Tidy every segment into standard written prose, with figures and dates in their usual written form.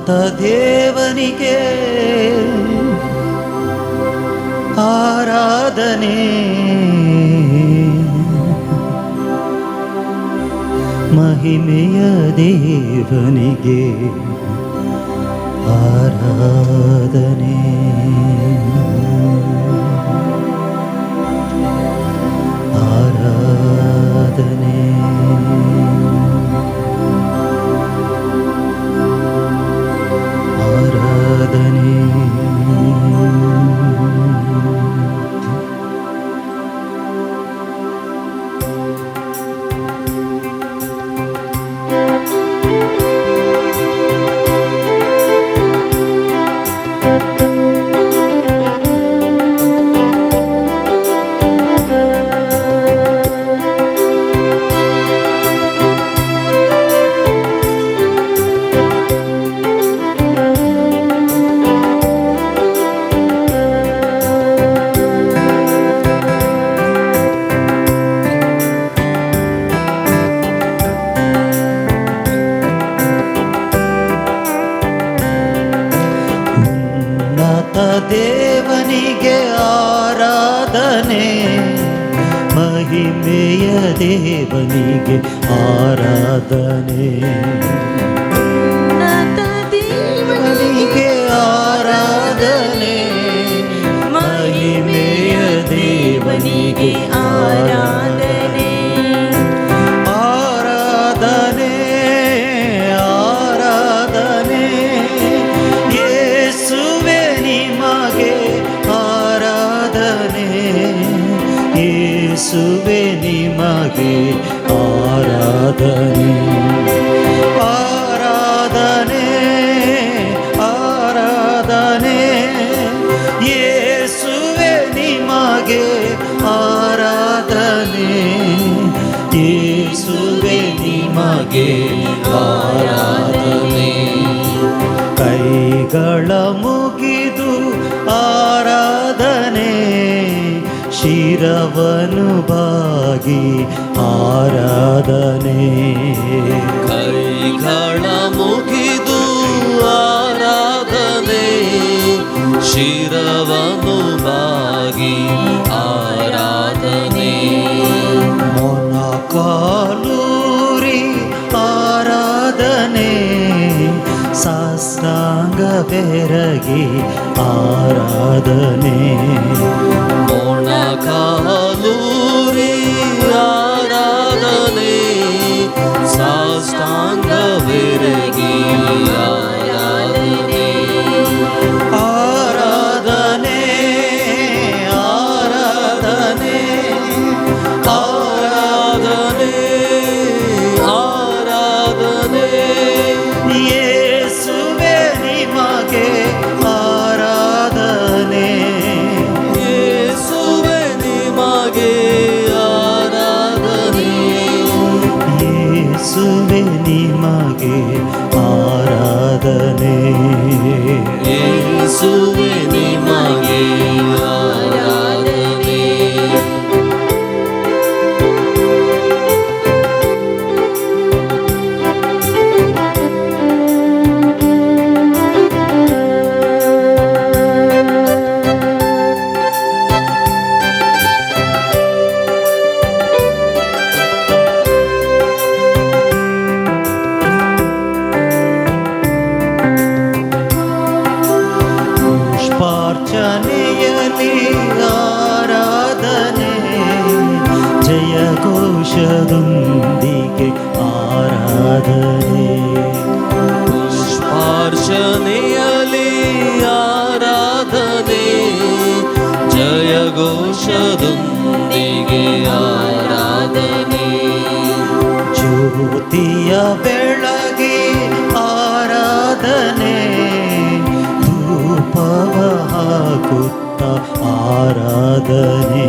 ಉನ್ನತ ದೇವನಿಗೆ ಆರಾಧನೆ, ಮಹಿಮೆಯ ದೇವನಿಗೆ ಆರಾಧನೆ. ಆರಾಧನೆ. ಆರಾಧನೆ. ಉನ್ನತ ದೇವನಿಗೆ ಆರಾಧನೆ, ಮಹಿಮೆಯ ದೇವನಿಗೆ ಆರಾಧನೆ. ಉನ್ನತ ದೇವನಿಗೆ ದೇವನಿಗೆ ಆರಾಧನೆ, ಮಹಿಮೆಯ ದೇವನಿಗೆ ಆರಾಧನೆ. ಆರಾಧನೆ, ಆರಾಧನೆ, ಯೇಸುವೆ ನಿಮಗೆ ಆರಾಧನೆ, ಯೇಸುವೆ ನಿಮಗೆ ಆರಾಧನೆ. ಆರಾಧನೆ, ಆರಾಧನೆ, ಯೇಸುವೆ ನಿಮಗೆ ಆರಾಧನೆ, ಯೇಸುವೆ ನಿಮಗೆ ಆರಾಧನೆ. ಕೈಗಳ ಮುಗಿದು ಆರಾಧನೆ, ಶಿರವನು ಬಾಗಿ ಆರಾಧನೆ. ಕೈಗಳ ಮುಗಿದು ಆರಾಧನೆ, ಶಿರವನು ಬಾಗಿ ಆರಾಧನೆ. ಮೊಣಕಾಲೂರಿ ಆರಾಧನೆ, ಸಾಷ್ಟಾಂಗ ಬೆರಗಿ ಆರಾಧನೆ. ಮೊಣಕಾಲೂರಿ ಆರಾಧನೆ, ಸಾಷ್ಟಾಂಗವೆರಗಿ ಆರಾಧನೆ. ಆರಾಧನೆ, ಆರಾಧನೆ, ಆರಾಧನೆ, ಆರಾಧನೆ, ಯೇಸುವೆ ನಿಮಗೆ ಆರಾಧನೆ, ಯೇಸುವೆ ನಿಮಗೆ ಆರಾಧನೆ, ಯೇಸುವೆ ನಿಮಗೆ ಆರಾಧನೆ. ಯೇಸುವೆ ನಿಮಗೆ ಆರಾಧನೆ. ಪುಷ್ಪಾರ್ಚನೆಯಲ್ಲಿ ಆರಾಧನೆ, ಜಯಘೋಷದೊಂದಿಗೆ ಆರಾಧನೆ. ಪುಷ್ಪಾರ್ಚನೆಯಲ್ಲಿ ಆರಾಧನೆ, ಜಯಘೋಷದೊಂದಿಗೆ ಆರಾಧನೆ. ಜ್ಯೋತಿಯ ಬೆಳಗಿ ಆರಾಧನೆ, ಧೂಪವ ಹಾಕುತ್ತ ಆರಾಧನೆ.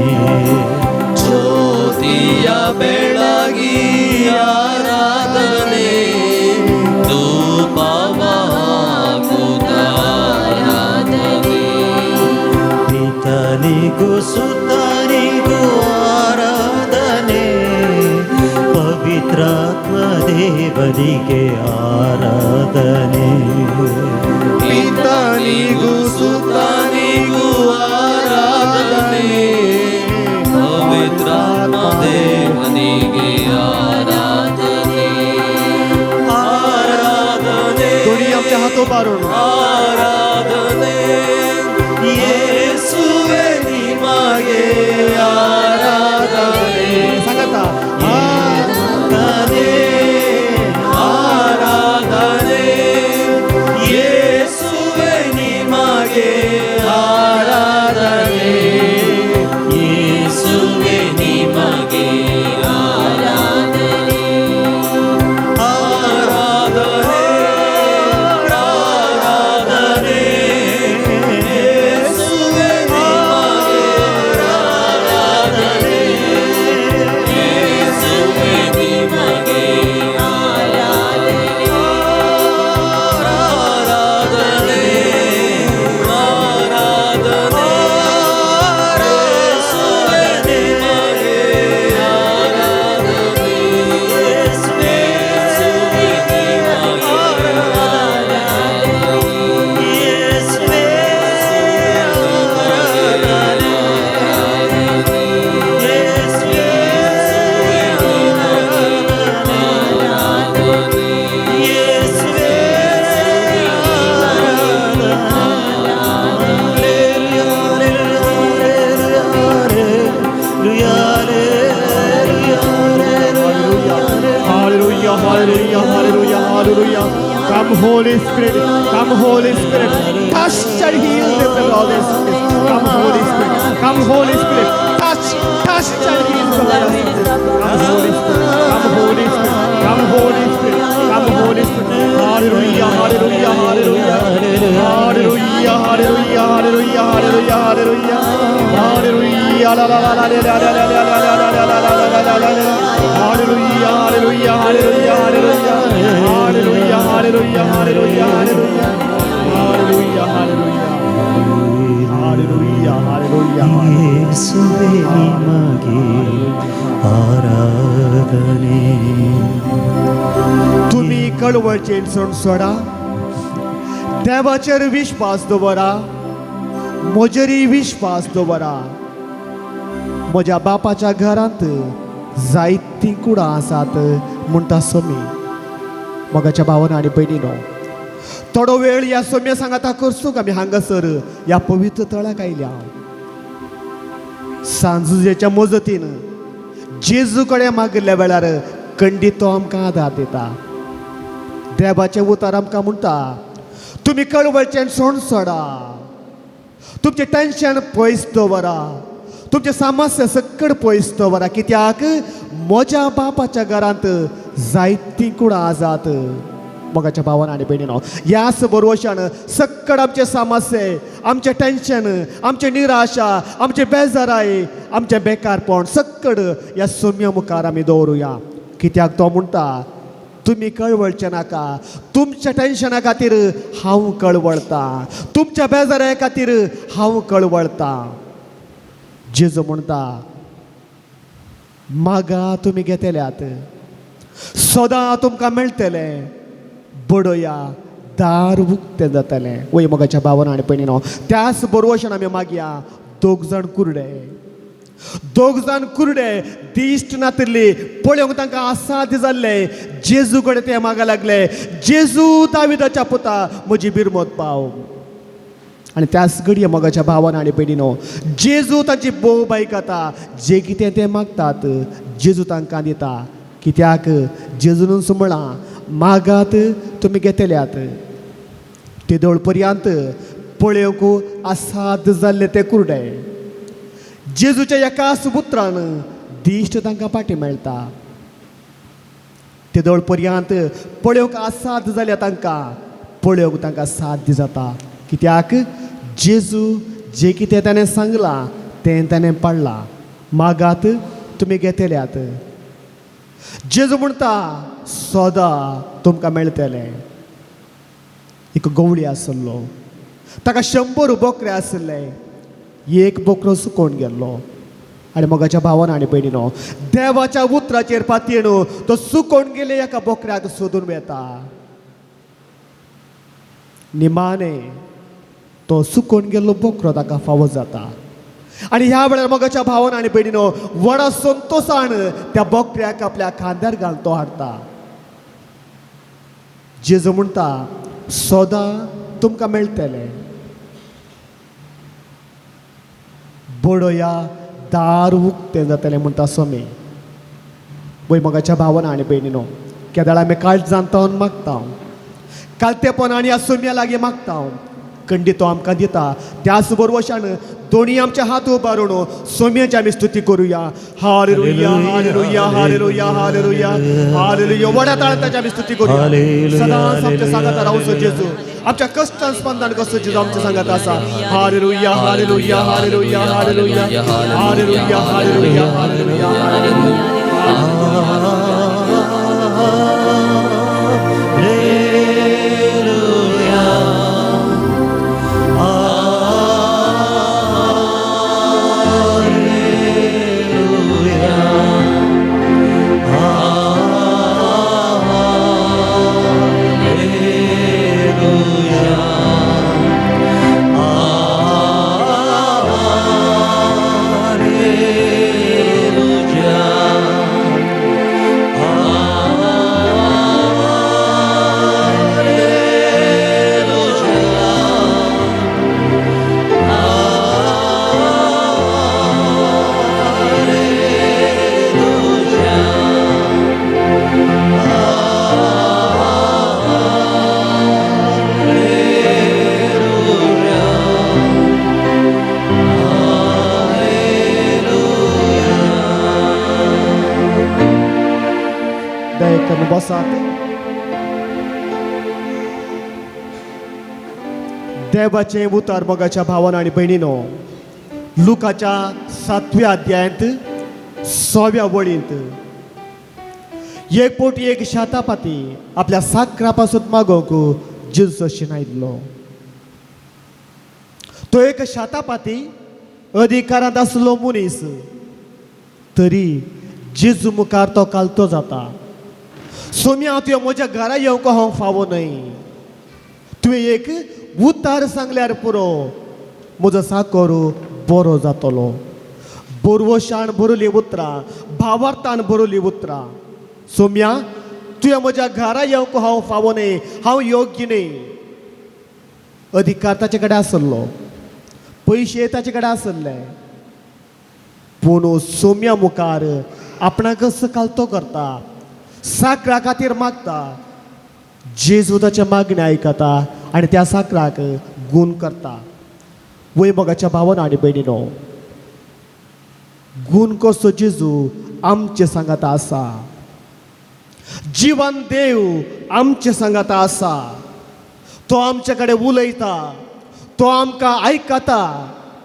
ಜ್ಯೋತಿಯ ಬೆಳಗಿ ಆರಾಧನೆ, ಧೂಪವ ಹಾಕುತ್ತ ಆರಾಧನೆ. ಪಿತನಿಗೂ ಸುತನಿಗೂ ಆರಾಧನೆ, ಪವಿತ್ರಾತ್ಮ ದೇವರಿಗೆ ಆರಾಧನೆ. ಪಿತನಿಗೂ ಸುತನಿಗೂ ಆರಾಧನೆ, ಪವಿತ್ರಾತ್ಮ ದೇವನಿಗೆ ಆರಾಧನೆ, ಆರಾಧನೆ. दोन्ही आमच्या हात उबारून. ಆರಾಧನೆ, ಯೇಸುವೆ ನಿಮಗೆ ಆರಾಧನೆ. सांगता. ಆರಾಧನೆ, ಆರಾಧನೆ, ಯೇಸುವೆ ನಿಮಗೆ ಆರಾಧನೆ, ಯೇಸುವೆ ನಿಮಗೆ ಆರಾಧನೆ, ಆರಾಧನೆ, ಆರಾಧನೆ, ಯೇಸುವೆ ನಿಮಗೆ ಆರಾಧನೆ, ಯೇಸುವೆ ನಿಮಗೆ ಆರಾಧನೆ, ಆರಾಧನೆ, ಆರಾಧನೆ, ಯೇಸುವೆ ನಿಮಗೆ ಆರಾಧನೆ, ಯೇಸುವೆ ನಿಮಗೆ ಆರಾಧನೆ, ಯೇಸುವೆ ಆರಾಧನೆ, ಯೇಸುವೆ ಆರಾಧನೆ, ಯೇಸುವೆ ಆರಾಧನೆ. Hallelujah, hallelujah, Hallelujah, hallelujah, hallelujah, hallelujah. Come, Holy Spirit, come, Holy Spirit. Touch and heal them, Holy Spirit. Come, Holy Spirit, come, Holy Spirit. Touch, touch and heal them, Holy Spirit. Come, Holy Spirit, come, Holy Spirit, come, Holy Spirit, come, Holy Spirit. Hallelujah, hallelujah, hallelujah. Hallelujah, hallelujah, hallelujah, hallelujah, hallelujah. Hallelujah, la la la la la la la la la la la la la la la la la. Hallelujah, hallelujah, hallelujah, hallelujah. Hallelujah, hallelujah, hallelujah, hallelujah. Hallelujah, hallelujah. Hallelujah, hallelujah. ಯೇಸುವೆ ನಿಮಗೆ ಆರಾಧನೆ. तुम्ही कळवळचे सोड सोडा, देवाचेर विश्वास दवरा, म्हजेरय विश्वास दवरा. म्हज्या बापाच्या घरांत जायतीं कुडां आसात म्हणटा सोमी. मोगाच्या भावान आनी भयणीनो, थोडो वेळ ह्या सोम्या सांगाता करसूंक आमी हांगासर ह्या पवित्र तळाक आयल्या. सांजुजेच्या मजतीन जेजू कडेन मागिल्ल्या वेळार खंडीत तो आमकां आदार दिता. देवाचें उतर आमकां म्हणटा, तुमी कळवळचें सोड सोडा, तुमचें टेन्शन पयस दवरा, तुमचें समस्या सकड पयस दवरा, कित्याक म्हज्या बापाच्या घरांत जायतीं कुडां आसात. मोगाच्या भावान आनी भयणीनो, ह्याच बरोवशान सक्कड आमचे समस्ये, आमचें टेन्शन, आमचें निराशा, आमचें बेजाराय, आमचें बेकारपण सक्कड ह्या सोम्या मुखार आमी दवरुया. कित्याक तो म्हणटा, तुमी कळवळचे नाका, तुमच्या टेन्शना खातीर हांव कळवळता, तुमच्या बेजाराय खातीर हांव कळवळता. जेजू म्हणटा, मागा तुमी घेतल्यात, सदां तुमकां मेळटलें, बडोया दार उक्तें जातलें. वय मोगाच्या भावान आनी भयणीनो, त्याच बरोवशान आमी मागया. दोग जाण कुरडे, दोग जाण कुरडे, दिश्ट नातिल्ली, पळोवंक तांकां असाध्य जाल्ले, जेजू कडेन ते मागा लागले, जेजू दाविदाच्या पुता, म्हजी बिरमत पाव. आनी त्याच घडये मोगाच्या भावान आनी भयणीनो, जेजू तांची बोब आयकता. जे कितें ते मागतात जेजू तांकां दिता. कित्याक जेजूनच म्हळां, मागात तुमी घेतल्यात. तेदोळ पर्यंत पळोवंक असाध्य जाल्ले ते कुरडे जेजूच्या एकाच उतरान दिश्ट तांकां पाटी मेळटा. तेदोळ पर्यंत पळोवंक असाध्य जाल्या तांकां पळोवंक तांकां साध्य जाता. कित्याक जेजू जे कितें ताणें सांगलां तें ताणें पाळ्ळां. मागात तुमी घेतल्यात. जेजू म्हणटा, सदां तुमकां मेळटलें. एक गवळी आसलो, ताका 100 बोकरे आसले. एक बोकरो सुकोवन गेल्लो. आनी मोगाच्या भावान आनी भयणीनो, देवाच्या उतराचेर पातयेन तो सुकोवन गेले एका बोकऱ्याक सोदून वेता. निमाणे तो सुकोवन गेल्लो बोकरो ताका फावो जाता. आनी ह्या वेळार मोगाच्या भावान आनी भयणीनो, व्हडा संतोशान त्या बोकऱ्याक आपल्या खांद्यार घालून तो हाडटा. जेजू म्हणटा, सदां तुमकां मेळटलें, बडोया दार उक्तें जातलें म्हणटा स्वामी. वय मोगाच्या भावान आनी भयणीनो, केदाळ आमी काळजान तावन मागता, कालतेपण आनी ह्या सोम्या लागीं मागता, कंडी तो आमकां दिता. त्याच बरोबर दोनी आमचे हात उबारून सोम्याची आमी स्तुती करुया. Hallelujah, hallelujah, hallelujah, hallelujah, hallelujah. व्हड्या ताळ्यान ताची आमी स्तुती करुया. हालेलुया, सदांच आमच्या सांगाता रावचो जेजू, आमच्या कश्टान स्पंदन कसो जेजू आमच्या सांगात आसा. Hallelujah, hallelujah, hallelujah, hallelujah, hallelujah, hallelujah, hallelujah, hallelujah. दया करून बसात. देवाचें उतर मोगाच्या भावान आनी भयणीनो, लुकाच्या 7व्या अध्यायांत 6व्या वळींत एक पोटी एक शातापाती आपल्या साकरा पासून मागोवंक जेजू शिनायल्लो. तो एक शातापाती अधिकारांत आसलो मनीस, तरी जेजू मुखार तो कालतो जाता. सोम्या, तुवें म्हज्या घरा येवंक हांव फावो न्हय, तुवें एक उतार सांगल्यार पुरो, म्हजो साकर बरो जातलो. बोरवशान बरोवली उतरां, भावार्थान बरोवली उतरां. सोम्या, तुवें म्हज्या घरा येवंक हांव फावो न्हय, हांव योग्य न्हय. अधिकार ताचे कडेन आसलो, पयशे ताचे कडेन आसले, पूण सोम्या मुखार आपणाकच कालतो करता, साकरा खातीर मागता. जेजू ताच्या मागणें आयकता आनी त्या साकराक गूण करता. वय मोगाच्या भावान आनी भयणीनो, गूण कसो जेजू आमचे सांगाता आसा, जिवन देव आमचे सांगाता आसा. तो आमचे कडेन उलयता, तो आमकां आयकता,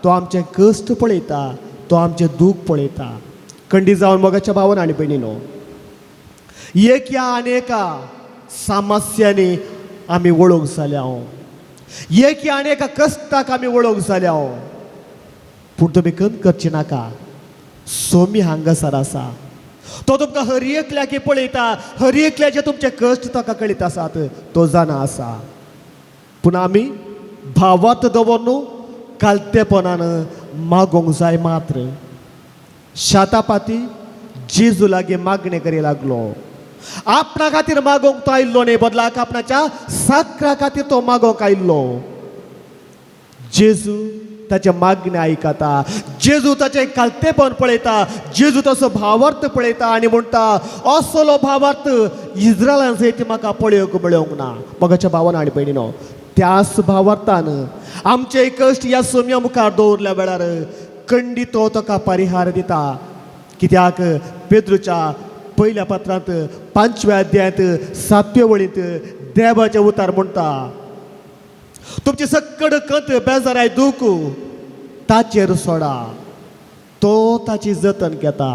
तो आमचे कश्ट पळयता, तो आमचें दूख पळयता. कंडी जावन मोगाच्या भावान आनी भयणीनो, एक ह्या आनी एका समस्यांनी आमी वळख जाल्या, एक ह्या आनी एका कश्टाक आमी वळख जाल्या. पूण तुमी खंत करची नाका, सोमी हांगासर आसा. तो तुमकां हर एकल्याक पळयता, हर एकल्याचे तुमचे कश्ट ताका कळीत आसात, तो जाणा आसा. पूण आमी भावात दवर कालतेपणान मागोंक जाय मात्र. शातापाती जेजू लागीं मागणें करी लागलो. आपणा खातीर मागोवंक तो आयिल्लो न्हय, बदलाक आपणाच्या साकरा खातीर तो मागोवंक आयिल्लो. जेजू ताचें मागणें आयकता, जेजू ताचें कालतेपण पळयता, जेजू तसो भावार्थ पळयता आनी म्हणटा, असलो भावार्थ इस्रायलान सयत म्हाका पळोवंक मेळोवंक ना. मोगाच्या भावान आनी भयणीनो, त्याच भावार्थान आमचे कश्ट ह्या सोम्या मुखार दवरल्या वेळार कंडी तो ताका परिहार दिता. कित्याक पेद्रूच्या पयल्या पत्रांत 5व्या अध्यायांत 7व्या वळींत देवाचें उतार म्हणटा, तुमची सक्कड कंत बेजाराय दूख ताचेर सोडा, तो ताची जतन घेता.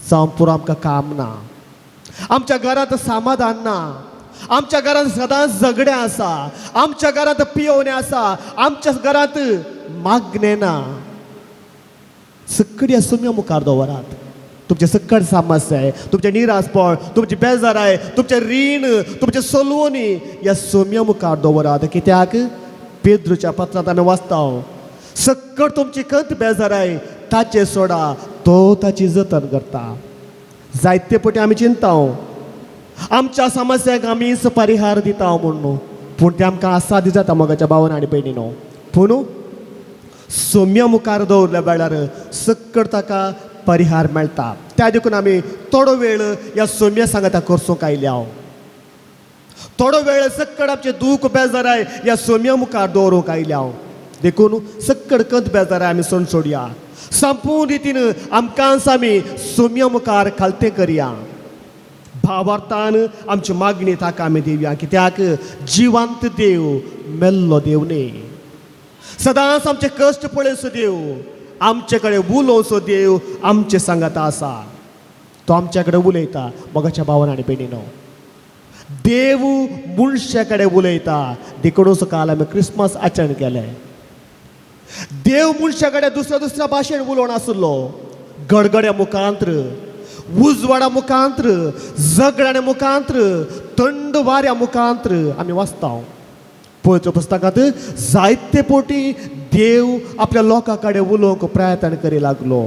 जावं पुरो आमकां काम ना, आमच्या घरांत समाधान ना, आमच्या घरांत सदांच झगडें आसा, आमच्या घरांत पियोवणें आसा, आमच्या घरांत मागणें ना. सकड्या सुम्या मुखार दवरात तुमचे सकट समस्या आहे, तुमचें निरासपण, तुमची बेजाराय, तुमचें रीण, तुमचें सलवणी ह्या सोम्या मुखार दवरात. कित्याक पेद्रूच्या पत्रांत आमी वाचता, सक्कड तुमची कंत बेजाराय ताचे सोडा, तो ताची जतन करता. जायते पटी आमी चिंता आमच्या समस्यांक आमीच परिहार दिता म्हणून, पूण ते आमकां आसादी जाता मोगाच्या भावन आनी भयणीनो. पूण सोम्या मुखार दवरल्या वेळार सक्कड ताका परिहार मेळटा. त्या देखून आमी थोडो वेळ ह्या सोम्या सांगाता करसूंक आयल्या हांव. थोडो वेळ सक्कड आमचें दूख बेजाराय ह्या सोम्या मुखार दवरूंक आयल्या हांव. देखून सक्कड कंत बेजाराय आमी सोड सोडया, संपूर्ण रितीन आमकांच आमी सोम्या मुखार खालतें करया. भावार्थान आमची मागणी ताका आमी दिवया. कित्याक जिवंत देव मेल्लो देव न्ही, सदांच आमचे कश्ट पळयसो देव, आमचे कडेन उलोवचो देव आमचे सांगाता आसा. तो आमच्या कडेन उलयता. मोगाच्या भावान आनी भयणीनो, देव मनशा कडेन उलयता. देखूनच काल आमी क्रिसमस आचरण केलें. देव मनशा कडेन दुसऱ्या दुसऱ्या भाशेन उलोवन आसलो, गडगड्या मुखांत्र, उजवाडा मुखांत्र, झगड्या मुखांत्र, थंड वाऱ्या मुखांत्र आमी वाचता. पवित्र पुस्तकांत जायते पोटी देव आपल्या लोकां कडेन उलोवंक प्रयत्न करी लागलो.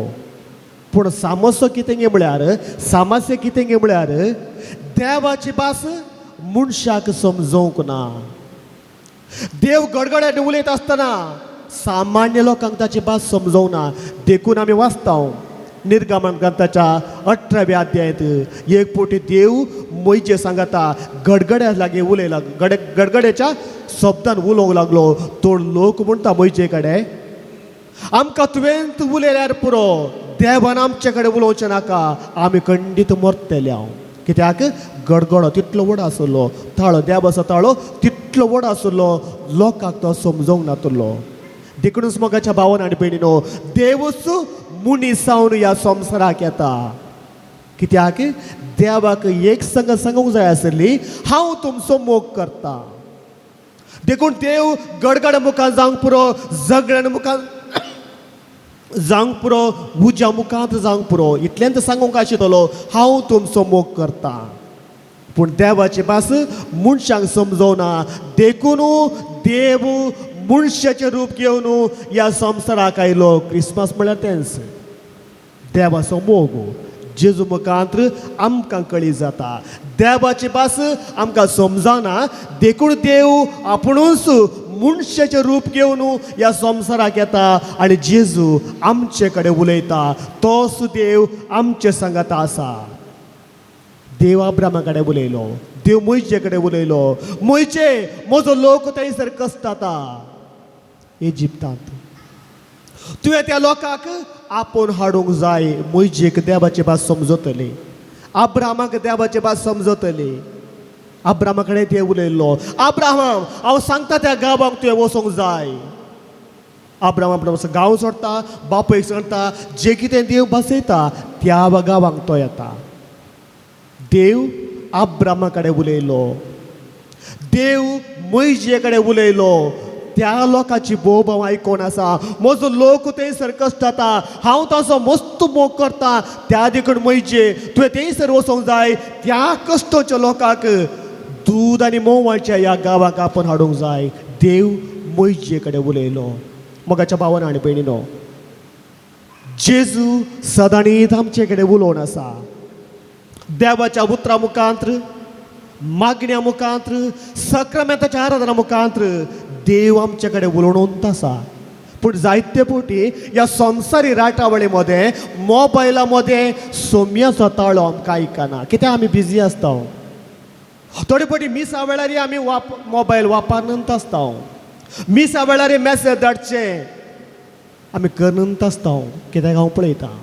पूण सामसो कितें गे म्हळ्यार, सामस्य कितें गे म्हळ्यार, देवाची भास मनशाक समजोवंक ना. देव गडगड्यान उलयत आसतना सामान्य लोकांक ताची भास समजोवना. देखून आमी वाचता निर्गमन ग्रंथाच्या 18व्या अध्यायांत एक पोटी देव मोयजे सांगता गडगड्या लागीं उलयला, गडगड्याच्या शब्दान उलोवंक लागलो. तो लोक म्हणटा मोयजे कडेन, आमकां तुवें उलयल्यार पुरो, देवान आमचे कडेन उलोवचें नाका, आमी खंडीत मरतले हांव. कित्याक गडगडो तितलो व्हड आसलो, ताळो देवाचो ताळो तितलो व्हड आसलो, लोकांक तो समजोवंक नातलो. देखूनच मोगाच्या भावान आनी भयणीनो, देवूच मनीस जावन ह्या संवसाराक येता. कित्याक देवाक एक संग सांगूंक जाय आसली, हांव तुमचो मोग करता. देखून देव गडगड मुखार जावंक पुरो, झगड्यान मुखार जावंक पुरो, उज्या मुखांत जावंक पुरो, इतल्यान सांगूंक आशिल्लो हांव तुमचो मोग करता. पूण देवाची भास मनशांक समजोना. देखून देव मनशाचें रूप घेवन ह्या संवसाराक आयलो. क्रिसमस म्हळ्यार तेंच देवाचो मोग जेजू मुखांत आमकां कळी जाता. देवाची भास आमकां समजना, देखून देव आपुणूच मनशाचें रूप घेवन ह्या संवसाराक येता आनी जेजू आमचे कडेन उलयता. तोच देव आमचे सांगाता आसा. देव अब्रामा कडेन उलयलो, देव मोयचे कडेन उलयलो, मोयचे म्हजो लोक थंयसर कसता इजिप्तांत, तुवें त्या लोकांक आपोवन हाडूंक जाय. मोयजेक देवाची भास समजतली, अब्रामाक देवाची भास समजतली. अब्रामा कडेन देव उलयल्लो, अब्राहाम हांव सांगता त्या गांवांक तुवें वचूंक जाय. अब्राम आपलो गांव सोडटा, बापूयक सांगता, जे कितें देव बसयता त्या गांवांक तो येता. देव अब्रामा कडेन उलयलो, देव मोयजे कडेन उलयलो. त्या लोकांची बोब हांव आयकोन आसा, म्हजो लोक थंयसर कश्ट जाता, हांव ताचो मस्त मोग करता. त्या देखून मोयजे तुवें थंयसर वचोंक जाय, त्या कश्टच्या लोकांक दूद आनी मोवाच्या ह्या गांवाक आपोवन हाडूंक जाय. देव मोयजे कडेन उलयलो. मोगाच्या भावान आनी भयणीनो, जेजू सदांनीत आमचे कडेन उलोवन आसा. देवाच्या उतरा मुखांत्र, मागण्या मुखांत्र, सक्रमेंताच्या आराधना मुखांत्र देव आमचे कडेन उलोवनूच आसा. पूण जायते फावटी ह्या संवसारी राटावळी मदें, मोबायला मदें सोम्याचो ताळो आमकां आयकना. कित्याक आमी बिजी आसता. थोडे फावटी मिसा वेळार आमी मोबायल वापरनंत आसता. मिसा वेळार मॅसेज धाडचे आमी करनंत आसता. कित्याक हांव पळयतां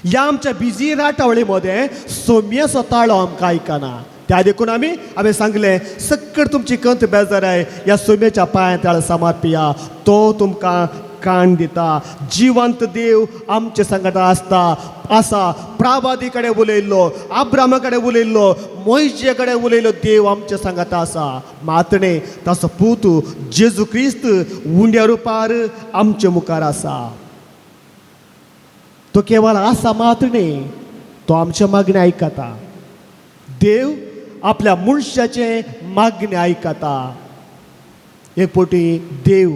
ह्या आमच्या बिजी राटावळी मदें सोम्याचो ताळो आमकां आयकना. त्या देखून आमी हांवें सांगलें, सक्कड तुमची कंत बेजाराय ह्या सोम्याच्या पांया ताळ समर्पिया, तो तुमकां काण दिता. जिवंत देव आमचे सांगता आसता आसा. प्रावादी कडेन उलयल्लो, आब्रामा कडेन उलयल्लो, मोयजे कडेन उलयल्लो देव आमचे सांगाता आसा. मातणे ताचो पूत जेजू क्रिस्त उंड्या रुपार आमचे मुखार आसा. तो केवळ आसा मात न्ही, तो आमच्या मागणें आयकता. देव आपल्या मनशाचें मागणें आयकता. एक पटी देव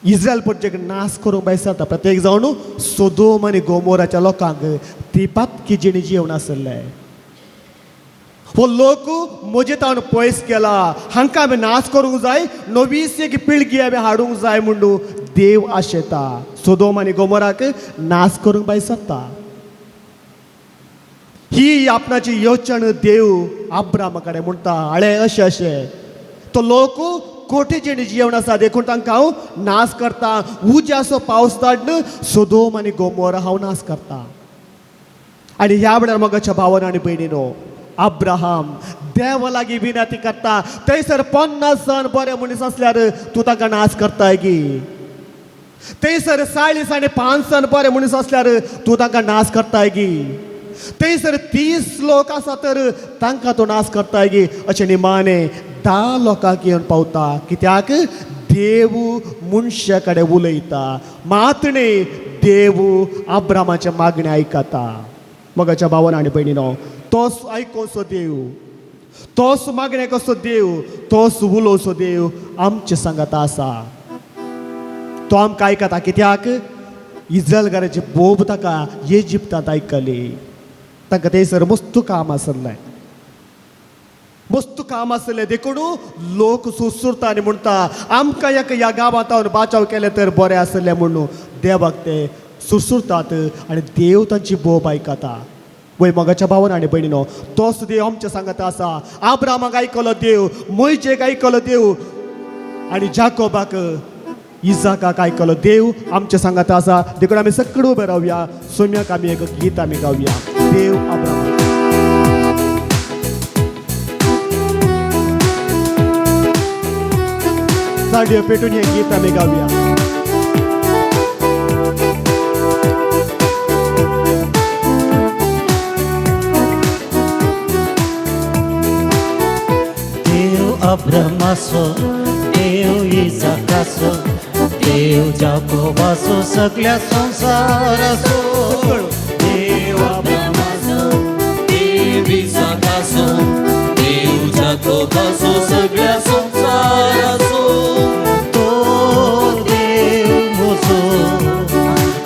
इस्रायल परचेक नाश करूंक भायसरता. प्रत्येक जावन सोदोम आनी गोमोराच्या लोकांक ती पातकी जिणी जेवण आसलें. हो लोक म्हजे तावन पयस केला, हांकां आमी नाश करूंक जाय, नवीच एक पिळगी आमी हाडूंक जाय म्हणून देव आशेता. सोदोम आनी गोमोराक नाश करूंक भायसरता. ही आपणाची योजण देव आब्रामा कडेन म्हणटा, आळे अशें अशें तो लोक कोठे जेणे जेवण आसा देखून तांकां हांव नाश करता. उज्याचो पावस धाडून सोदोम आनी गोमोरा हांव नाश करता. आनी ह्या वेळार मगाच्या भावान आनी भयणीनो, अब्राहम देवा लागीं विनंती करता, थंयसर 50 जाण बरे मनीस आसल्यार तूं तांकां नाश करताय गी? थंयसर 40 आनी 5 जाण बरे मनीस आसल्यार तूं तांकां नाश करताय गी? थंयसर 30 लोक आसा तर तांकां तूं नाश करताय गी? अशें निमाणें 10 लोकांक येवन पावता. कित्याक देव मनशा कडेन उलयता मात न्ही, देव अब्रामाचें मागणें आयकता. मगाच्या भावान आनी भयणीनो, तोच आयकोसो देव, तोच मागणें कसो देव, तोच उलोवचो देव आमचे सांगाता आसा. तो आमकां आयकता. कित्याक इजरायलकाराची बोब ताका इजिप्तांत आयकली. तांकां थंयसर मस्तू काम आसलें, मस्तू काम आसलें देखून लोक सुसुरता आनी म्हणटा आमकां एका ह्या गांवांत बाचाव केलें तर बरें आसलें म्हणून देवाक ते सुरसुरतात आनी देव तांची बोब आयकता. वय मोगाच्या भावान आनी भयणीनो, तोच देव आमच्या सांगाता आसा. आब्रामाक आयकलो देव, मोयजेक आयकलो देव आनी जाकोबाक इजाकाक आयकलो देव आमच्या सांगाता आसा. देखून आमी सगळं उबे रावया, सोम्याक आमी एक गीत आमी गावया, देव आब्रामाक. साडयो पेटून हें गीत आमी गावया. देव अब्रामाचो, देव इजाकाचो, देव जाकोबाचो, सगळ्या संवसाराचो. देव अब्रामाचो, देव इजाकाचो, देव जाकोबाचो, सगळ्या संवसाराचो. तो देव म्हजो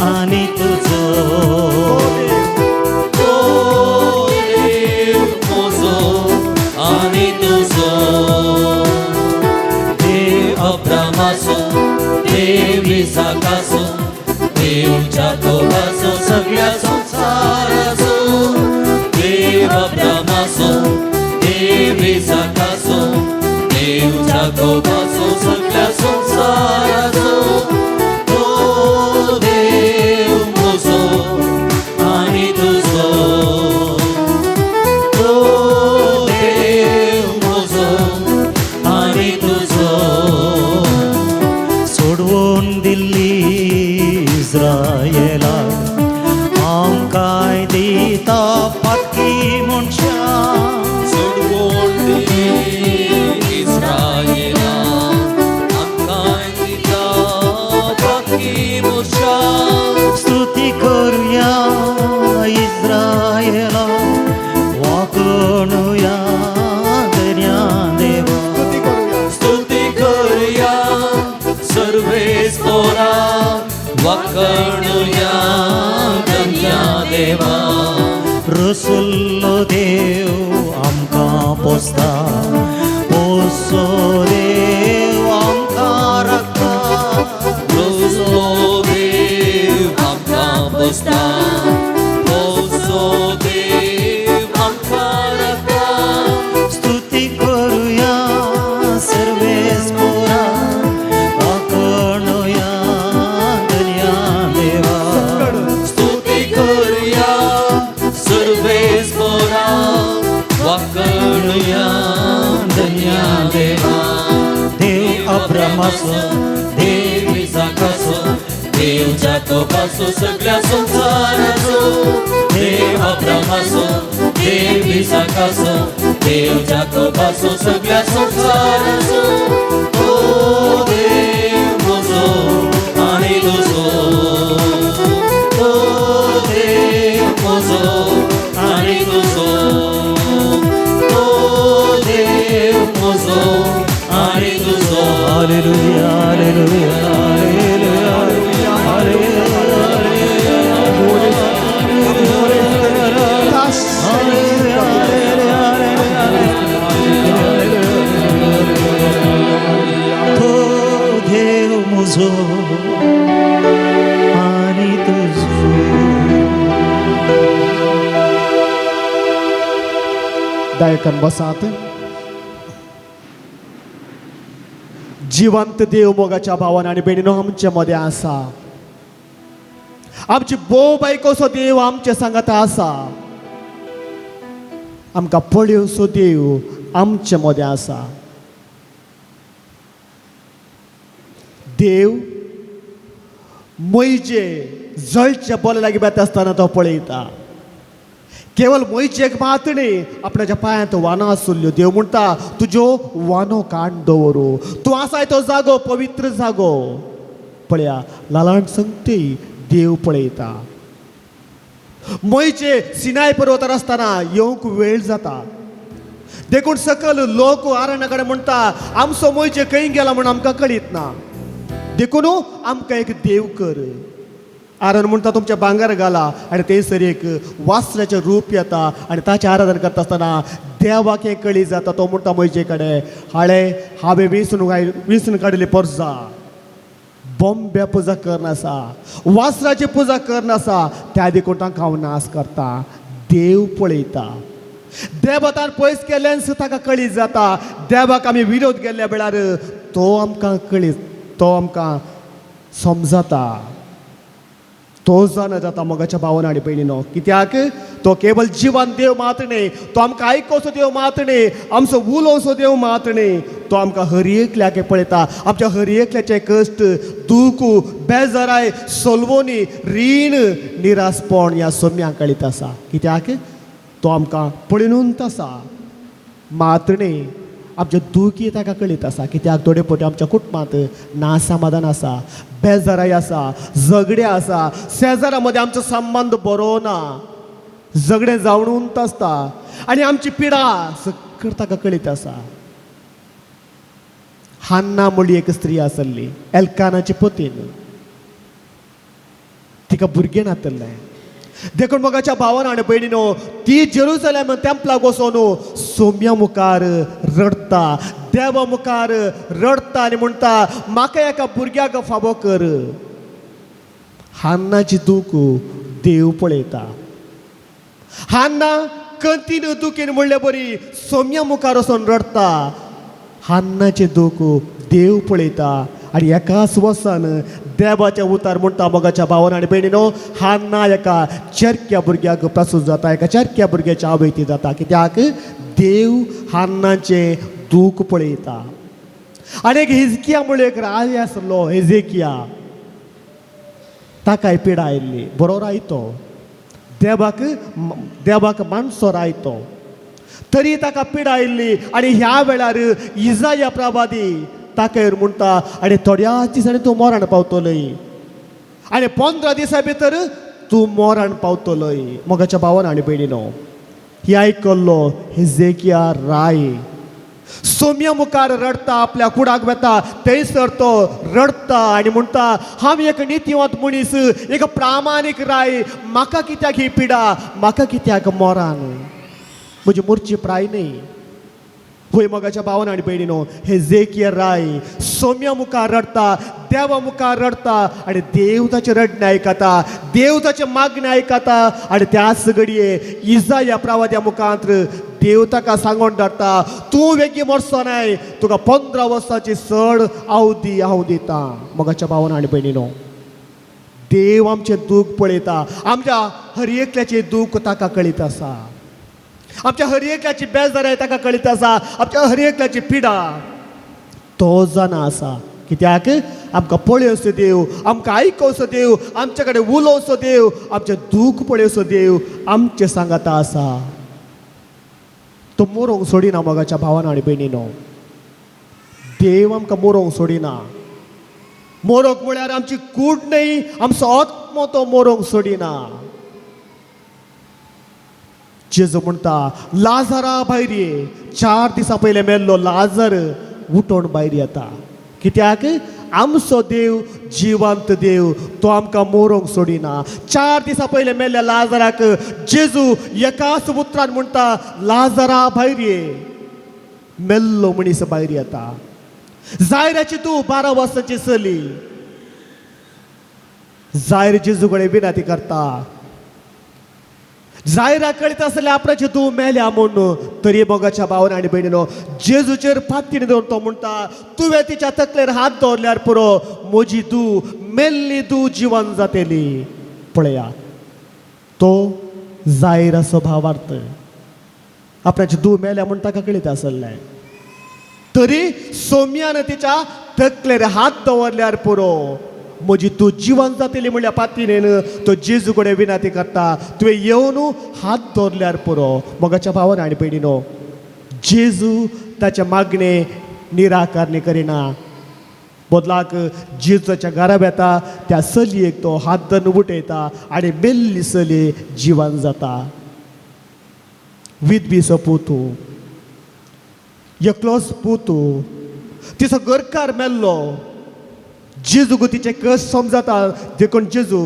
आनी तुजो, तो देव म्हजो आनी तुजो. देव अब्रामाचो, देव इजाकाचो, देव जाकोबाचो, सगळ्या संवसाराचो. देव अब्रामाचो, देव इजाकाचो, देव जाकोबाचो, सगळ्या संवसाराचो. तो देव म्हजो आनी तुजो, तो देव म्हजो आनी तुजो. सोडवून दिल्ली इस्रायला आमकांय दिता पातकी मनशां. सोडवून दिली इस्रायला आमकांय दिता पातकी मनशां. स्तुती करुया इस्रायला, वाकणुया दर्या देवा. स्तुती करूया, स्तुती करुया सर्वेस्पोरा, वाकणुया धन्या देवा. रसुल्लो देव आमकां पोसता, पोसो देव आमकां राखता. रोसलो देव आमकां पोसता, पोसो देव आमकां राखता. स्तुती करुया सर्वेस्पोरा, वाकणुया धन्या देवा. स्तुती करुया सर्वेस्पोरा, वाकणुया धन्या देवा. देव अब्रामाचो, देव इजाकाचो, देव जाकोबाचो, सगळ्या संवसाराचो. देव अब्रामाचो, देव इजाकाचो, देव जाकोबाचो, सगळ्या संवसाराचो. तो देव म्हजो आनी तुजो, म्हजो आनी तुजो. दायकन बसात. जिवंत देव मोगाच्या भावान आनी भयणीनो आमचे मदें आसा. आमची भोव बायकोसो देव आमचे सांगाता आसा. आमकां पळयोसो देव आमचे मदें आसा. देव मोयजे जळचे बोले लागीं बेता आसतना तो पळयता. केवल मोयचेक मात न्ही, आपणाच्या पांयांत वानो आसुल्ल्यो. देव म्हणटा तुज्यो वानो काण दवरू, तूं आसाय तो जागो पवित्र जागो. पळया लालाण संगती देव पळयता. मोयचे सिनाय पर्वतार आसतना येवंक वेळ जाता, देखून सकल लोक आरण्या कडेन म्हणटा आमचो मोयचे खंय गेला म्हूण आमकां कळीत ना, देखून आमकां एक देव कर. आरण म्हणटा तुमच्या भांगर घाला आनी थंयसर एक वासऱ्याचें रूप येता आनी ताचें आराधन करता आसतना देवाक हें कळी जाता. तो म्हणटा म्हजे कडेन हाळे हांवें वेंचून काडिल्ली परजा बॉम्ब्या पुजा करनासा, वासराची पुजा करनासा, त्या देखून तांकां हांव नाश करता. देव पळयता. देवतान पयस केल्ल्यान ताका कळी जाता. देवाक आमी विरोध केल्ल्या वेळार तो आमकां कळी, तो आमकां समजता, तो जाणा जाता. मोगाच्या भावान आनी भयणीनो, कित्याक तो केवल जिवन देव मात न्ही, तो आमकां आयकोसो देव मात न्ही, आमचो उलोवचो देव मात न्ही, तो आमकां हर एकल्याक पळयता. आमच्या हर एकल्याचे कश्ट, दूख, बेजाराय, सोलवणी, रीण, निरासपण ह्या सोम्यांक कळीत आसा. कित्याक तो आमकां पळयनूच आसा मात न्ही, आमचे दुखी ताका कळीत आसा. कित्याक थोडे फावटी आमच्या कुटुंबांत नासमाधान आसा, बेजाराय आसा, झगडें आसा, शेजारा मदें आमचो संबंद बरो ना, झगडें जावनूच आसता आनी आमची पिडा सगळं ताका कळीत आसा. हान्ना म्हणली एक स्त्री आसली, एल्कानाची पतीन, तिका भुरगें नातल्लें. देखून मोगाच्या भावान आनी भयणीनो ती जेरुसलेम तेंपलाक वचोन सोम्या मुखार रडटा, देवा मुखार रडटा आनी म्हणटा म्हाका एका भुरग्याक फावो कर. हान्नाची दूख देव पळयता. हान्ना कंतीन दुखीन म्हणले बरी सोम्या मुखार वचोन रडटा. हान्नाचें दूख देव पळयता आनी एकाच वसान देवाच्या उतार म्हणटा मोगाच्या भावान आनी भयणीनो हान्ना एका चरक्या भुरग्याक प्रसूत जाता, एका चरक्या भुरग्याच्या आवयती जाता. कित्याक देव हान्नाचें दूख पळयता. आनी एक हिजकिया म्हणून एक राजा आसलो, हेजेकिया, ताकाय पिडा आयिल्ली. बरो रायतो, देवाक देवाक मानसो रायतो, तरी ताका पिडा आयिल्ली. आनी ह्या वेळार इजाया प्रवादी ताका येवन म्हणटा आनी थोड्याच दिसांनी तूं मरण पावतलोय आनी 15 दिसां भितर तूं मरण पावतलोय. मोगाच्या भावान आनी भयणीनो ही आयकल्लो हेजेकिया राय सोम्या मुखार रडटा, आपल्या कुडाक वेता, थंयसर तो रडटा आनी म्हणटा हांव एक नितीवंत मनीस, एक प्रामाणीक राय, म्हाका कित्याक ही पिडा, म्हाका कित्याक मरण, म्हजी मोरची प्राय न्ही. होय मोगाच्या भावान आनी भयणीनो हेजेकिया राय सोम्या मुखार रडटा, देवा मुखार रडटा आनी देव ताचें रडणें आयकता, देव ताचें मागणें आयकता. आनी त्याच घडये इजाया प्रवाद्या मुखांत देव ताका सांगून धाडटा तूं वेगीं मरचो नाय, तुका 15 वर्सांची चड अवधी हांव दिता. मोगाच्या भावान आनी भयणीनो देव आमचें दूख पळयता, आमच्या हर एकल्याचें दूख ताका कळीत आसा, आमच्या हर एकल्याची बेजाराय ताका कळीत आसा, आमच्या हर एकल्याची पिडा तो जाणा आसा. कित्याक आमकां पळयोसो देव, आमकां आयकोसो देव, आमचे कडेन उलोवचो देव, आमचें दूख पळयोसो देव आमचें सांगाता आसा. तो मोरोंक सोडिना मोगाच्या भावान आनी भयणीनो, देव आमकां मोरोंक सोडिना. मोरोंक म्हळ्यार आमची कूड न्हय, आमचो आत्मो तो मोरोंक सोडिना. जेजू म्हणटा लाजरा भायर ये, 4 दिसां पयलें मेल्लो लाजर उठोवन भायर येता. कित्याक आमचो देव जिवंत देव, तो आमकां मोरोंक सोडिना. 4 दिसां पयलें मेल्ल्या लाजराक जेजू एकाच उतरान म्हणटा लाजरा भायर ये, मेल्लो मनीस भायर येता. जायराची तूं 12 वर्सांची चली जायर जेजू कडेन विनंती करता. जायरा कळीत आसले आपणाची तूं मेल्या म्हूण, तरी मोगाच्या भावन आनी भयणीनो जेजूचेर पातणी दवरून तो म्हणटा, तुवें तिच्या तकलेर हात दवरल्यार पुरो, म्हजी तूं मेल्ली तूं जिवन जातली. पळया, तो जायराचो भावार्थ. आपणाची धूव मेल्या म्हूण ताका कळीत आसलें, तरी सोम्यान तिच्या तकलेर हात दवरल्यार पुरो, म्हजी तूं जिवन जातली म्हणल्या पातीनेन तो जेजू कडेन विनंती करता, तुवें येवन हात दवरल्यार पुरो. मोगाच्या भावान आनी भयणीनो, जेजू ताच्या मागणे निराकारणी करिना, बदलाक जेजूच्या घरा येता, त्या चलयेक तो हात धरून उठयता आनी मेल्ली चली जिवन जाता. विधवीचो पूत, एकलोच पूत, तिचो घरकार मेल्लो. जेजूक तिचें कश्ट समजता, देखून जेजू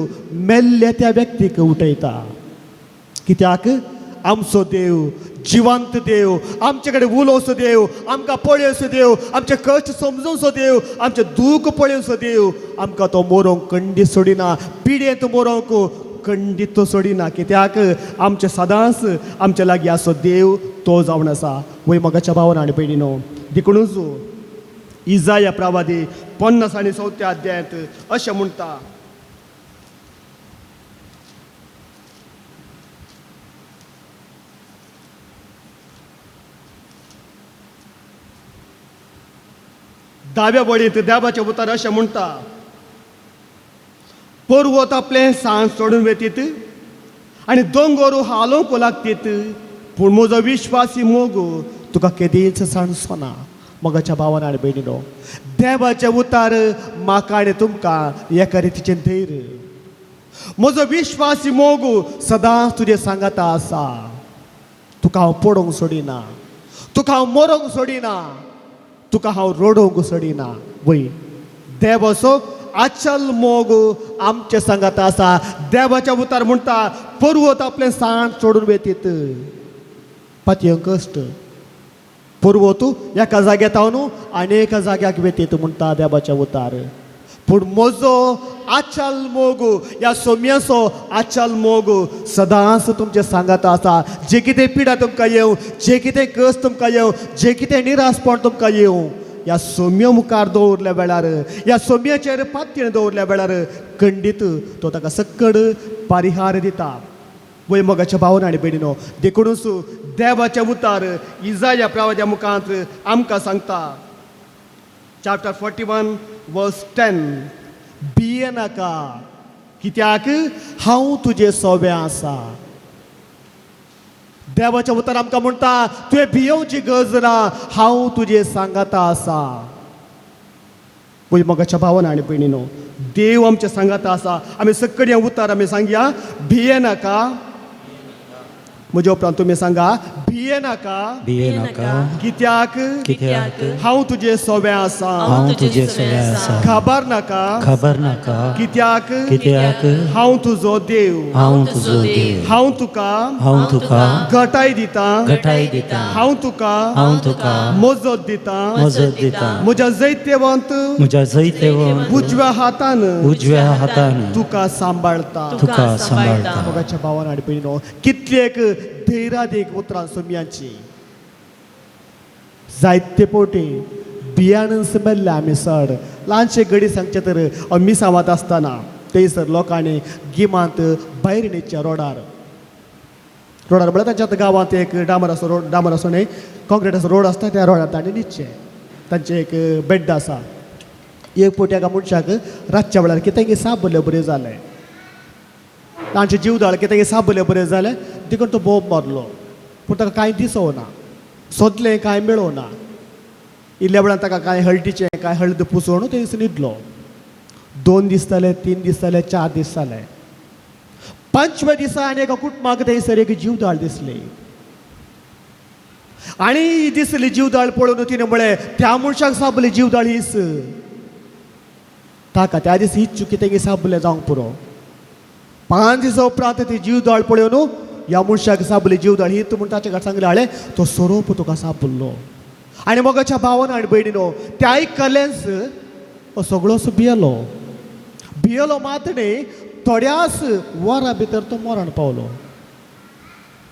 मेल्ल्या त्या व्यक्तीक उठयता. कित्याक आमचो देव जिवंत देव, आमचे कडेन उलोवचो देव, आमकां पळयोवचो देव, आमचे कश्ट समजोवचो देव, आमचें दूख पळयोवचो देव. आमकां तो मोरोंक खंडीत सोडिना, पिड्येंत मोरोंक खंडीत तो सोडिना. कित्याक आमचे सदांच आमचे लागीं आसो देव तो जावन आसा. वय मोगाच्या भावान आनी भयणीनो, देखुनूच इजाया प्रवादी 54 अध्यायांत अशें म्हणटा, दाव्या वळींत देवाचें उतर अशें म्हणटा, पर्वत आपलें सांज सोडून वेतीत आनी दोंगर हालोवंक लागतीत, पूण म्हजो विश्वासी मोग तुका केदींच सांडचो ना. मोगाच्या भावान आनी भयणीनो, देवाचें उतार म्हाका आनी तुमकां एका रितीचें धैर्य. म्हजो विश्वासी मोग सदांच तुजे सांगाता आसा. तुका हांव पडोवंक सोडिना, तुका हांव मरोंक सोडिना, तुका हांव रडोवंक सोडिना. वय देवाचो आचल मोग आमचे सांगाता आसा. देवाच्या उतार म्हणटा, पर्वत आपलें सांड सोडून वेतीत, पातयेंक कश्ट. पर्वत एका जाग्यार न्हू आनी एका जाग्याक वेतीत म्हणटा देवाच्या उतार, पूण म्हजो आचल मोग, ह्या सोम्याचो आचल मोग सदांच तुमचे सांगाता आसा. जे कितें पिडा तुमकां येवं, जे कितें कस तुमकां येवं, जे कितें निरासपण तुमकां येवं, ह्या सोम्यो मुखार दवरल्या वेळार, ह्या सोम्याचेर पातयेन दवरल्या वेळार खंडीत तो ताका सक्कड परिहार दिता. वय मोगाच्या भावन आनी भयणीनो, देखुनूच देवाचें उतार इजाया प्रवाद्या मुखांत आमकां सांगता, चॅप्टर 41 वर्स 10, भिये नाका, कित्याक हांव तुजे सोबे आसा. देवाचें उतर आमकां म्हणटा, तुवें भियोवची गरज ना, हांव तुजे सांगाता आसा. वय मोगाच्या भावान आनी भयणीनो, देव आमच्या सांगाता आसा. आमी सकड हें उतर आमी सांगया, भिये नाका. म्हज्या उपरांत तुमी सांगा, भिये नाका, भिये नाका, कित्याक कित्याक हांव तुजे सोबे आसा. हांव तुजे सोबे आसा. खबर नाका, खबर नाका, कित्याक कित्याक हांव तुजो देव. हांव तुजो देव. हांव तुका हांव तुका घटाय दिता, घटाय दिता. हांव तुका हांव तुका मजत दिता, मजत दिता. म्हज्या जैतेवंत म्हज्या जैतेवंत उजव्या हातान उजव्या हातान तुका सांबाळता. तुका सांबाळता. मोगाच्या भावान आनी भयणीनो, कितली एक धैर्यादीक उतरां सोम्यांची. जायते पोटी बियाणस मेल्ले आमी सर. ल्हानशे गडी सांगचे तर मिसावात आसतना थंयसर लोकांनी गिमांत भायर न्हिदच्या रोडार. रोडार म्हळ्यार तांच्या आतां गांवांत एक डांबराचो रोड, डांबराचो न्हय, कॉंक्रिटाचो रोड आसता, त्या रोडार तांणी न्हिदचें. तांचें एक बेड आसा. एक पोटी एका मनशाक रातच्या वेळार कितें साबरलें बरें जालें, तांचे जीवदाळ कितें साबरलें बरें जालें, देखून तो बोब मारलो, पूण ताका कांय दिसना, सोदलें कांय मेळना. इल्ल्या वेळान ताका कांय हळदीचें कांय हळद पुसोवन थंयस न्हिदलो. 2 दीस जाले, 3 दीस जाले, 4 दीस जाले. 5व्या दिसा आनी एका कुटुंबाक थंयसर एक जीवदाळ दिसली. आनी दिसली जीवदाळ पळोवन तिणें म्हळें, त्या मनशाक साबली जीवदाळ हीच. ताका त्या दीस हीच चुकी तेगे साबलें जावंक पुरो. 5 दिसां उपरांत ती जीवदाळ पळोवन ह्या मनशाक साबली जीवदाळ ही म्हूण ताचे कडेन सांगलें, हाडलें तो सोरोप तुका सापडलो. आनी मोगाच्या भावान आनी भयणीनो, त्या आयकलेंच हो सगळोच भियेलो. भियेलो मात न्ही, थोड्याच वरां भितर तो मरण पावलो.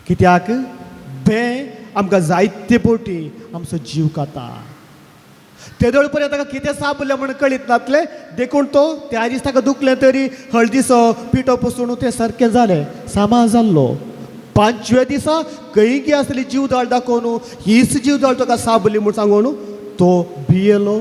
कित्याक भंय आमकां जायते पवटी आमचो जीव खाता. तेदोळ पर्यंत ताका कितें सापडलें म्हूण कळीत नासलें, देखून तो त्या दीस ताका दुखलें तरी हळदीचो पिठो पसून तें सारकें जालें, सामा जाल्लो. पांचव्या दिसा खंय आसली जीवदाळ दाखोवन हीच जीवदाळ तुका साबली म्हूण सांगून तो भियेलो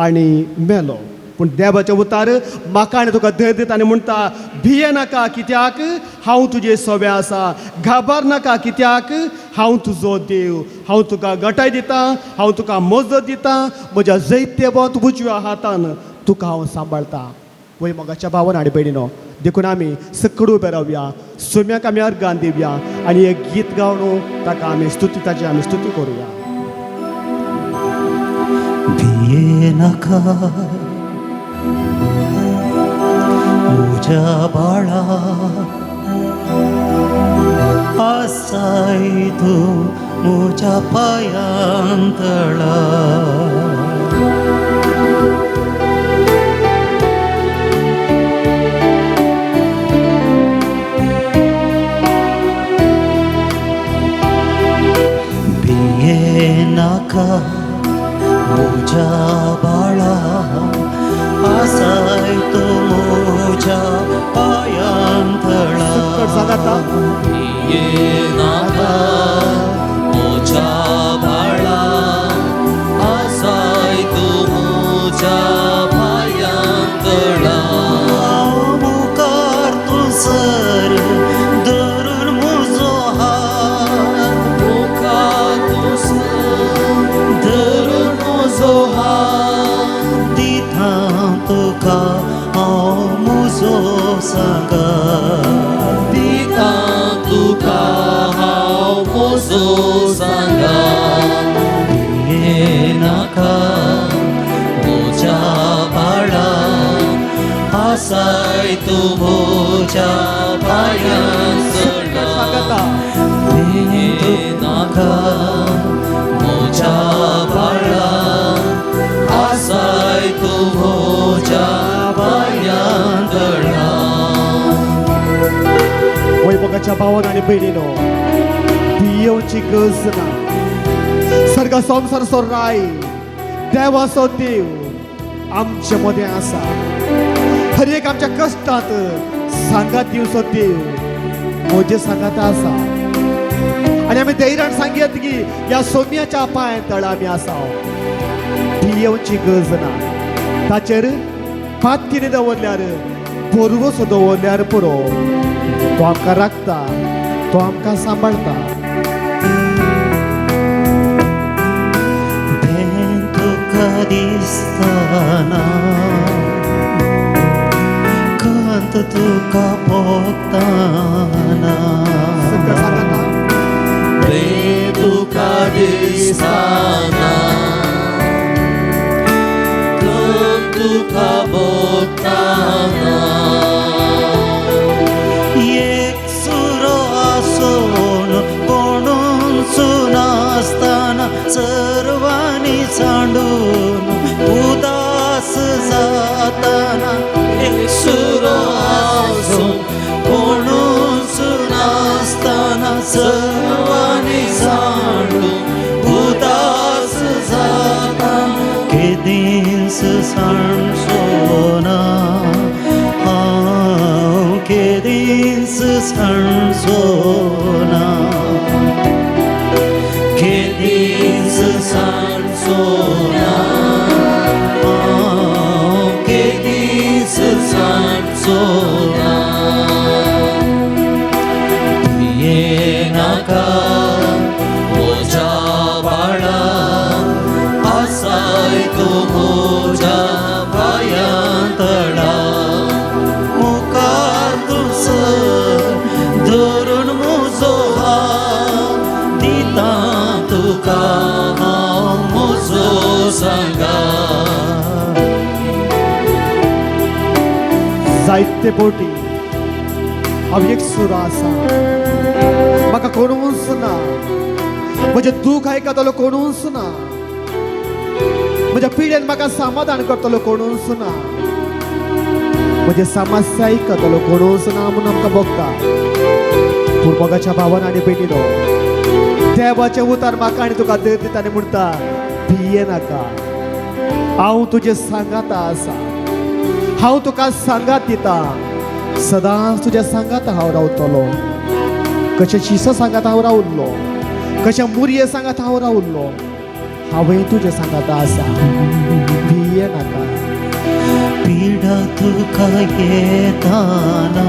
आनी मेलो. पूण देवाचें उतार म्हाका आनी तुका धैर्य दिता आनी म्हणटा, भिये नाका कित्याक हांव तुजे सवे आसा, घाबर नाका कित्याक हांव तुजो देव, हांव तुका गटाय दिता, हांव तुका मजत दिता, म्हज्या जैत्यवंत उजव्या हातान तुका हांव सांबाळटा. वय मोगाच्या भावन आनी भयणीनो, देखून आमी सकड उबे रावया, सोम्याक आमी अर्गान दिवया आनी एक गीत गावन ताका आमी स्तुती, ताची आमी स्तुती करुया. भिये नाका म्हज्या बाळा, आसाय तूं म्हज्या पांयांतळा. भिये नाका म्हज्या बाळा, आसाय तूं म्हज्या पांयांतळा. भिये नाका म्हज्या बाळा, आसाय तूं म्हज्या पांयांतळा. मुखार तूं सर धरून म्हजो हात, मुखार तूं सर धरून म्हजो हात, दिता तुका हांव म्हजो सांगात, दिता तुका हांव म्हजो सांगात. भिये नाका म्हज्या बाळा, आसाय तूं म्हज्या पांयांतळा. भिये नाका म्हज्या बाळा, आसाय तूं म्हज्या पांयांतळा. वैभोगाच्या भावान आनी भयणीनो, भियेवची गरज ना. सर्ग संवसाराचो राय, देवाचो देव आमचे मदें आसा. हर एक आमच्या कश्टांत सांगात दिवचो देव म्हजे सांगात आसा. आनी आमी धैर्यान सांगयात की ह्या सोम्याच्या पांया तळा आमी आसा. भियेवची गरज ना. ताचेर पातकिने दवरल्यार, बोरवसो दवरल्यार पुरो, तो आमकां राखता, तो आमकां सांबाळटा. भें तुका दिसतना, खंत तुका भोगतना, भें तुका दिसतना, खंत तुका भोगतना, एक सुरो आसून कोणूच नासतना, सर्वांनी सांडून उदास जातना, एक सुरो आसून कोणूच नासतना, सर्वांनी सांडून उदास जातना, केदींच सांडचो ना हांव, केदींच सांडचो ना, केदींच सांडचो ना हांव, केदींच सांडचो ना. भिये नाका म्हज्या बाळा, आसाय तूं म्हज्या पांयांतळा. मुखार तूं सर धरून म्हजो हात, दिता तुका हांव म्हजो सांगात. जायते पवटी हांव एक सुरो आसा, म्हाका कोणूच ना, म्हजें दूख आयकतलो कोणूच ना, म्हज्या पिडेन म्हाका समाधान करतलो कोणूच ना. म्हजे समस्या आयकतलो कोणूच ना म्हूण आमकां भोगता. पूण मोगाच्या भावान आनी भयणीनो, देवाचें उतर म्हाका आनी तुका धीर दिता आनी म्हणटा, भिये नाका, हांव तुजे सांगाता आसा, हांव तुका सांगात दिता, सदांच तुज्या सांगात हांव रावतलो. कशें शिस सांगात हांव रावल्लो, कशें मुरये सांगात हांव रावल्लो, हांवूय तुजे सांगाता आसा, भिये नाका. पिडा तुका येताना,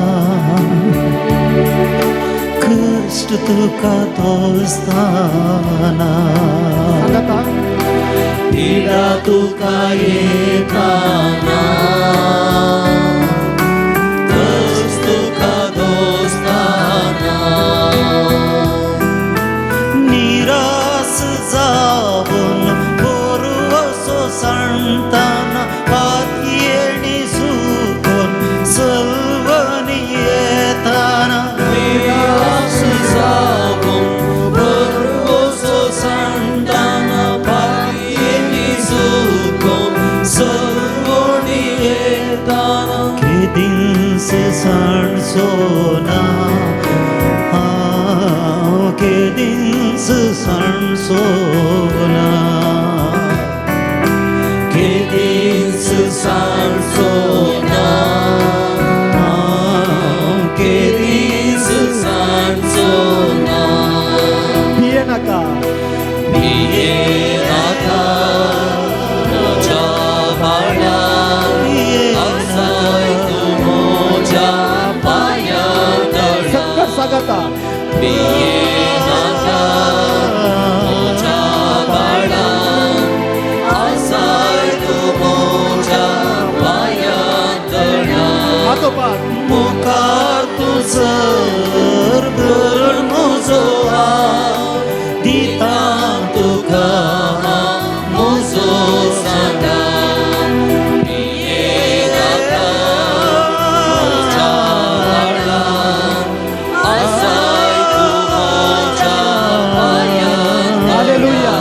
कश्ट तुका दोस्ताना, सांगाता पिडा तुका येताना, कश्ट तुका दोस्ताना, निरास जावन बरवसो सांडताना, पातयेणी सुकोन सलवणी येताना, निराश जावन बरवसो सांडताना, पातयेणी सुकोन सलवणी येताना, केदींस सांडचो ना, हांव केदींस सांडचो ना, केदींस सांडचो ना, हांव केदींस सांडचो ना. भिये नाका, भिये नाका म्हज्या बाळा, आसाय तूं म्हज्या पांया तळा. संकट सांगाता, भिये नाका म्हज्या बाळा, आसाय तूं म्हज्या पांया तळा. हातोपात मुखार तूं सर धर म्हजो हात दिता तुका म्हजो सांगात. भिये नाका म्हज्या बाळा, आसाय तूं म्हज्या पांया तळा. Hallelujah.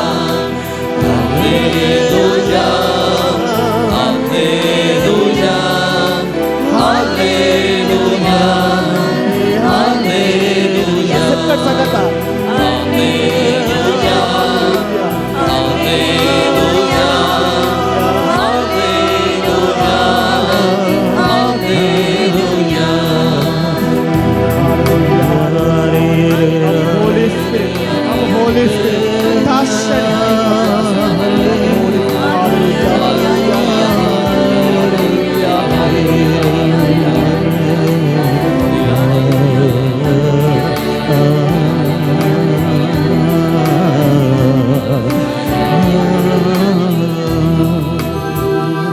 Hallelujah, hallelujah, hallelujah, hallelujah, संकट सांगाता, hallelujah, hallelujah, hallelujah, hallelujah. Holy Spirit, come Holy Spirit, touch and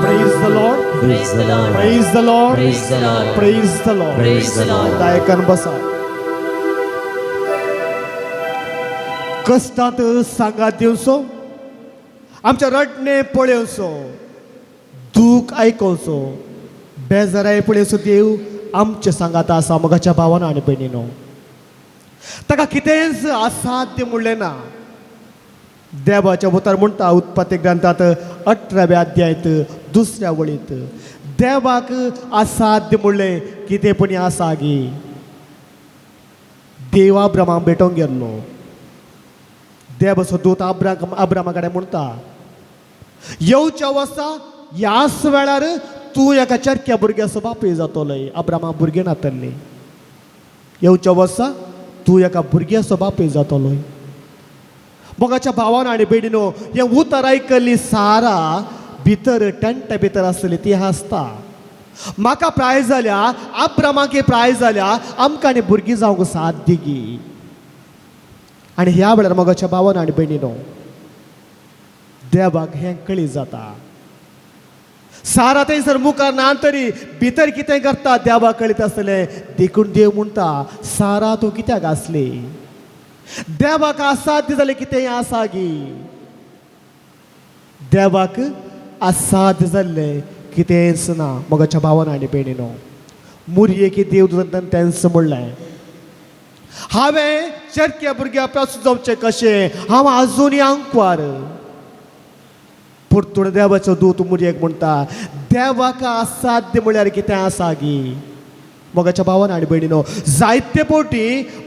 Praise the Lord. Praise the Lord. Praise the Lord. Praise the Lord. Praise the Lord. Praise the Lord. दायकान बसा. कश्टांत सांगात दिवचो, आमच्या रडणे पळयोवचो, दूख आयकोवचो, बेजाराय पळयोवचो देव आमचे सांगात आसा. मोगाच्या भावान आनी भयणीनो, ताका कितेंच असाध्य म्हणलें ना. देवाच्या उतर म्हणटा उत्पत्ती ग्रंथात 18व्या अध्यायत 2ऱ्या वळींत, देवाक असाध्य म्हणलें कितें पण आसा गी. देव अब्रामाक भेटोवंक गेल्लो. देव असो दूत अब्रामा कडेन म्हणटा, येवच्या वर्सा ह्याच वेळार तूं एका चरक्या भुरग्याचो बापूय जातलोय. अब्रामा भुरगें नातल्लें. येवच्या वर्सा तूं एका भुरग्याचो बापूय जातलोय. मोगाच्या भावान आनी भयणीनो, हें उतर आयकल्ली सारा भितर टेंटा भितर आसली ती हांसता. म्हाका प्राय जाल्या, अब्रामाक प्राय जाल्या, आमकां आनी भुरगीं जावंक साध्य गी. आनी ह्या वेळार मोगाच्या भावान आनी भयणीनो, देवाक हें कळी जाता. सारा थंयसर मुखार ना तरी भितर कितें करता देवाक कळीत आसलें. देखून देव म्हणटा, सारा तूं कित्याक आसली? देवाक असाध्य जालें कितेंय आसा गी. देवाक असाध्य जाल्लें कितेंच ना. मोगाच्या भावान आनी भयणीनो, मुरयेक देव तेंच म्हणलें, हांवें चरक्या भुरग्या प्रसूत जावचें कशें, हांव आजुनूय आंकवार. परतून देवाचो दूत मुरयेक म्हणटा, देवाक असाध्य म्हळ्यार कितें आसा गी? मोगाच्या भावान आनी भयणीनो, जायते पोटी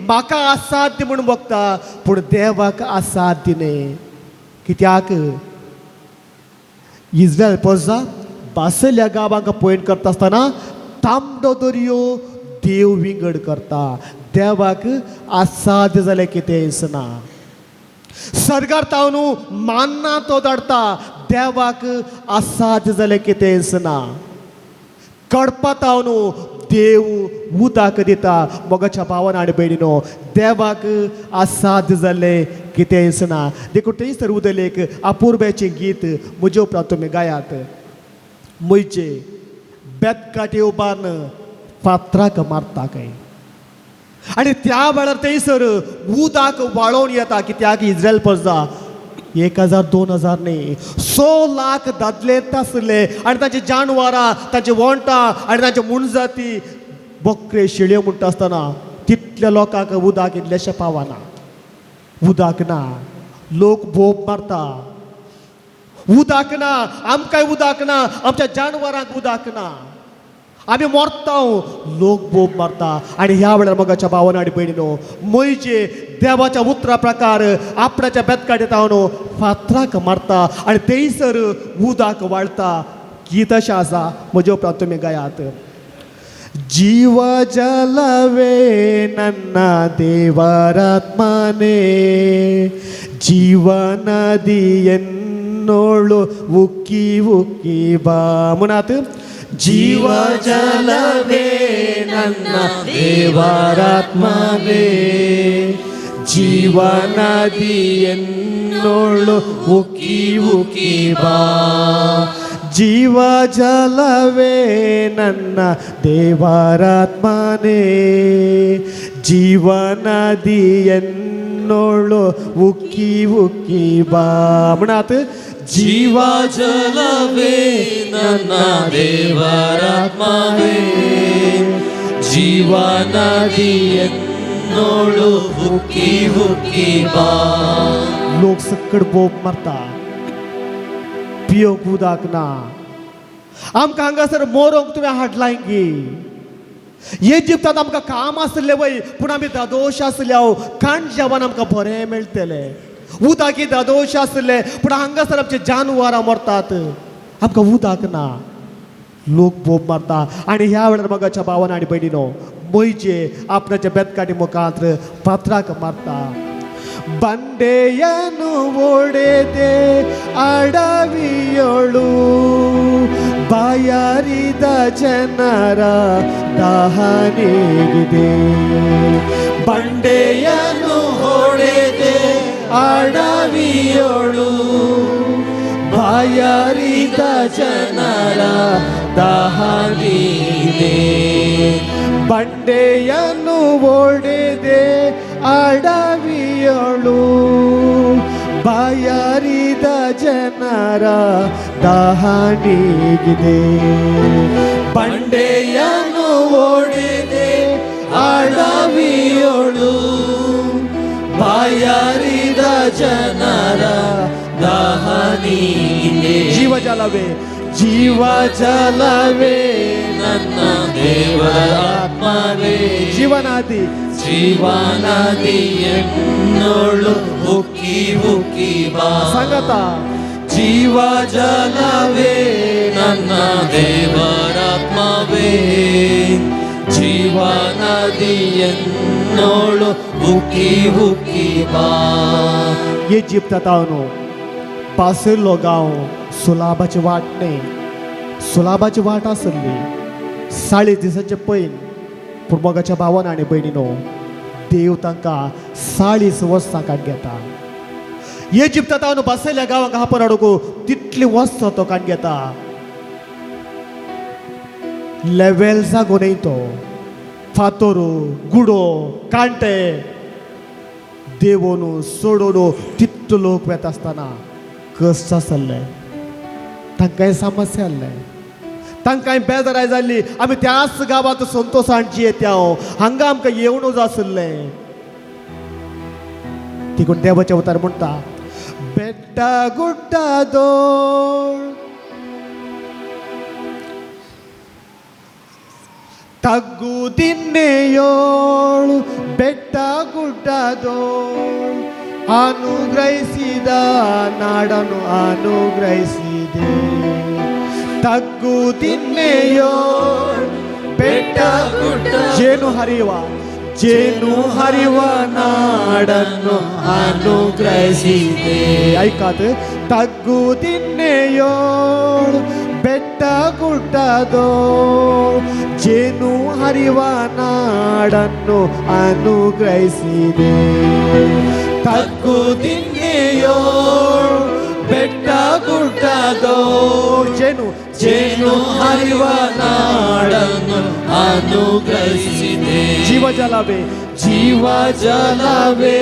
म्हाका असाध्य म्हूण बगता, पूण देवाक असाध्य न्ही. कित्याक इज्रायल पोजा बासल्या गांवांक पॉयंट करता आसतना तांबडो दर्यो देव विंगड करता. देवाक असाध्य जालें कितेंच ना. सर्गार तावन मान्ना तो धाडटा. देवाक असाध्य जालें कितेंच ना. कडपा तावन देव उदक दिता. मोगाच्या भावान आनी भयणीनो, देवाक असाध्य जालें कितेंच ना. देखून थंयसर उदल एक अपुर्ब्याचें गीत म्हजे उपरांत तुमी गायात. म्हजे बेतकाटी उबारून फातराक मारता काय आनी त्या वेळार थंयसर उदक वाळोवन येता. कित्याक इज्रायल प्रजा 1000 2000 न्ही, 6 लाख दादले आसले आनी तांची जानवरां, तांची वोंटां आनी तांचे मुनजाती, बकरे, शेळयो म्हणटा आसतना तितल्या लोकांक उदक इल्लेशें पावना. उदक ना, लोक बोब मारता, उदक ना, आमकांय उदक ना, आमच्या जानवरांक उदक ना, आमी मरता. लोक बोब मारता आनी ह्या वेळार मोगाच्या भावान आनी भयणीनो, म्हजे देवाच्या उतरा प्रकार आपणाच्या बेतकाटे तावन फातराक मारता आनी थंयसर उदक वाळटा. गीत अशें आसा, म्हजे उपरांत तुमी गायात. ಜೀವ ಜಲವೇ ನನ್ನ ದೇವರಾತ್ಮನೇ, ಜೀವ ನದಿಯನ್ನೋಳು ಉಕ್ಕಿ ಉಕ್ಕಿ ಬಾ. ಮುನಾತ್. ಜೀವ ಜಲವೇ ನನ್ನ ದೇವರಾತ್ಮನೇ, ಜೀವ ನದಿಯನ್ನೋಳು ಉಕ್ಕಿ ಉಕ್ಕಿ ಬಾ. ಜೀವ ಜಲವೇ ನನ್ನ ದೇವರಾತ್ಮನೇ, ಜೀವ ನದಿಯನ್ನೋಳು ಉಕ್ಕಿ ಉಕ್ಕಿ ಬಾ. ಮುನಾತ್. ಜೀವ ಜಲವೇ ನನ್ನ ದೇವರಾತ್ಮವೇ, ಜೀವ ನದಿಯನ್ನೋಳು ಉಕ್ಕಿ ಉಕ್ಕಿ ಬಾ. लोक सकट बोब मारता, पियोंक उदक ना, आमकां हांगासर मोरोंक तुवें हाडलाय गी? इजिप्तांत आमकां काम आसलें वय, पूण आमी दादोश आसले. हांव खाण जेवण आमकां बरें मेळटलें, उदक दादोश आसलें, पूण हांगासर आमचे जानवरां मरतात, आमकां उदक ना. लोक बोब मारता आनी ह्या वेळार मोगाच्या भावान आनी भयणीनो, मोयजे आपणाच्या बेतकाटी मुखांत फातराक मारता. ಬಂಡೆಯನ್ನು ಒಡೆದೆ ಅಡವಿಯೊಳು ಬಾಯಾರಿದ ಜನರ ದಾಹ ನೀಗಿದೆ. ಬಂಡೆಯನ್ನು ಹೊಡೆದೆ ಅಡವಿಯೊಳು ಬಾಯಾರಿದ ಜನರ ದಾಹ ನೀಗಿದೆ. ಬಂಡೆಯನ್ನು ಒಡೆದೆ ಅಡವಿಯೊಳು ಬಾಯಾರಿದ ಜನರ ದಾಹ ನೀಗಿದೆ. ಬಂಡೆಯನ್ನು ಒಡೆದೆ ಅಡವಿಯೊಳು ಬಾಯಾರಿದ ಜನರ ದಾಹ ನೀಗಿದೆ. ಜೀವಜಲವೇ, ಜೀವ ಜಲವೇ ನನ್ನ ದೇವರ ಆತ್ಮವೇ, ಜೀವನಾದಿ, ಜೀವನದಿಯನ್ನೋಳು ಉಕ್ಕಿ ಉಕ್ಕಿ ಬಾ. ಸಂಗತ. ಜೀವ ಜಲವೇ ನನ್ನ ದೇವರಾತ್ಮವೇ, ಜೀವ ನದಿಯನ್ನೋಳು ಉಕ್ಕಿ ಉಕ್ಕಿ ಬಾ. इजिप्तांत पासिल्लो गांव सुलाबाची वाट न्ही, सुलाबाची वाट आसली 40 दिसांचे पयन. पूण मोगाच्या भावान आनी भयणीनो, देव तांकां 40 वर्सां काड घेता. इजिप्तांत बसयल्या गांवाक हापण हाडूंक तितली वर्सां तो काड घेता. लेवेल जागो न्ही तो, फातोरो, गुडो, कांटे देवोन सोडोन तितलो लोक वेता आसतना कश्ट आसले, तांकांय समस्या आसले, तांकांय बेजाराय जाल्ली. आमी त्याच गांवांत संतोशान जियेता, हांगा आमकां येवनूच आसलें. तिकून देवाच्या उतार म्हणटा, ಬೆಟ್ಟ ಗುಡ್ಡದೋಳ್ ತಗ್ಗು ದಿನ್ನೆಯೋಳು ಬೆಟ್ಟ ಗುಡ್ಡದೋಳು ಅನುಗ್ರಹಿಸಿದ ನಾಡನ್ನು ಅನುಗ್ರಹಿಸಿದೆ. ತಗ್ಗು ದಿನ್ನೆಯೋಳು ಬೆಟ್ಟ ಗುಡ್ಡ ಜೇನು ಹರಿಯುವ, ಜೇನು ಹರಿಯುವ ನಾಡನ್ನು ಅನುಗ್ರಹಿಸಿದೆ. ಐಕಾತ್. ತಗ್ಗು ದಿನ್ನೆಯೋಳು ಬೆಟ್ಟ ಗುಡ್ಡದೋಳು ಜೇನು ಹರಿವ ನಾಡನ್ನು ಅನುಗ್ರಹಿಸಿದೆ. ತಗ್ಗು ದಿನ್ನೆಯೋಳು ಬೆಟ್ಟ ಗುಡ್ಡದೋಳು ಜೇನು ಜೇನು ಹರಿವ ನಾಡನ್ನು ಅನುಗ್ರಹಿಸಿದೆ. ಜೀವಜಲವೇ, ಜೀವ ಜಲವೇ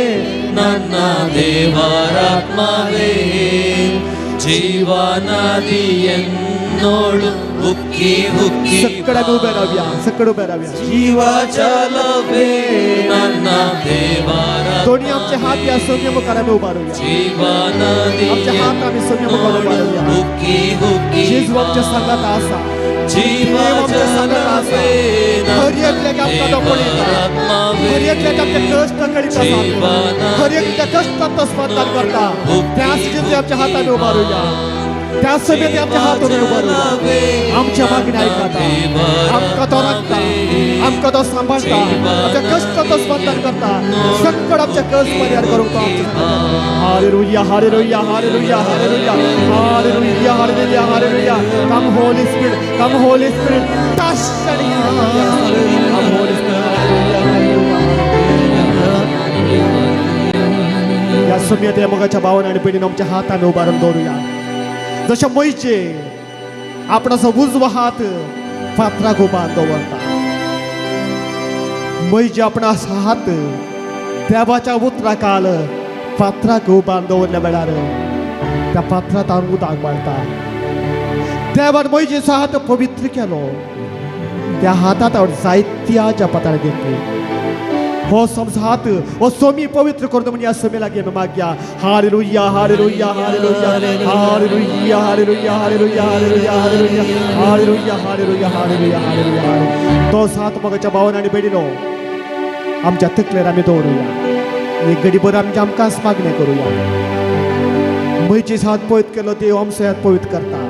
ನನ್ನ ದೇವರಾತ್ಮವೇ, ಜೀವ ನದಿಯನ್ನೋಳು ಉಕ್ಕಿ ಉಕ್ಕಿ ಸಕ್ಕಡ ಬೇರವ್ಯ, ಸಕ್ಕಡು ಬೇರವ್ಯ. ಜೀವ ಜಲವೇ ನನ್ನ ದೇವರ दोन्ही आमचे हात या सौम्य मुखार आमी उबारुया. ಜೀವ आमचे हात आमी सौम्य मुखार उबारुया. उक्की उक्की जेजू आमच्या सांगात आसा. ಜೀವ देव आमच्या सांगात आसा. हर एकल्याक आमकां तो पळयता. हर एकल्याक आमचे कश्ट कळीत आसा. हर एकल्या कश्टांत तो स्पंदन करता. त्याच जेजू आमच्या हातान उबारुया. त्या समेत आमच्या हात उबारुया. आमच्या मागण्या आयकता, आमकां तो राखता, आमकां तो सांबाळटा, आमच्या कश्टांत तो स्पंदन करता. सकळ आमच्या कश्ट परिहार करूंक तो आमच्या सांगात. Hallelujah, hallelujah, hallelujah, hallelujah, hallelujah, hallelujah, hallelujah. Come Holy Spirit, come Holy Spirit, touch and heal. Come Holy Spirit, hallelujah, hallelujah. या समेत या मोगाच्या भावान आणि बहिणीनं आमच्या हात आम्ही उबारून दवरुया. जशें मोयचे आपणाचो उजवो हात फातराक उबार दवरता, मोयचे आपणाचो हात देवाच्या उतराकाल फातराक उबार दवरल्या वेळार त्या फातरात हांव उदक मारता. देवान मोयजेचो हात पवित्र केलो. त्या हातात हांव जायत्या जपातान देखली. हो समज हात हो सोमी पवित्र करतो म्हणजे या समे लागीं आमी मागया. Hallelujah, hallelujah, hallelujah, hallelujah, hallelujah, hallelujah, hallelujah, hallelujah, hallelujah, hallelujah, hallelujah, hallelujah. तोच हात मोगाच्या भावान आनी भयणीनो आमच्या तकलेर आमी दवरुया. एक घडीभर आमच्या आमकांच मागणें करुया. म्हजेच हात पवित्र केलो देव आमचो हात पवित्र करता.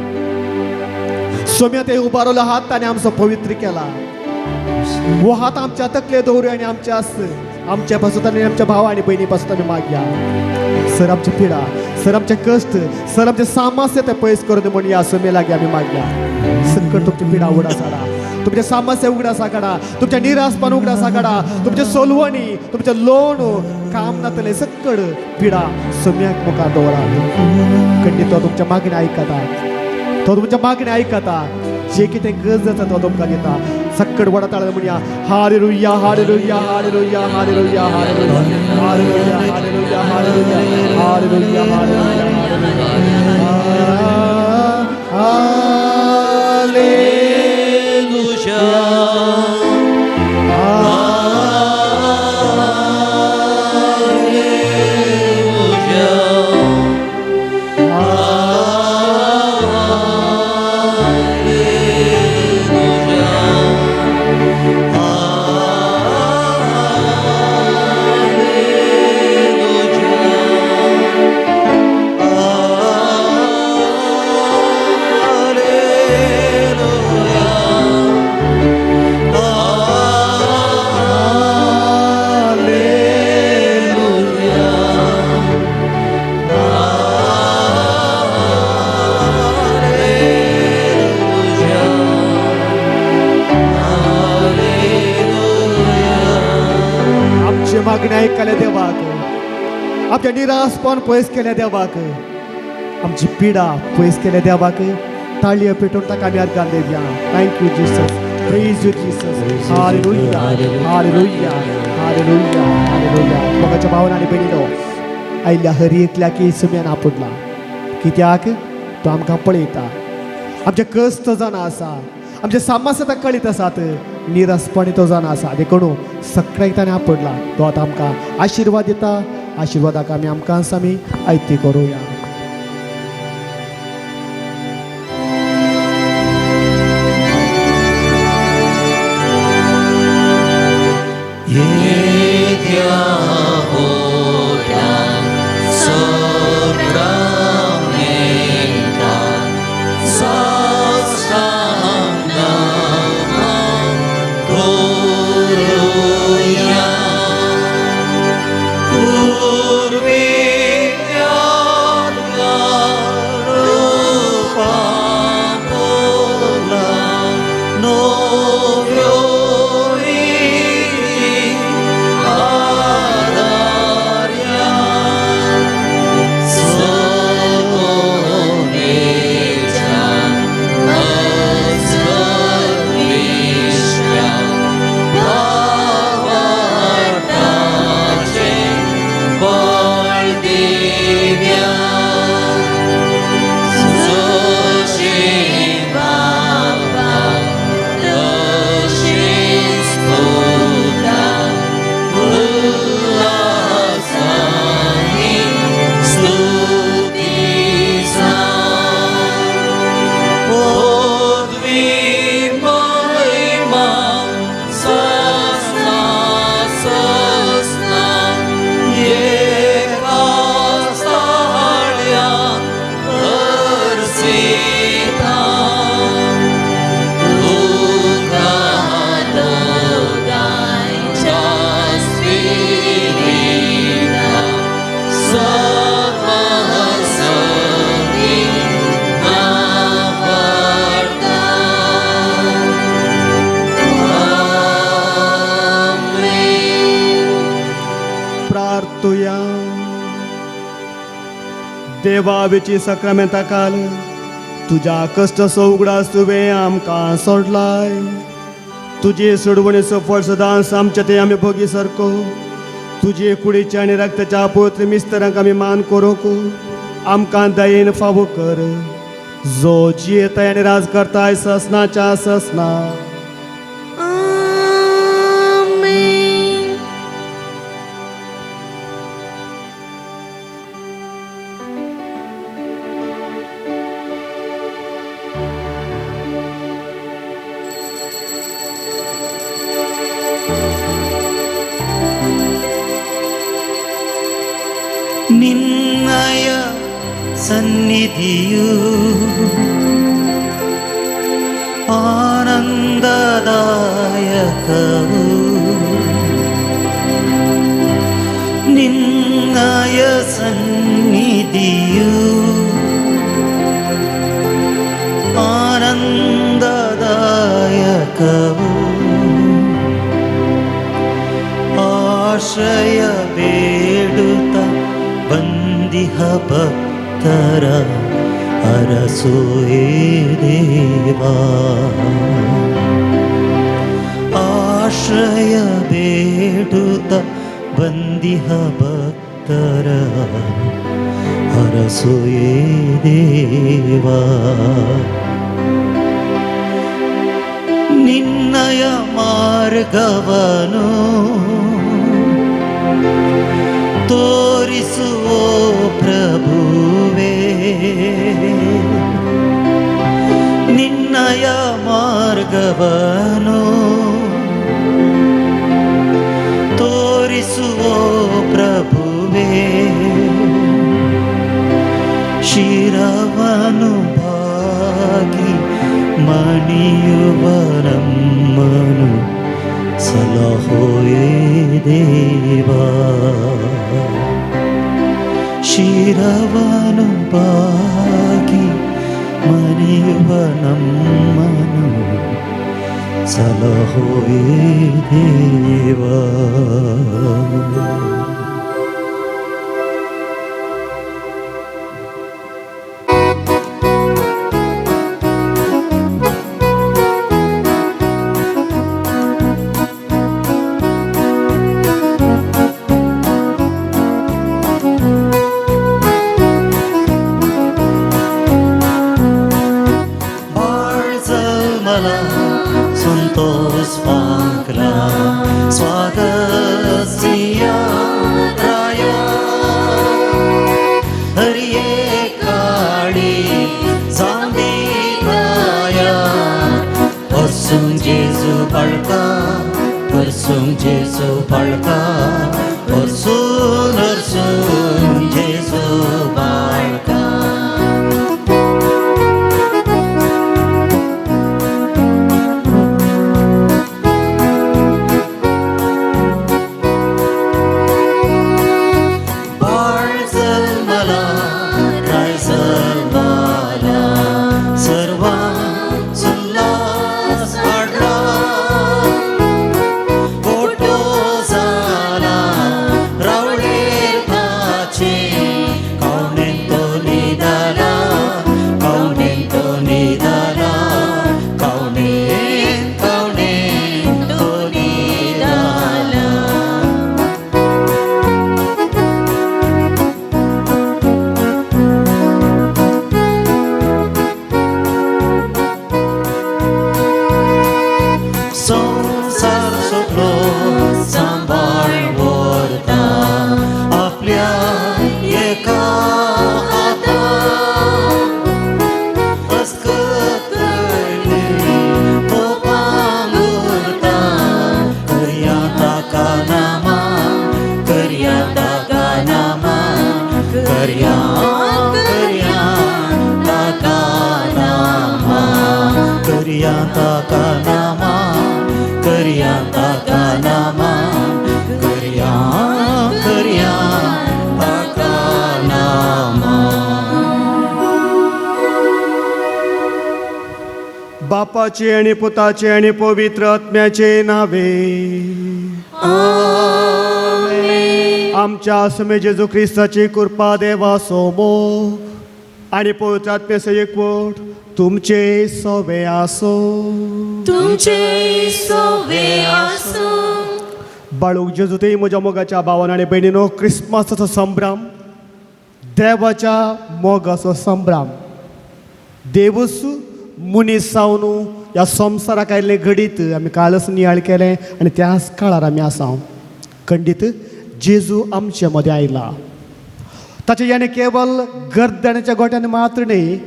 सोम्या ते उबारलो हात ताणें आमचो पवित्र केला. हो हात आमच्या तकले दवरुया आनी आमच्या आमच्या पासून आनी आमच्या भाव आनी भयणी पासून आमी मागया. सर आमची पिडा, सर आमचे कश्ट, सर आमचे सामस्य ते पयस करून म्हण ह्या समे लागीं आमी मागया. सकट तुमची पिडा उगडास हाडा, तुमचे सामस्य उगडास काडा, तुमच्या निरासपण उगडास काडा, तुमचे सोलवणी, तुमचे लोण काम नातले सकड पिडा सम्याक मुखार दवरात. खंडीत तो तुमच्या मागण्या आयकता, तो तुमच्या मागण्या आयकता. जे कितें गरज आसा तो तुमकां दिता. सक्कड वडा ताळ्यान म्हणया hallelujah, hallelujah, hallelujah, hallelujah, hallelujah, hallelujah, hallelujah, hallelujah, hallelujah, hallelujah, hallelujah. आमची मागणी आयकल्या देवाक, आमच्या निरासपण पयस केल्या देवाक, आमची पिडा पयस केल्या देवाक ताळयो पेटोवन ताका आमी अर्गां दिवया. Thank you Jesus, praise you Jesus. Hallelujah, hallelujah, hallelujah, hallelujah. मोगाच्या भावान आनी भयणीनो आयिल्ल्या हर एकल्याक सुम्यान आपुडला. कित्याक तो आमकां पळयता, आमचे कश्ट जाणा आसा, आमचे सामस्य ताका कळीत आसात, निरासपणी तो जाणा आसा. देखून सगळ्याक ताणें आपडला. तो आतां आमकां आशिर्वाद दिता. आशिर्वादाक आमी आमकांच आमी आयती करुया. देवावेची सक्रामेंता काल तुज्या कश्टाचो उगडास तुवें आमकां सोडलाय. तुजे सोडवणेचो फळ सदांच आमच्या ते आमी भोगी सारको. तुजे कुडीच्या आनी रक्ताच्या पवित्र मिस्तरांक आमी मान करूंक आमकां दयेन फावो कर, जो जियेताय आनी राज करताय ससनाच्या ससना. आमेन. ನಿನ್ನಯ ಸನ್ನಿಧಿಯು ಆನಂದದಾಯಕವು, ನಿನ್ನಯ ಸನ್ನಿಧಿಯು ಆನಂದದಾಯಕವು. ಆಶ್ರಯ ಬೇಡುತ್ತ ಬಂದಿಹ ಭಕ್ತರ ಅರಸೋಯೇ ದೇವಾ, ಆಶ್ರಯ ಬೇಡುತ್ತ ಬಂದಿಹ ಭಕ್ತರ ಅರಸೋಯೇ ದೇವಾ. ನಿನ್ನಯ ಮಾರ್ಗವನು ತೋರಿಸುವೋ ಪ್ರಭುವೇ, ನಿನ್ನಯ ಮಾರ್ಗವನು ತೋರಿಸುವೋ ಪ್ರಭುವೇ. ಶಿರವನು ಬಾಗಿ ಮಣಿಯುವ ನಮ್ಮನು ಸಲಹೋಯೇ ದೇವಾ, ಶಿರವನು ಬಾಗಿ ಮಣಿಯುವ ನಮ್ಮನು ಸಲಹೋಯೇ ದೇವಾ. संतोष पाकला स्वागत राया, हरिये काळी जांबी राया. परसून जेजू पाळका, परसून जेजू पाळका, परसून परसून जेजू पाळका. बापाचे आणि पुताचे आणि पवित्र आत्म्याचे नावे. आमेन. आमच्या सुमे जेजू क्रिस्ताची कृपा देवाचो मोग आनी पवित्र आत्म्याचो एकवट तुमचे सोवे आसो. तुमचे सोवे आसूं. बाळूक जेजू ते म्हज्या मोगाच्या भावान आनी भयणीनो, क्रिस्मसाचो संभ्रम देवाच्या मोगाचो संभ्रम. देवूच मनीस जावन ह्या संवसाराक आयिल्लें घडीत आमी कालच नियाळ केलें आनी त्याच काळार आमी आसा. खंडीत जेजू आमचे मदें आयला. ताचें याने केवल गर्दण्याच्या गोट्यान मात्र न्ही,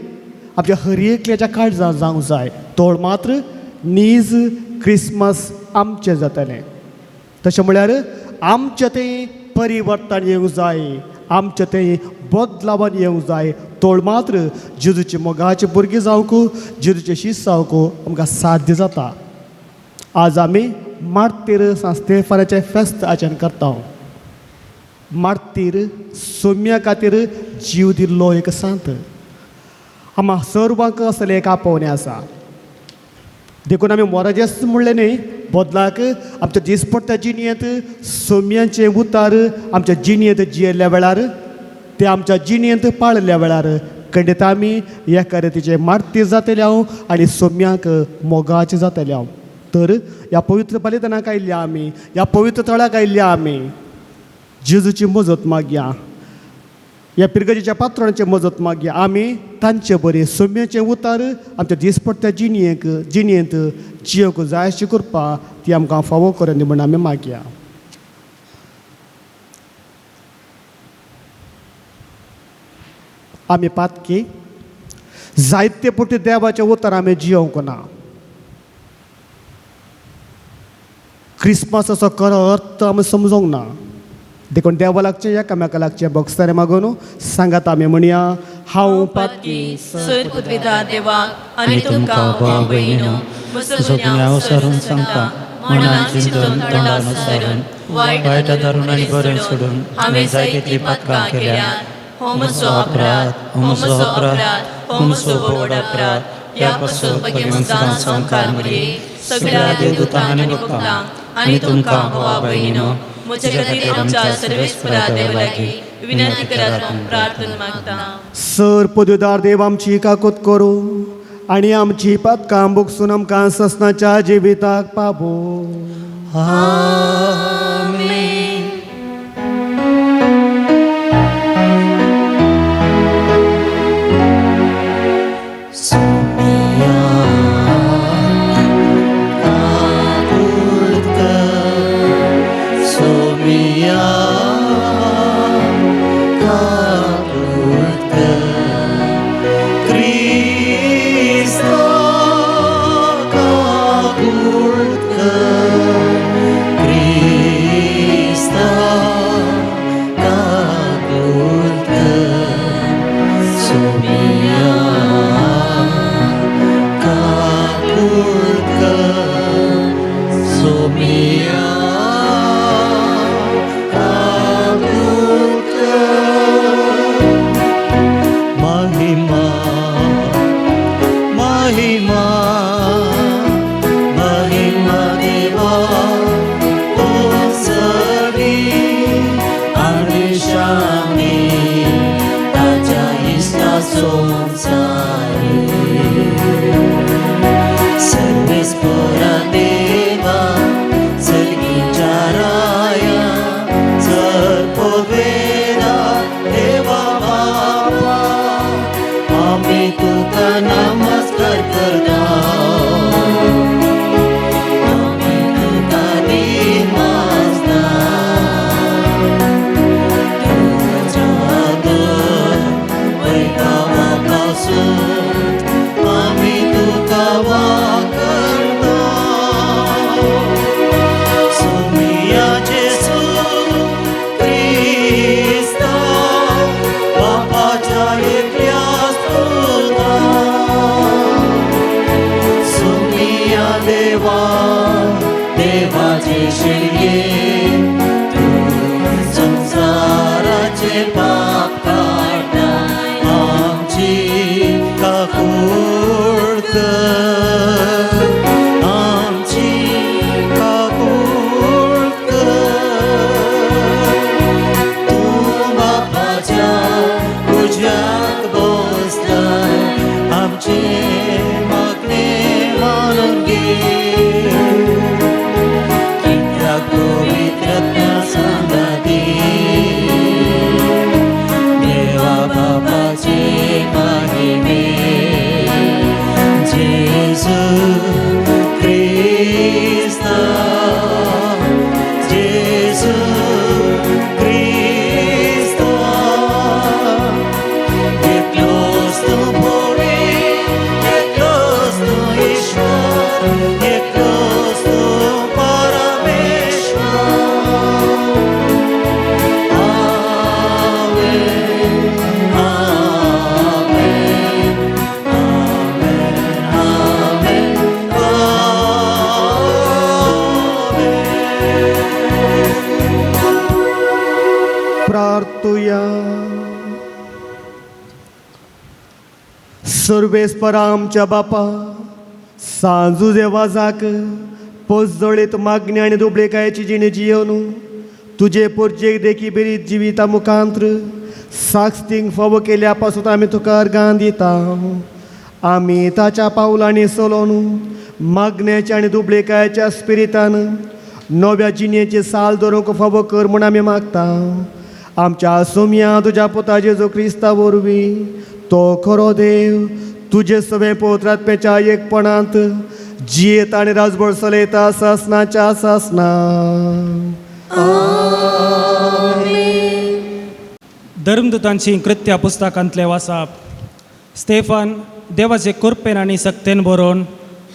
आमच्या हर एकल्याच्या काळजां जावंक जाय. तोळ मात्र नीज क्रिसमस आमचें जातलें. तशें म्हळ्यार आमचें तें परिवर्तन येवंक जाय, आमचें तें बदलावान येवंक जाय. तोळ मात्र जेजूचे मोगाचे भुरगीं जावंक, जेजूचे शीस जावंक आमकां साध्य जाता. आज आमी मार्तीर सांस्तेफाराचें फेस्त आचरण करता. मार्तीर सोम्या खातीर जीव दिल्लो एक सांत. आमा सर्वांक असलें एक आपोवणें आसा. देखून आमी मोराजेस म्हणलें न्ही, बदलाक आमच्या दिसपट्ट्या जिणेंत सोम्यांचे उतार आमच्या जिणेंत जियेल्ल्या वेळार, ते आमच्या जिणेंत पाळिल्ल्या वेळार खंडीत आमी एका रितीचे मार्तीर जातले हांव आनी सोम्यांक मोगाचे जातले हांव. तर ह्या पवित्र बलिदानाक आयिल्ल्या आमी, ह्या पवित्र थळाक आयिल्ल्या आमी जेजूची मजत मागया, ह्या पिरगजेच्या पात्रांची मजत मागया. आमी तांचे बरी सोम्याचे उतार आमच्या दिसपट्ट्या जिणेक जिणेंत जियोंक जाय अशी करपा ती आमकां फावो करून दी म्हूण आमी मागया. आमी पातकी जायते पुटी देवाचे उतार आमी जियोंक ना. क्रिसमसाचो खरो अर्थ आमी समजोंक ना. देखून देवा लागचें एकामेका लागचें बक्षारे मागून सांगात आमी म्हणया, हांव पातकी सर पृथ्वीदार देवाक आनी तुमकां भाव भयणीनो म्हजो गुन्यांव सरून सांगता, मनान चिंतून तोंडान सारून वायट धरून आनी बरें सोडून हांवें जायतीं पातकां केल्या. हो म्हजो अपराध, हो म्हजो अपराध, हो म्हजो व्हड अपराध. ह्या पासून भगवंतान संवकार मरे सगळ्या देवदूतां आनी भक्तांक आनी तुमकां भावा भयणीनो म्हज्या खातीर आमच्या सर्वेस्परा देवा लागीं विनंती करात म्हूण प्रार्थना मागता. सर पदवीदार देव आमची काकूत करूं आनी आमची पातकां भोगसून आमकां ससनाच्या जिविताक पावो. आमेन. सर्वेस्परा आमच्या बापा सांजू देवाजाक पोजोळीत मागणी आनी दुबळेकायेची जिणी जियोन तुजे पोरजेक देखी बेरीत जिविता मुखांत्र साक्षींक फावो केल्या पासून आमी तुका अर्गां दिता. आमी ताच्या पावलांनी चलोवन मागण्याच्या आनी दुबळेकायेच्या स्पिरितान नव्या जिणेची साल दवरूंक फावो कर म्हूण आमी मागता. आमच्या सोमया तुज्या पुता जेजू क्रिस्ता वरवीं तो खरो देव तुजे सगळे पवित्रात्म्याच्या एकपणांत जियेत आनी राजभर चलयता सासनाच्या सासना. धर्मदूतांची कृत्या पुस्तकांतले वासाप. स्टेफन देवाचे कृपेन आनी सक्तेन बरोवन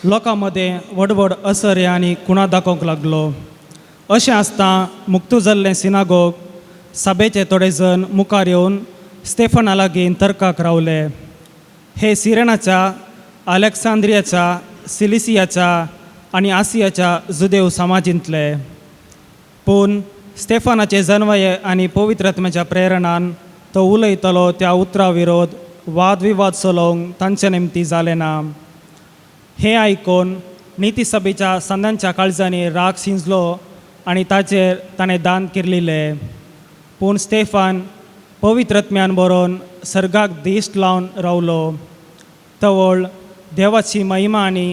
लोकां मदें व्हड व्हड असर्य आनी खुणा दाखोवंक लागलो. अशें आसता मुक्तू जाल्लें सिनागोग सभेचे थोडे जण मुखार येवन स्टेफना लागीं तर्काक रावले. हे सिरेनाच्या, अलेक्सांद्रियाच्या, सिलिसियाच्या आनी आसियाच्या जुदेव समाजींतले. पूण स्टेफनाचे जनवये आनी पवित्रत्म्याच्या प्रेरणान तो उलयतलो त्या उतरा विरोध वादविवाद चलोवंक तांचे निमती जालें ना. हें आयकून नितीसभेच्या संदांच्या काळजांनी राग शिंजलो आनी ताचेर ताणें दान किर्लिले. पूण स्टेफान पवित्रत्म्यान बरोवन सर्गाक दिश्ट लावन रावलो. तवळ देवाची महिमा आनी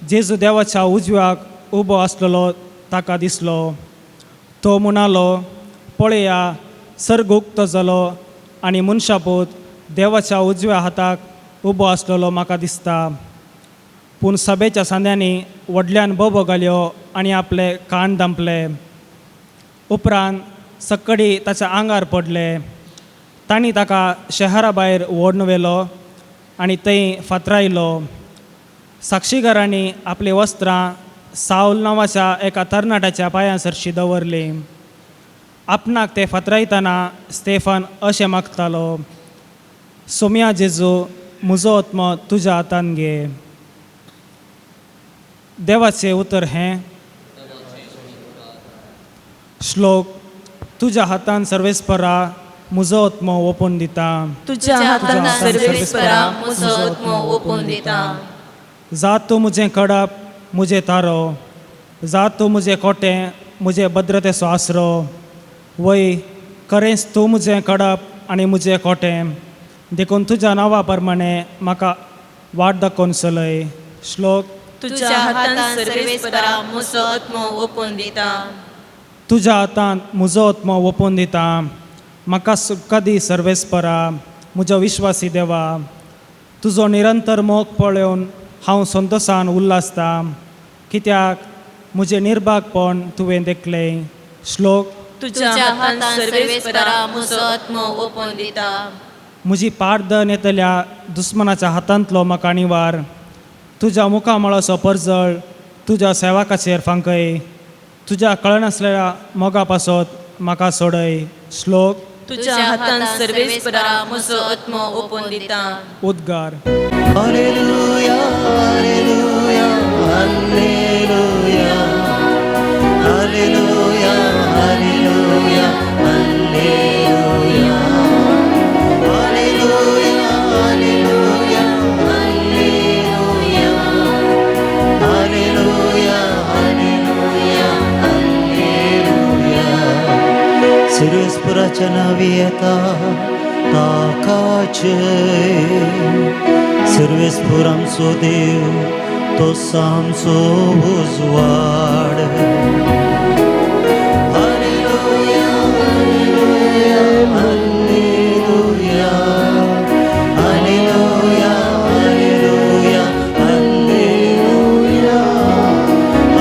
जेजू देवाच्या उजव्याक उबो आसलेलो ताका दिसलो. तो म्हणालो, पळया सर्ग उक्तो जालो आनी मनशापूत देवाच्या उजव्या हाताक उबो आसलेलो म्हाका दिसता. पूण सभेच्या सांद्यांनी व्हडल्यान बोबो घाल्यो आनी आपले कान दांपले. उपरांत सक्कडी ताच्या आंगार पडले. तांणी ताका शहरा भायर ओडून व्हेलो आनी थंय फातरायलो. साक्षीकारांनी आपलीं वस्त्रां सावल नांवाच्या एका तरणाट्याच्या पांयां सरशी दवरलीं. आपणाक ते फातरायतना स्टेफन अशें मागतालो, सोम्या जेजू म्हजो आत्मो तुज्या हातान घे. देवाचें उतर हें. श्लोक. तुज्या हातान सर्वेस्परा म्हजो आत्मो ओपून दिता. तुज्या हातान सर्वेस्परा म्हजो आत्मो ओपून दिता. जात तूं म्हजें कडप म्हजें तारो, जात तूं म्हजें कोटें म्हजें भद्रतेचो आसरो. वय खरेंच तूं म्हजें कडप आनी म्हजें कोटें, देखून तुज्या नांवा प्रमाणें म्हाका वाट दाखोवन चलय. श्लोक. तुज्या हातान सर्वेस्परा म्हजो आत्मो ओपून दिता. तुज्या हातांत म्हजो आत्मो ओपून दिता. म्हाका सुटका दी सर्वेस्परा म्हजो विश्वासी देवा. तुजो निरंतर मोग पळोवन हांव संतोसान उल्हासता, कित्याक म्हजें निर्भागपण तुवें देखलें. श्लोक. तुज्या हातान सर्वेस्परा म्हजो आत्मो ओपून दिता. म्हजी पारदन येतल्या दुस्मनाच्या हातांतलो म्हाका निवार. तुज्या मुखामळाचो परजळ तुज्या सेवकाचेर फांकय. तुज्या कळनासलेल्या मोगा पासत म्हाका सोडय. श्लोक. तुज्या हातान सर्वेस्परा म्हजो आत्मो ओपून दिता. उद्गार. Alleluia, alleluia, alleluia. Alleluia, alleluia, alleluia. Alleluia, alleluia, alleluia. Alleluia, alleluia, alleluia. सर्वेस्पराच्या नावी येता ताका जय. सर्वेस्पर आमचो देव तो आमचो उजवाड. Alleluia, alleluia, alleluia, alleluia, alleluia,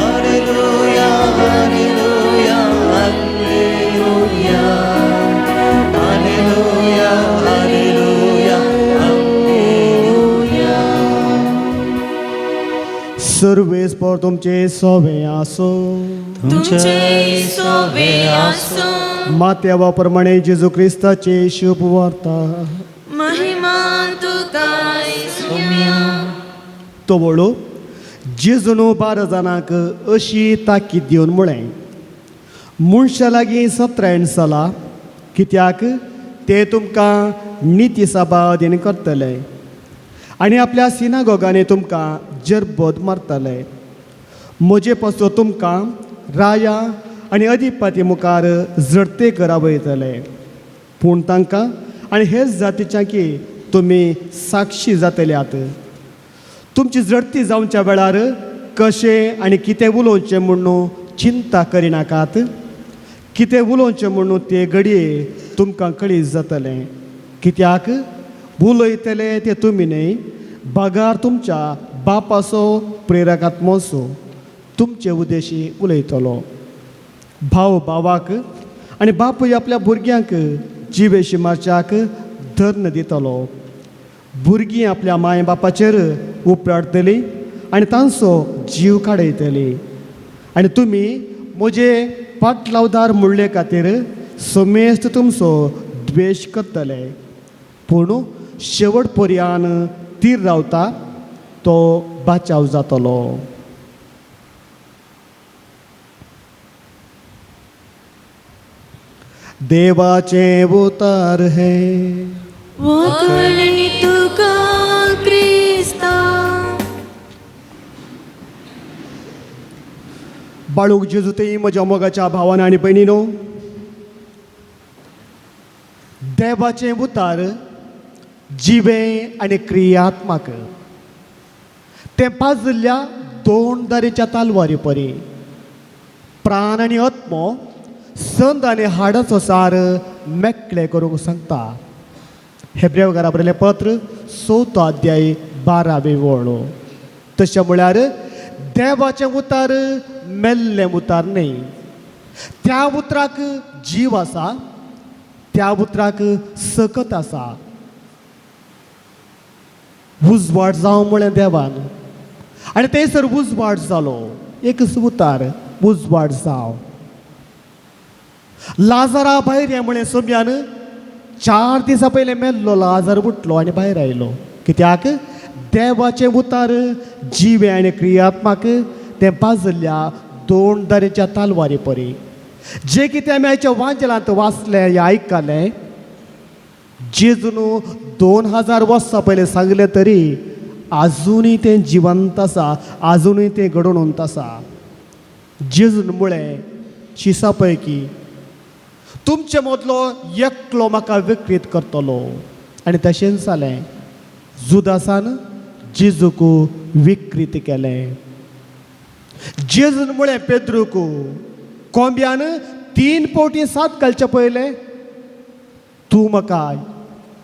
alleluia, alleluia, alleluia, alleluia, alleluia, alleluia. सर्वेस्पर तुमचे सोवे आसो. तुमचे सोवे आसूं. मात्यावा प्रमाणे जेजू क्रिस्ताचे शुभ वार्ता. महिमा तुका सोम्या. तवळो जेजून 12 जाणांक अशी ताकीद दिवन म्हळें, मनशा लागीं सत्रायण चला, कित्याक ते तुमकां निती सभा अधीन करतले आनी आपल्या सिनागोगांनी तुमकां जरबोद मारतले. म्हजे पासून तुमकां राया आनी अधिपती मुखार झडते करावयतले, पूण तांकां आनी हेच जातीच्या की तुमी साक्षी जातल्यात. तुमची झडती जावच्या वेळार कशें आनी कितें उलोवचें म्हूण चिंता करिनाकात. कितें उलोवचें म्हणून ते घडये तुमकां कळीत जातलें, कित्याक उलयतले ते तुमी न्हय, बागार तुमच्या बापाचो प्रेरकात्मोसो तुमचे उद्देशी उलयतलो. भाव भावाक आनी बापूय आपल्या भुरग्यांक जिवेशी मारच्याक धर्न दितलो. भुरगीं आपल्या माय बापाचेर उपराटतलीं आनी तांचो जीव काडयतली. आनी तुमी म्हजे पाटलावदार म्हणले खातीर समेस्त तुमचो द्वेश करतले, पूण शेवट पर्यान तीर रावता तो बाचाव जातलो. देवाचें उतार हें. वाकळणी तुका क्रिस्ता. बाळूक जेजू म्हज्या मोगाच्या भावान आनी भयणीनो, देवाचें उतार जिवें आनी क्रियात्मक तें पाजल्ल्या दोन दारेच्या तालवारी परी प्राण आनी आत्मो संद आनी हाडाचो सार मेकळे करूंक सांगता. हेब्रेव घरा बरयलें पत्र 4 अध्याय 12 वळो. तशें म्हळ्यार देवाचें उतार मेल्लें उतार न्हय. त्या उतराक जीव आसा, त्या उतराक सकत आसा. उजवाड जावं म्हळें देवान आनी थंयसर उजवाड जालो. एकच उतार, उजवाड जावं. लाजरा भायर ये म्हळें सोम्यान. 4 दिसां पयलें मेल्लो लाजर उठलो आनी भायर आयलो. कित्याक देवाचें उतार जिवें आनी क्रियात्मक तें पाजल्ल्या दोन दारेच्या तालवारी परी. जे कितें आमी आयच्या वांजेलांत वाचलें या आयकलें, जेजून 2000 वर्सां पयलें सांगलें तरी आजुनूय तें जिवंत आसा, आजुनूय तें घडोवन आसा. जेजून म्हळें शिसा पैकी तुमचे मदलो एकलो म्हाका विकृत करतलो. आनी तशेंच जालें. जुदासान जेजूक विकृत केलें. जेजून म्हळें पेद्रूक, कोंब्यान 3 फावटी सात घालचे पयलें तूं म्हाका,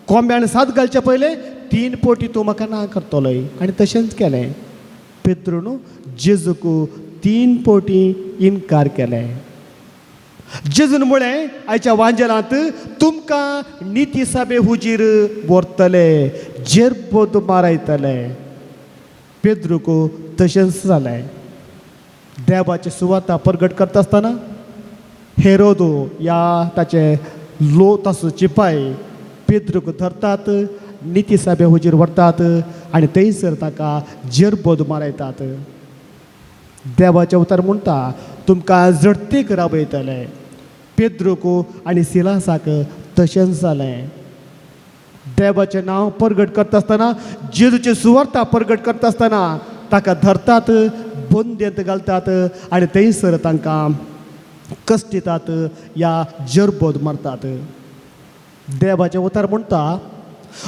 कोंब्यान सात घालचे पयलें 3 फावटी तूं म्हाका ना करतलोय. आनी तशेंच केलें. पेद्रून जेजूक 3 फावटी इनकार केलें. जेजून म्हळें आयच्या वांजेलांत तुमकां निती साबे हुजीर व्हरतले, जेरबोद मारायतले. पेद्रूक तशेंच जालें. देवाची सुवाता परगट करता आसतना हेरोदो या ताचे लो ताचो चिपाय पेद्रूक धरतात, निती साबे हुजीर व्हरतात आनी थंयसर ताका जेरबोद मारायतात. देवाचें उतर म्हणटा तुमकां झडतीक राबयतले. पेद्रूक आनी सिलासाक तशेंच जालें. देवाचें नांव परगट करता आसतना, जेजूची सुवार्ता परगट करता आसतना ताका धरतात, बंदेंत घालतात आनी थंयसर तांकां कश्टितात या जरबोद मारतात. देवाचें उतर म्हणटा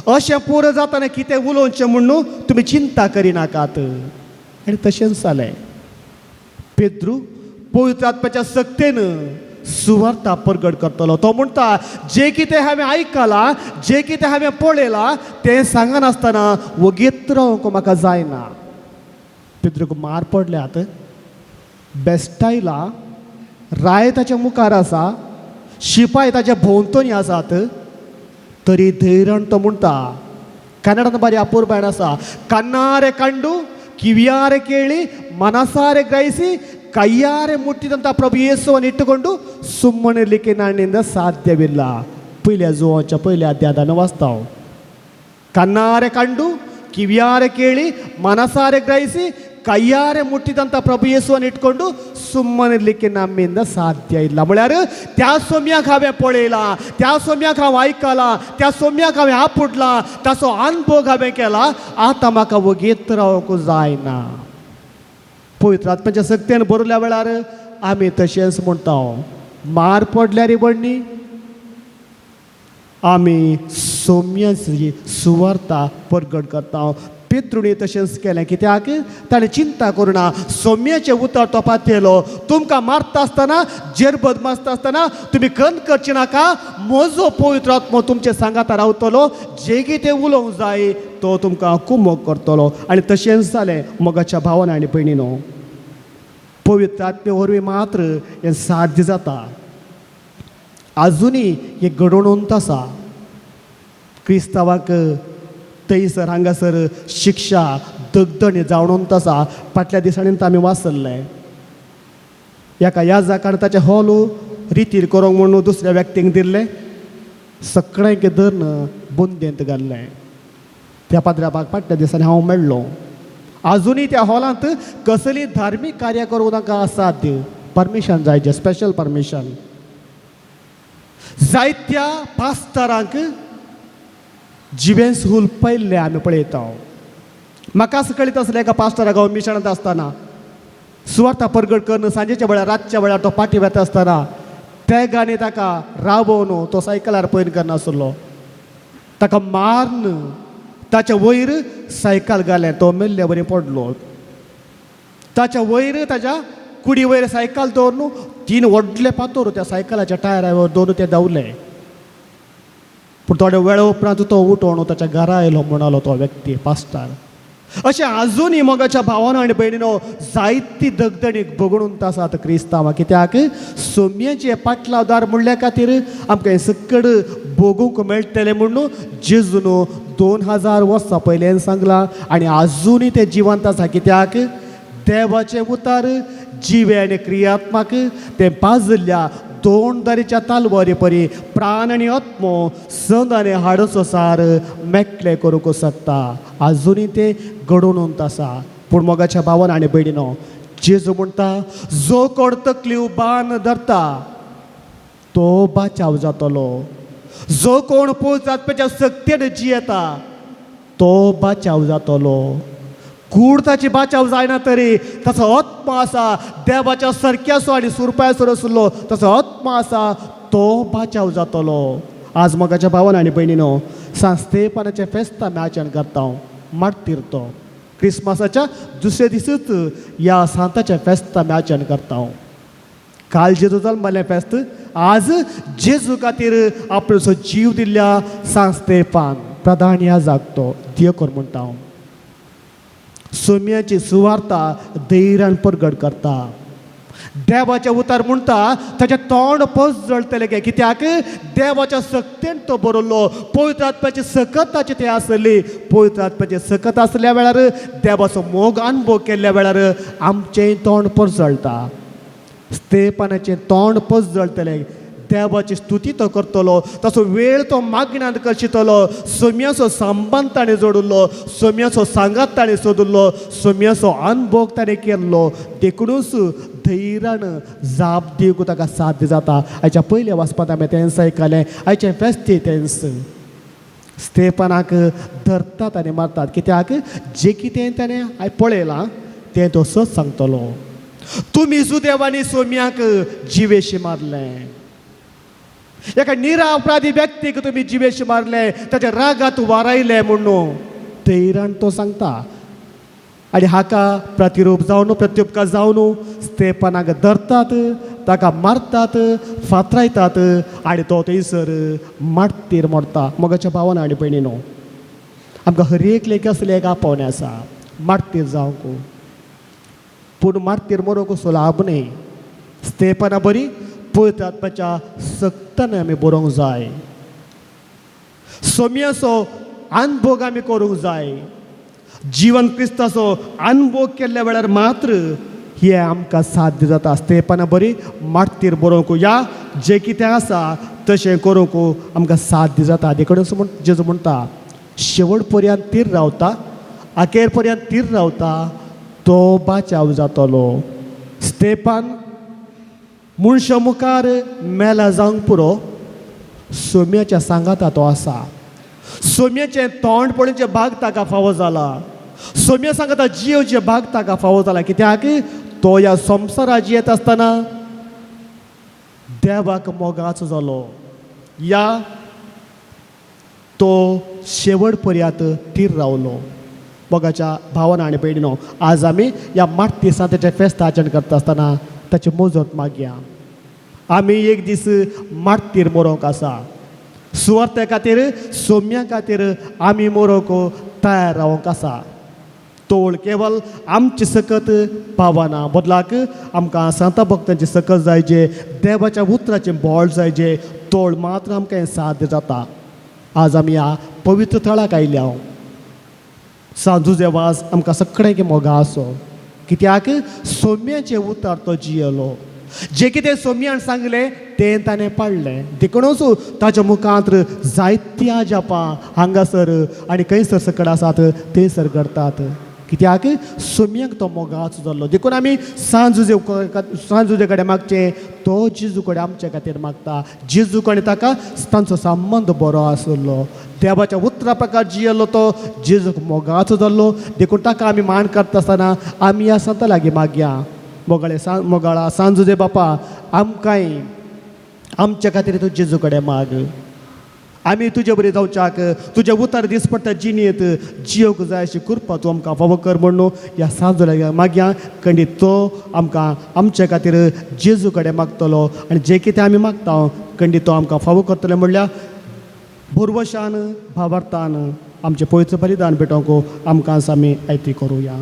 अशें पुरो जातना कितें उलोवचें म्हणून तुमी चिंता करिनाकात. आनी तशेंच जालें. पेद्रू पवित्र आत्म्याच्या सक्तेन सुवार्ता परगट करतलो. तो म्हणटा जे कितें हांवें आयकलां, जे कितें हांवें पळयलां तें सांगनासतना वगीत रावंक म्हाका जायना. पेद्रूक मार पडल्यात, बेस्टायला, राय ताच्या मुखार आसा, शिपाय ताच्या भोंवतणी आसात, तरी धैर्यान तो म्हणटा. कन्नडान बरी अपुरबायण आसा, कन्नारे कंडू ಕಿವಿಯಾರೆ ಕೇಳಿ ಮನಸಾರೆ ಗ್ರಹಿಸಿ ಕೈಯಾರೆ ಮುಟ್ಟಿದಂಥ ಪ್ರಭು ಯೇಸುವನ್ನು ಇಟ್ಟುಕೊಂಡು ಸುಮ್ಮನಿರಲಿಕ್ಕೆ ನನ್ನಿಂದ ಸಾಧ್ಯವಿಲ್ಲ. ಪयल्या जुवाच्या पयल्या अध्यायांत आमी वाचता. ಕಣ್ಣಾರೆ ಕಂಡು ಕಿವಿಯಾರೆ ಕೇಳಿ ಮನಸಾರೆ ಗ್ರಹಿಸಿ ಕೈಯಾರೆ ಮುಟ್ಟಿದಂಥ ಪ್ರಭು ಯೇಸುವನ್ನು ಇಟ್ಕೊಂಡು ಸುಮ್ಮನಿರ್ಲಿಕ್ಕೆ ನಮ್ಮಿಂದ ಸಾಧ್ಯ ಇಲ್ಲ. म्हळ्यार त्या सोम्याक हांवें पळयला, त्या सोम्याक हांव आयकलां, त्या सोम्याक हांवें आपुडलां, ताचो अनुभव हांवें केला, आतां म्हाका वगीत रावंक जायना. पवित्र आत्म्याच्या सक्तेन बरयल्या वेळार आमी तशेंच म्हणटा, मार पडल्यार बडणी आमी सोम्याची सुवार्ता परगट करता. पेत्रुणी तशेंच केलें, कित्याक ताणें चिंता करुना सोम्याचें उतर तो पातयलो. तुमकां मारता आसतना, जेरबद मारता आसतना तुमी खंत करची नाका, म्हजो पवित्र आत्मो तुमचे सांगाता रावतलो, जे कितें उलोवंक जाय तो तुमकां कुमोक करतलो. आनी तशेंच जालें मोगाच्या भावान आनी भयणीनो, पवित्र आत्मे वरवीं मात्र हें साध्य जाता. आजुनूय हें घडोवन आसा. क्रिस्तांवाक थंयसर हांगासर शिक्षा दगदणी जावन आसा. फाटल्या दिसांनी आमी वाचल्लें, एका ह्या जाकार ताचें हॉल रितीर करूंक म्हणून दुसऱ्या व्यक्तींक दिल्लें, सगळ्यांक धरून बुंदेंत घाल्लें. त्या पाद्र्याबाक फाटल्या दिसांनी हांव मेळ्ळो. आजुनूय त्या हॉलांत कसलीय धार्मीक कार्यां करूंक तांकां असाध्य, परमिशन जाय, जें स्पेशल परमिशन. जायत्या पास्तारांक जिवें हुलपयल्लें आमी पळयता. म्हाका असो कळीत आसलें, एका पास्टराक हांव मिशनांत आसतना सुवार्ता परगट करून सांजेच्या वेळार रातच्या वेळार तो पाटी वेता आसतना तेगांनी ताका राबोवन तो सायकलार पयर करनासलो, ताका मारून ताच्या वयर सायकल घालें, तो मेल्ले बरी पडलो. ताच्या वयर ताच्या कुडी वयर सायकल दवरून तीन व्हडले पातोर त्या सायकलाच्या टायरा वयर दवरून ते धांवले. पूण थोड्या वेळा उपरांत तो उठोवन ताच्या घरा आयलो म्हणालो तो व्यक्ती पास्टार. अशें आजुनूय मोगाच्या भावानो आनी भयणीनो जायती दगदणीक भोगणून आसात क्रिस्तांवां, कित्याक सोम्याचे पाटलावदार म्हणल्या खातीर आमकां हें सकड भोगूंक मेळटलें म्हणून जेजून 2000 वर्सां पयल्यान सांगलां आनी आजुनूय तें जिवंत आसा. कित्याक देवाचें उतार जिवे आनी क्रियात्मक, तें पाजल्ल्या दोन दारीच्या तालवारी परी प्राण आनी आत्मो संद आनी हाडचो सार मेकळे करूंक शकता. आजुनूय तें घडोवन आसा. पूण मोगाच्या भावान आनी भयणीनो, जेजू म्हणटा, जो कोण तकली उबान धरता तो बाचाव जातलो, जो कोण पवित्र आत्म्याच्या सक्तेन जियेता तो बाचाव जातलो. कूड ताची बाचाव जायना तरी ताचो आत्मा आसा, देवाच्या सरक्याचो आनी सुरपायाचो आसलो ताचो आत्मा आसा, तो बाचाव जातलो. आज मोगाच्या भावान आनी भयणीनो, सांस्तेपानाचें फेस्त आमी आचरण करता, मार्तीर तो क्रिसमसाच्या दुसऱ्या दिसूच ह्या सांताचें फेस्त आमी आचरण करता. काल जेजू जल्मलें फेस्त, आज जेजू खातीर आपलो जीव दिल्ल्या सांस्तेपान प्रधान ह्या जागतो देव कर म्हणटा हांव. सोम्याची सुवार्ता धैर्यान परगट करता. देवाचें उतर म्हणटा ताचें तोंड पस जळटलें गे, कित्याक देवाच्या सक्तेन तो बरयल्लो, पवित्र आत्म्याची सकत ताची तें आसली. पवित्र आत्म्याची सकत आसल्या वेळार, देवाचो मोग अनुभव केल्ल्या वेळार आमचेंय तोंड परजळटा. स्तेपानाचें तोंड पस जळटलें, देवाची स्तुती तो करतलो, ताचो वेळ तो मागण्यांत करशितलो. सोम्याचो संबंद ताणें जोडिल्लो, सोम्याचो सांगात ताणें सोदिल्लो, सोम्याचो अनुभव ताणें केल्लो, देखुनूच धैर्यान जाप दिवंक ताका साध्य जाता. आयच्या पयल्या वाचपांत आमी तेंच आयकलें, आयचें फेस्ती तेंच. स्तेपानाक धरतात आनी मारतात, कित्याक जें कितें ताणें पळयलां तें तो सत सांगतलो. तुमी सुदेवांनी सोम्याक जिवेशी मारलें, एका निरापराधी व्यक्तीक तुमी जिवेशी मारले, ताच्या रागात वारायले म्हणून धैर्यान तो सांगता. आनी हाका प्रतिरूप जावन प्रत्युपकार जावन स्तेपानाक धरतात, ताका मारतात, फातरायतात आनी तो थंयसर मार्तीर मरता. मोगाच्या भावान आनी भयणीनो, आमकां हर एक लेख असले एक आपोवणें आसा मार्तीर जावंक, पूण मार्तीर मरोंक सुलाभ न्ही. स्तेपाना बरी पवित्र आत्म्याच्या सक्तान आमी बरोवंक जाय, सोम्याचो अनुभोग आमी करूंक जाय. जिवन क्रिस्ताचो अनुभोग केल्ल्या वेळार मात्र हें आमकां साध्य जाता. स्तेपाना बरी मार्तीर बरोवंक या जें कितें आसा तशें करूंक आमकां साध्य जाता. देखून म्हण जेजू म्हणटा, शेवट पर्यंत तीर रावता, अखेर पर्यंत तीर रावता तो बाचाव जातलो. स्तेपान मनशा मुखार मेला जावंक पुरो, सोम्याच्या सांगाता तो आसा. सोम्याचें तोंड पळोवचें भाग ताका फावो जाला. सोम्या सांगाता जियोचें भाग ताका फावो जाला. कित्याक तो ह्या संवसाराची येत आसतना देवाक मोगाचो जालो. या तो शेवट पर्यंत थीर रावलो. मोगाच्या भावना आनी भयणीनो, आज आमी ह्या मार्ती सांताचें फेस्त आचरण करता आसतना ताची मोजत मागया. आमी एक दीस मार्तीर मरोंक आसा. सुवार्थे खातीर, सोम्या खातीर आमी मरोंक तयार रावंक आसा. तोळ केवल आमची सकत पावना, बदलाक आमकां सांता भक्तांची सकत जाय, जे देवाच्या उतराचें बळ जाय, जे तोळ मात्र आमकां हें साध्य जाता. आज आमी ह्या पवित्र थळाक आयल्या. सांजुजे वास आमकां सगळ्यांक मोगा आसो. कित्याक सोम्याचें उतर तो जियेलो. जे कितें सोम्यान सांगलें तें ताणें पाळ्ळें. देखूनच ताच्या मुखांत जायत्या जापां हांगासर आनी खंयसर सकड आसात थंयसर घडटात. कित्याक सोम्याक तो मोगाचो जाल्लो. देखून आमी सांजुजे सांजुजे कडेन मागचें, तो जेजू कडेन आमच्या खातीर मागता. जेजू कडेन ताका तांचो संबंद बरो आसलो. देवाच्या उतरा प्रकार जियेलो तो जेजूक मोगाचो जाल्लो. देखून ताका आमी मान करता आसतना आमी ह्या सांता लागीं मागया. मोगाळे मोगाळा सांजुजे बापा, आमकांय आमच्या खातीर तूं जेजू कडेन माग. आमी तुजे बरी जावच्याक तुजे उतर दिसपट्टा जिणेंत जियोक जाय अशी कृपा तूं आमकां फावो कर म्हणून ह्या सांजो मागया. खंडीत तो आमकां आमचे खातीर जेजू कडेन मागतलो आनी जें कितें आमी मागता खंडीत तो आमकां फावो करतलो म्हणल्यार भरवशान भावार्थान आमचें पयचो बलिदान भेटोवंक आमकां आमी आयती करुया.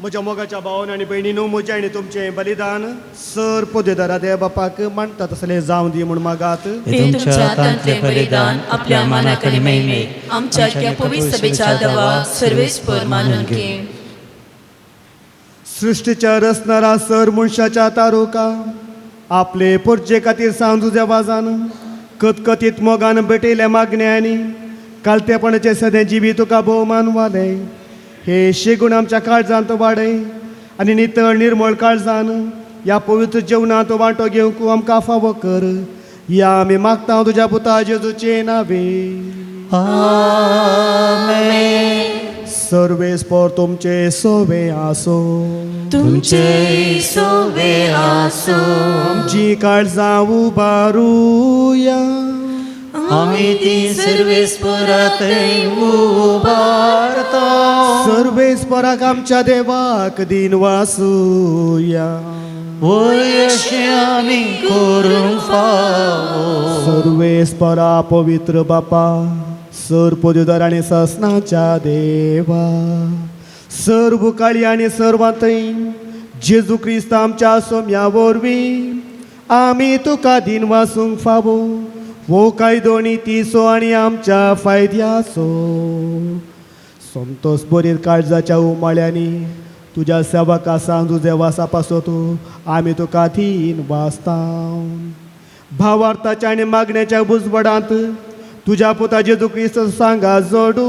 म्हज्या मोगाच्या भावन आनी भयणीनू, म्हजें आनी तुमचें बलिदान सर पदवेदारा देव बापाक मांडटा तसलें जावं दी म्हूण मागात. तुमच्या हातांतलें बलिदान आपल्या मानाक आनी महिमेक आमच्या त्या पवित्र सभेच्या दवा सर्वेस्पर मानून घे. सृश्टीच्या रचणारा सर मनशाच्या तारुका आपले पोरजे खातीर सांजुच्या वाजान कतकतीत मोगान भेटयल्या मागण्यांनी कालतेपणाचे सदें जिवी तुका भोवमान वाले. हे शेगूण आमच्या काळजांत वाडय आनी नितळ निर्मळ काळजान ह्या पवित्र जेवणांत वांटो घेवंक आमकां फावो कर. ह्या आमी मागता तुज्या पुता जेजूचे नावे. आमेन. सर्वेस्पर तुमचे सोवे आसो. तुमचे सोवे आसो. आमची काळजां उबारुया. आमी ती सर्वेस्पराथंय उबारता. सर्वेस्पराक आमच्या देवाक दिन वासूया. वय अशें आमी करूंक फावो. सर्वेस्परा पवित्र बापा, सर पदवीधर आनी ससनाच्या देवा, सर्व काळी आनी सर्वांतय जेजू क्रिस्त आमच्या सोम्या वरवीं आमी तुका दिन वासूंक फावो. हो कायदो आनी तिसो आनी आमच्या फायद्याचो सोमतोस बरीर काळजाच्या उमाळ्यांनी तुज्या सेवका सांग तुजे वासा पासत आमी तुका दीन वाचता. भावार्थाच्या आनी मागण्याच्या बुजवडांत तुज्या पुता जेजू क्रिस्त सांगा जोडू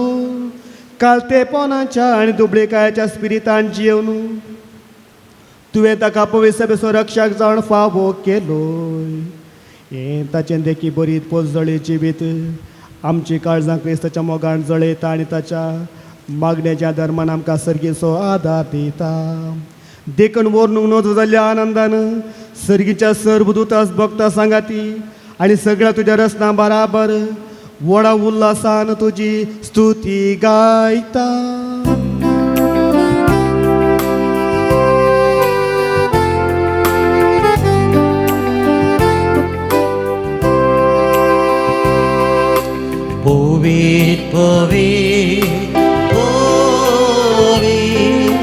कालतेपणाच्या आनी दुबळेकायाच्या स्पिरितान जियेवन तुवें ताका पवित्र सभेचो रक्षक जावन फावो केलोय. हें ताचें देखी बरीत पोजळे जिवीत आमची काळजां क्रिस्ताच्या मोगान जळयता आनी ताच्या मागण्याच्या धर्मान आमकां सर्गीचो आदार दिता. देखून वर्णूंक नजो जाल्ल्या आनंदान सर्गीच्या सर्वदूतास भक्ता सांगाती आनी सगळ्या तुज्या रचना बराबर व्हडा उल्हासान तुजी स्तुती गायता. पवीत पवीत पवीत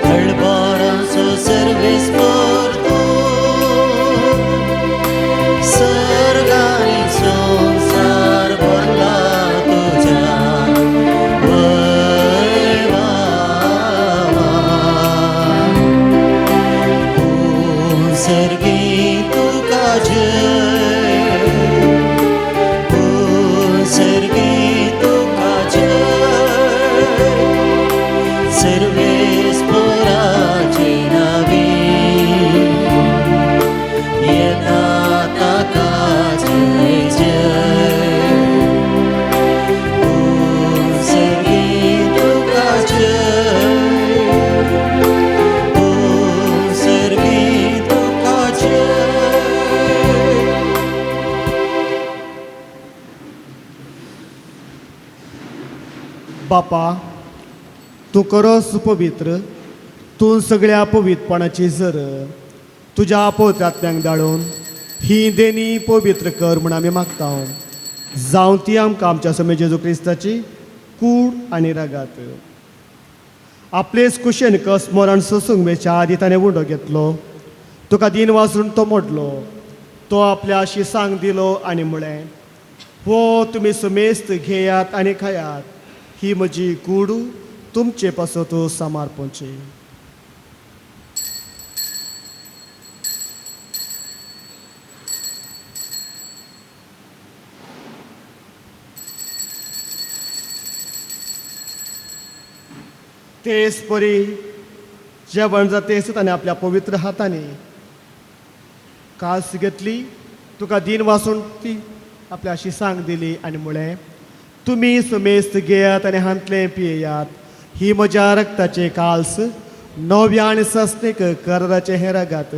दळबाराचो सर्वेस्पर तूं, सर्ग आनी संवसार भरला तुज्या वैभावान. तूं सर्गी तुका जय, तूं सर्गी तुका जय, सर्वेस्पराचे नावी येता ताका जय जय. तूं सर्गी तुका जय, तूं सर्गी तुका जय. बापा, तूं खरोच पवित्र, तूं सगळ्या पवित्रपणाची जर तुज्या पवित्रांतल्यांक धाडून ही देणी पवित्र कर म्हूण आमी मागता. जावं ती आमकां आमच्या समे जेजू क्रिस्ताची कूड आनी रगात. आपलेच कुशेन कस मरण सोसूंक मेळच्या आदी ताणें उंडो घेतलो, तुका दीन वासरून तो मोडलो, तो आपल्या शिसांक दिलो आनी म्हळें, हो तुमी सुमेस्त घेयात आनी खायात, ही म्हजी कूड तुमचे पासत समार्पणची. तेच परी जेवण जातेच ताणें आपल्या पवित्र हातांनी कास घेतली, तुका दीन वासून ती आपल्या शिसांक दिली आनी म्हळें, तुमी सुमेस्त घेयात आनी हांतलें पियेयात, ही म्हज्या रक्ताचे काल्स नव्या आनी सस्नीक कराराचें हें रगात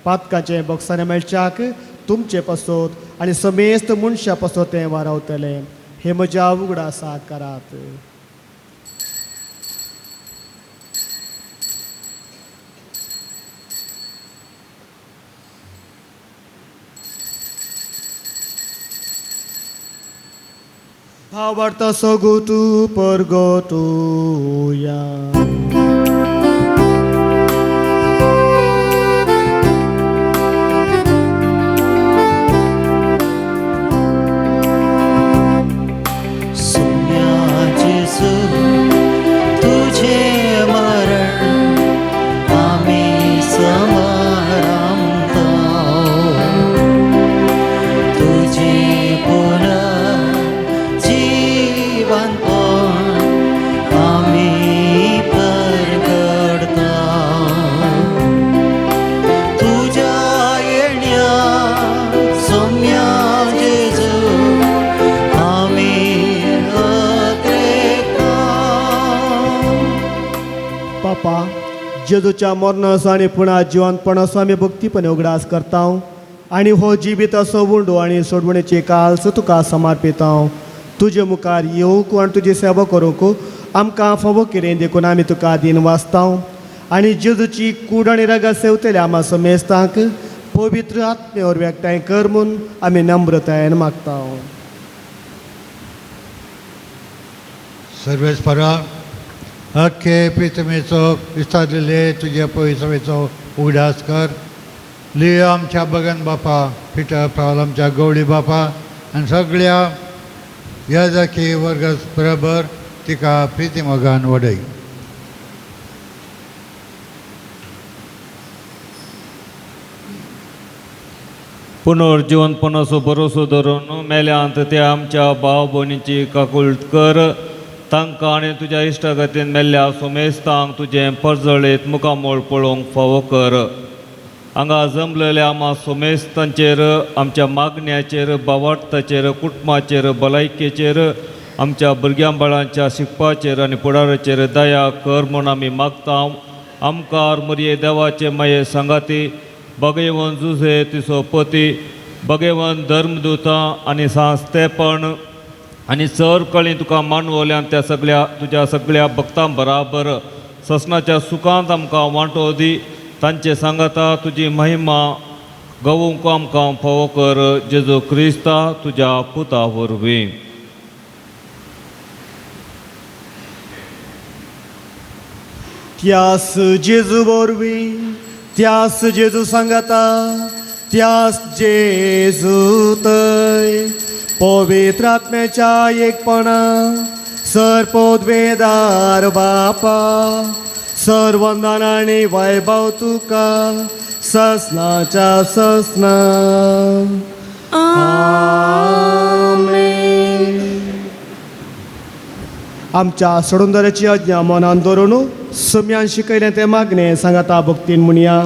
पातकाचें बोक्सांनी मेळच्याक तुमचे पासत आनी समेस्त मनशां पासत तें वारावतलें. हें म्हज्या उगडासा करात. भावार्थ सगुतू परगतुया. सोम्या जेजू तुझे मरण आमी समारंभता, तुझे पुनर्जीवनपण आमी परगडता. तुज्या येण्या सोम्या जेजू आमी अत्रेता. पापा, जेजूच्या मरणाचो आनी पुणा जिवंतपणाचो आमी भक्तीपणे उगडास करता आनी हो जिवीत असो उंडो आनी सोडवणेची काल्स तुका समर्पिता. तुजे मुखार येवंक आनी तुजी सेवा करूंक आमकां फावो केलें देखून आमी तुका दिन वाचता आनी जेजूची कूड आनी रगत सेवतले आमा समेस्तांक पवित्र आत्मे वरवीं एकठांय कर म्हूण आमी नम्रतायेन मागता. सर्वेस्परा अख्खे प्रितमेचो विस्तारलेले तुजे पवित्रमेचो उगडास कर. लियो आमच्या बगन बापा, पिटर पावल आमच्या गवळी बापा आनी सगळ्या याजकी वर्ग बरोबर तिका प्रिती मोगान वडय. पुनर्जिवनपणाचो भरोसो धरून मेल्यांत त्या आमच्या भाव भयणीची काकुळट कर. तांकां आनी तुज्या इश्टागतीन मेल्ल्या सोमेस्तांक तुजें परजळीत मुखामळ पळोवंक फावो कर. हांगा जमलेल्या आमा सोमेस्तांचेर, आमच्या मागण्याचेर, बावार्थाचेर, कुटुंबाचेर, भलायकेचेर, आमच्या भुरग्यां बाळांच्या शिकपाचेर आनी फुडाराचेर दया कर म्हूण आमी मागता. आमकार मरये देवाचे माये सांगाती भगेवन जुझे तिसो पती, भगेवन धर्मदुतां आनी सांस्तेपण आनी चर कळी तुका मानवल्यान त्या सगळ्या तुज्या सगळ्या भक्तां बराबर ससनाच्या सुखांत आमकां वांटो दी. तांचे सांगाता तुजी महिमा गवूंक आमकां फावो कर. जेजू क्रिस्ता तुज्या पुता वरवीं. त्यास जेजू वरवीं, त्यास जेजू सांगाता, त्यास जेजू तय पवित्र आत्म्याच्या एकपणा सर पदवेदार बापा सर वंदन आनी वैभव तुका ससनाच्या ससना. आमेन. आमच्या सोडूनदाराची आज्ञा मनान दवरून सम्यान शिकयलें तें मागणें सांगाता भक्तीन म्हणया.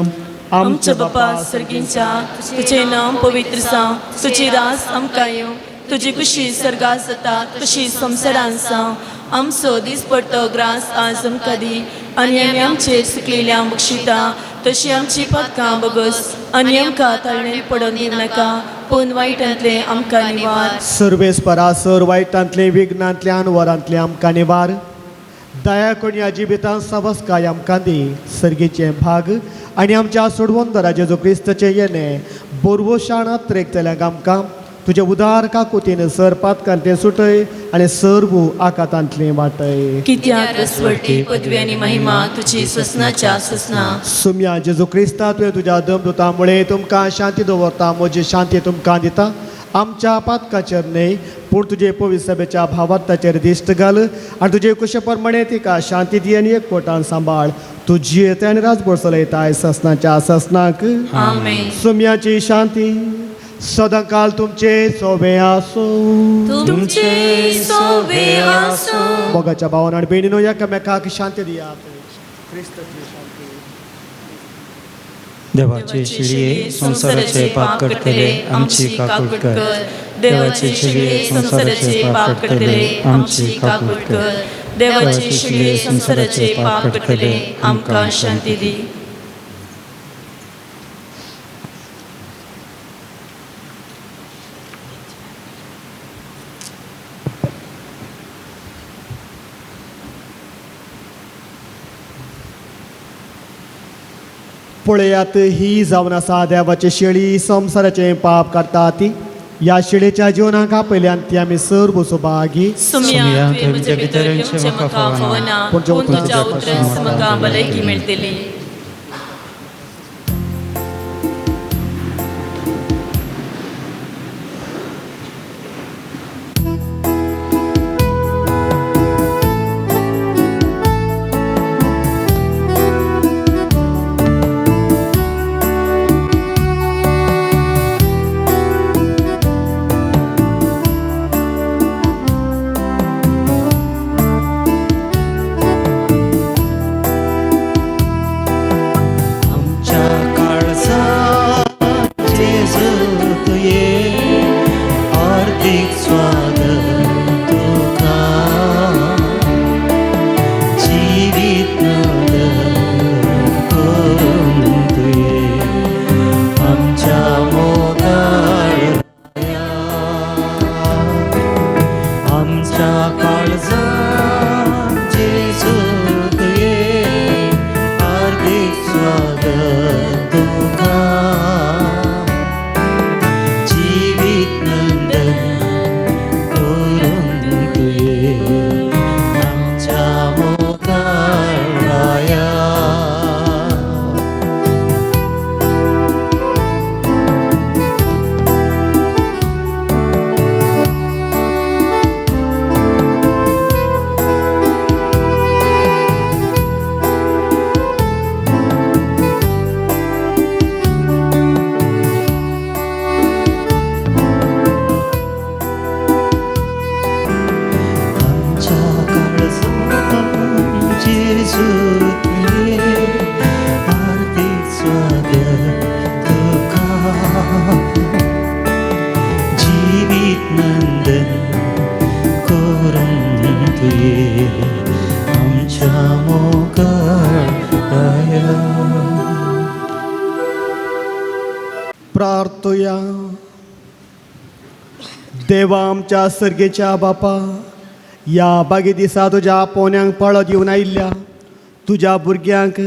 आमच्या बापा सर्गींच्या, तुजें नांव पवित्र जावं, तुजी रास आमकां येवं, तुजी कुशी सर्गात जाता तशी संवसारांत जावं. आमचो दिसपडतो ग्रास आज आमकां दी आनी आमी आमचेर चुकलेल्या बक्षिता तशी आमची पातकां बगस आनी आमकां ताळणेर पडोवन दिवं नाका, पूण वायटांतलें आमकां निवार. सर्वेस्परा सर वायटांतलें विघ्नांतलें अनवरांतलें आमकां निवार. दया करून ह्या जिवितांत सवस्काय आमकां दी. सर्गीचें भाग आनी आमच्या सोडवंदरा जेजू क्रिस्ताचें येणें बोरवशाण अत्रेकतल्यांक आमकां तुजे उदार काकुतीन सर पातकांतलें सुटय आनी सर्व आकातांतलें वाटय. कित्याक रसवटी पदवी आनी महिमा तुजी ससनाच्या ससना. सुम्या जेजू क्रिस्ता तुवें तुज्या दमदुता मुळे तुमकां शांती दवरता, म्हजी शांती तुमकां दिता. आमच्या पातकाचेर न्हय पूण तुजे पवित्र सभेच्या भावार्थाचेर दिश्ट घाल आनी तुजे कुशे प्रमाणे तिका शांती दी आनी एकवटान सांबाळ. तूं जियेता आनी राजभर चलयताय ससनाच्या ससनाक. आमेन. सुम्याची शांती सदांकाल तुमचे सोबे आसूं. तुमचे सोबे आसूं. मोगाच्या भावान आनी भयणीनो एकामेकाक शांती दियात. क्रिस्ताची शांती. देवाचे शिळये संवसाराचे पाप करतले आमची काकूट कर. देवाचे शिळये संवसाराचे पाप करतले आमची काकूट कर. देवाचे शिळये संवसाराचे पाप करतले आमकां शांती दी. पळयात ही जावन आसा देवाची शेळी संवसाराचें पाप काडटा ती. ह्या शेळीच्या जिवनाक आपयल्यान ती आमी सर्व सुभागी. सुम्या तुवें म्हज्या भितर येवचें म्हाका फावना, पूण तुज्या उतरान म्हाका भलायकी मेळटली. प्रार्थया. देवा आमच्या सर्गेच्या बापा, ह्या बागे दिसा तुज्या पोन्यांक पाळो दिवन आयिल्ल्या तुज्या भुरग्यांक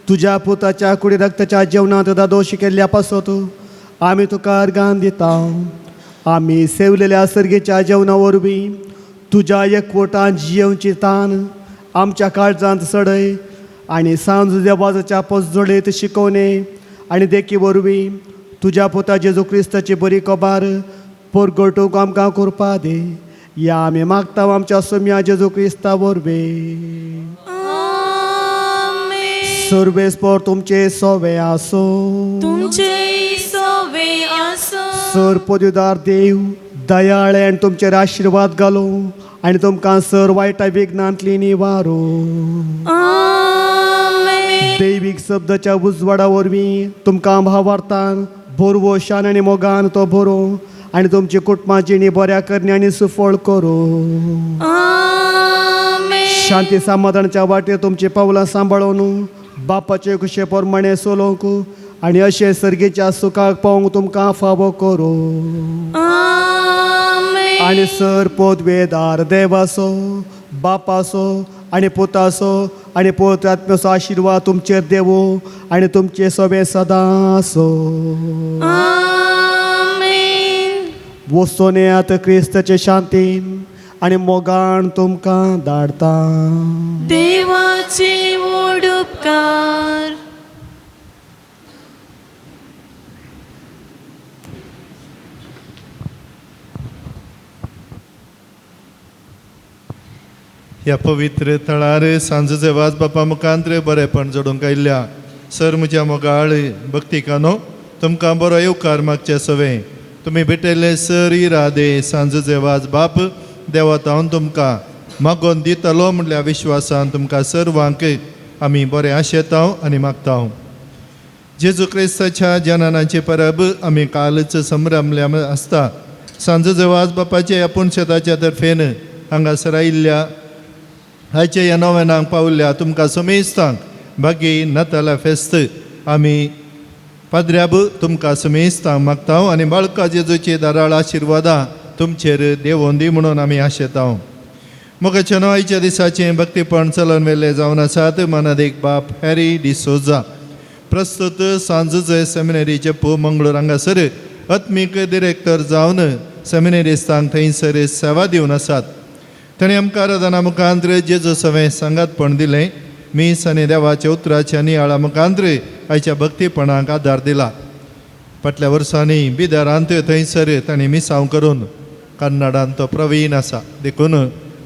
तुज्या पुताच्या कुडी रक्ताच्या जेवणांत दादोश केल्ल्या पासत आमी तुका अर्गान दिता. आमी सेवलेल्या सर्गेच्या जेवणा वरवीं तुज्या एकवटान जियेवची तान आमच्या काळजांत सडय आनी सांज देवाच्या पजोळेत शिकोवणे आनी देखी वरवीं तुज्या पुता जेजू क्रिस्ताची बरी कबार परगटूंक आमकां करपा दी. ह्या आमी मागता आमच्या सोम्या जेजू क्रिस्ता वरवीं. सर्वेस्पर तुमचे सोवे आसो. तुमचे सोवे आसो. सर पदवीदार देव दयाळे आनी तुमचेर आशिर्वाद घालूं आनी तुमकां सर वायटा विघ्नांतली निवारो. दैवीक शब्दाच्या उजवाडा वरवीं तुमकां भावार्थान बोरवो शान आनी मोगान तो बरो आनी तुमची कुटुंबा जिणी बऱ्या करणी आनी सुफळ करूं. शांती समाधानाच्या वाटेर तुमची पावलां सांबाळून बापाचे खुशे प्रमाणे चलोवंक आनी अशें सर्गेच्या सुखाक पावोवंक तुमकां फावो करूं. आनी सर पदवेदार देवाचो बापाचो आनी पुताचो आनी पवित्र आत्म्याचो आशिर्वाद तुमचेर देवो आनी तुमचे सवे सदां आसो. वचोन येयात क्रिस्ताचे शांतीन आनी मोगान तुमकां धाडता. देवाचे व्हड उपकार. ह्या पवित्र थळार सांजचे वाज बापा मुखांत्र बरेपण जोडूंक आयिल्ल्या सर म्हज्या मोगाळ भक्तिकानो, तुमकां बरो येवकार मागचे सवे. तुमी भेटयल्ले सर इरादे सांजचे वाज बाप देवतावन तुमकां मागोन दितलो म्हटल्या विश्वासान तुमकां सर्वांक आमी बरें आशेताव आनी मागताव. जेजू क्रिस्ताच्या जननाची परब आमी कालच संभ्रमल्या आसता. सांजचे वाज बापाचे आपूण शेताच्या तर्फेन हांगासर आयिल्ल्या हाचे ह्या नव्यानांक पावल्या तुमकां समेस्तांक बागी नाताला फेस्त आमी पाद्र्याब तुमकां समेस्तांक मागता आनी बाळका जेजूची दाराळ आशिर्वादां तुमचेर देवोन दी म्हणून आमी आशेताव. मोगाच्या आयच्या दिसाचें भक्तीपण चलन वेल्ले जावन आसात मनादीक बाप हॅरी डिसोजा, प्रस्तुत सांजचे सेमिनरीचे पो मंगळूर हांगासर आत्मीक डिरेक्टर जावन सेमिनरिस्तांक थंयसर सेवा दिवन आसात. ताणें आमकां आराधना मुखांत्र जेजू सवें सांगातपण दिलें. मीस आनी देवाच्या उतराच्या नियाळा मुखांत्र आयच्या भक्तीपणाक आदार दिला. फाटल्या वर्सांनी बिदरांत थंयसर ताणें मिसांव करून कन्नडांत तो प्रवीण आसा, देखून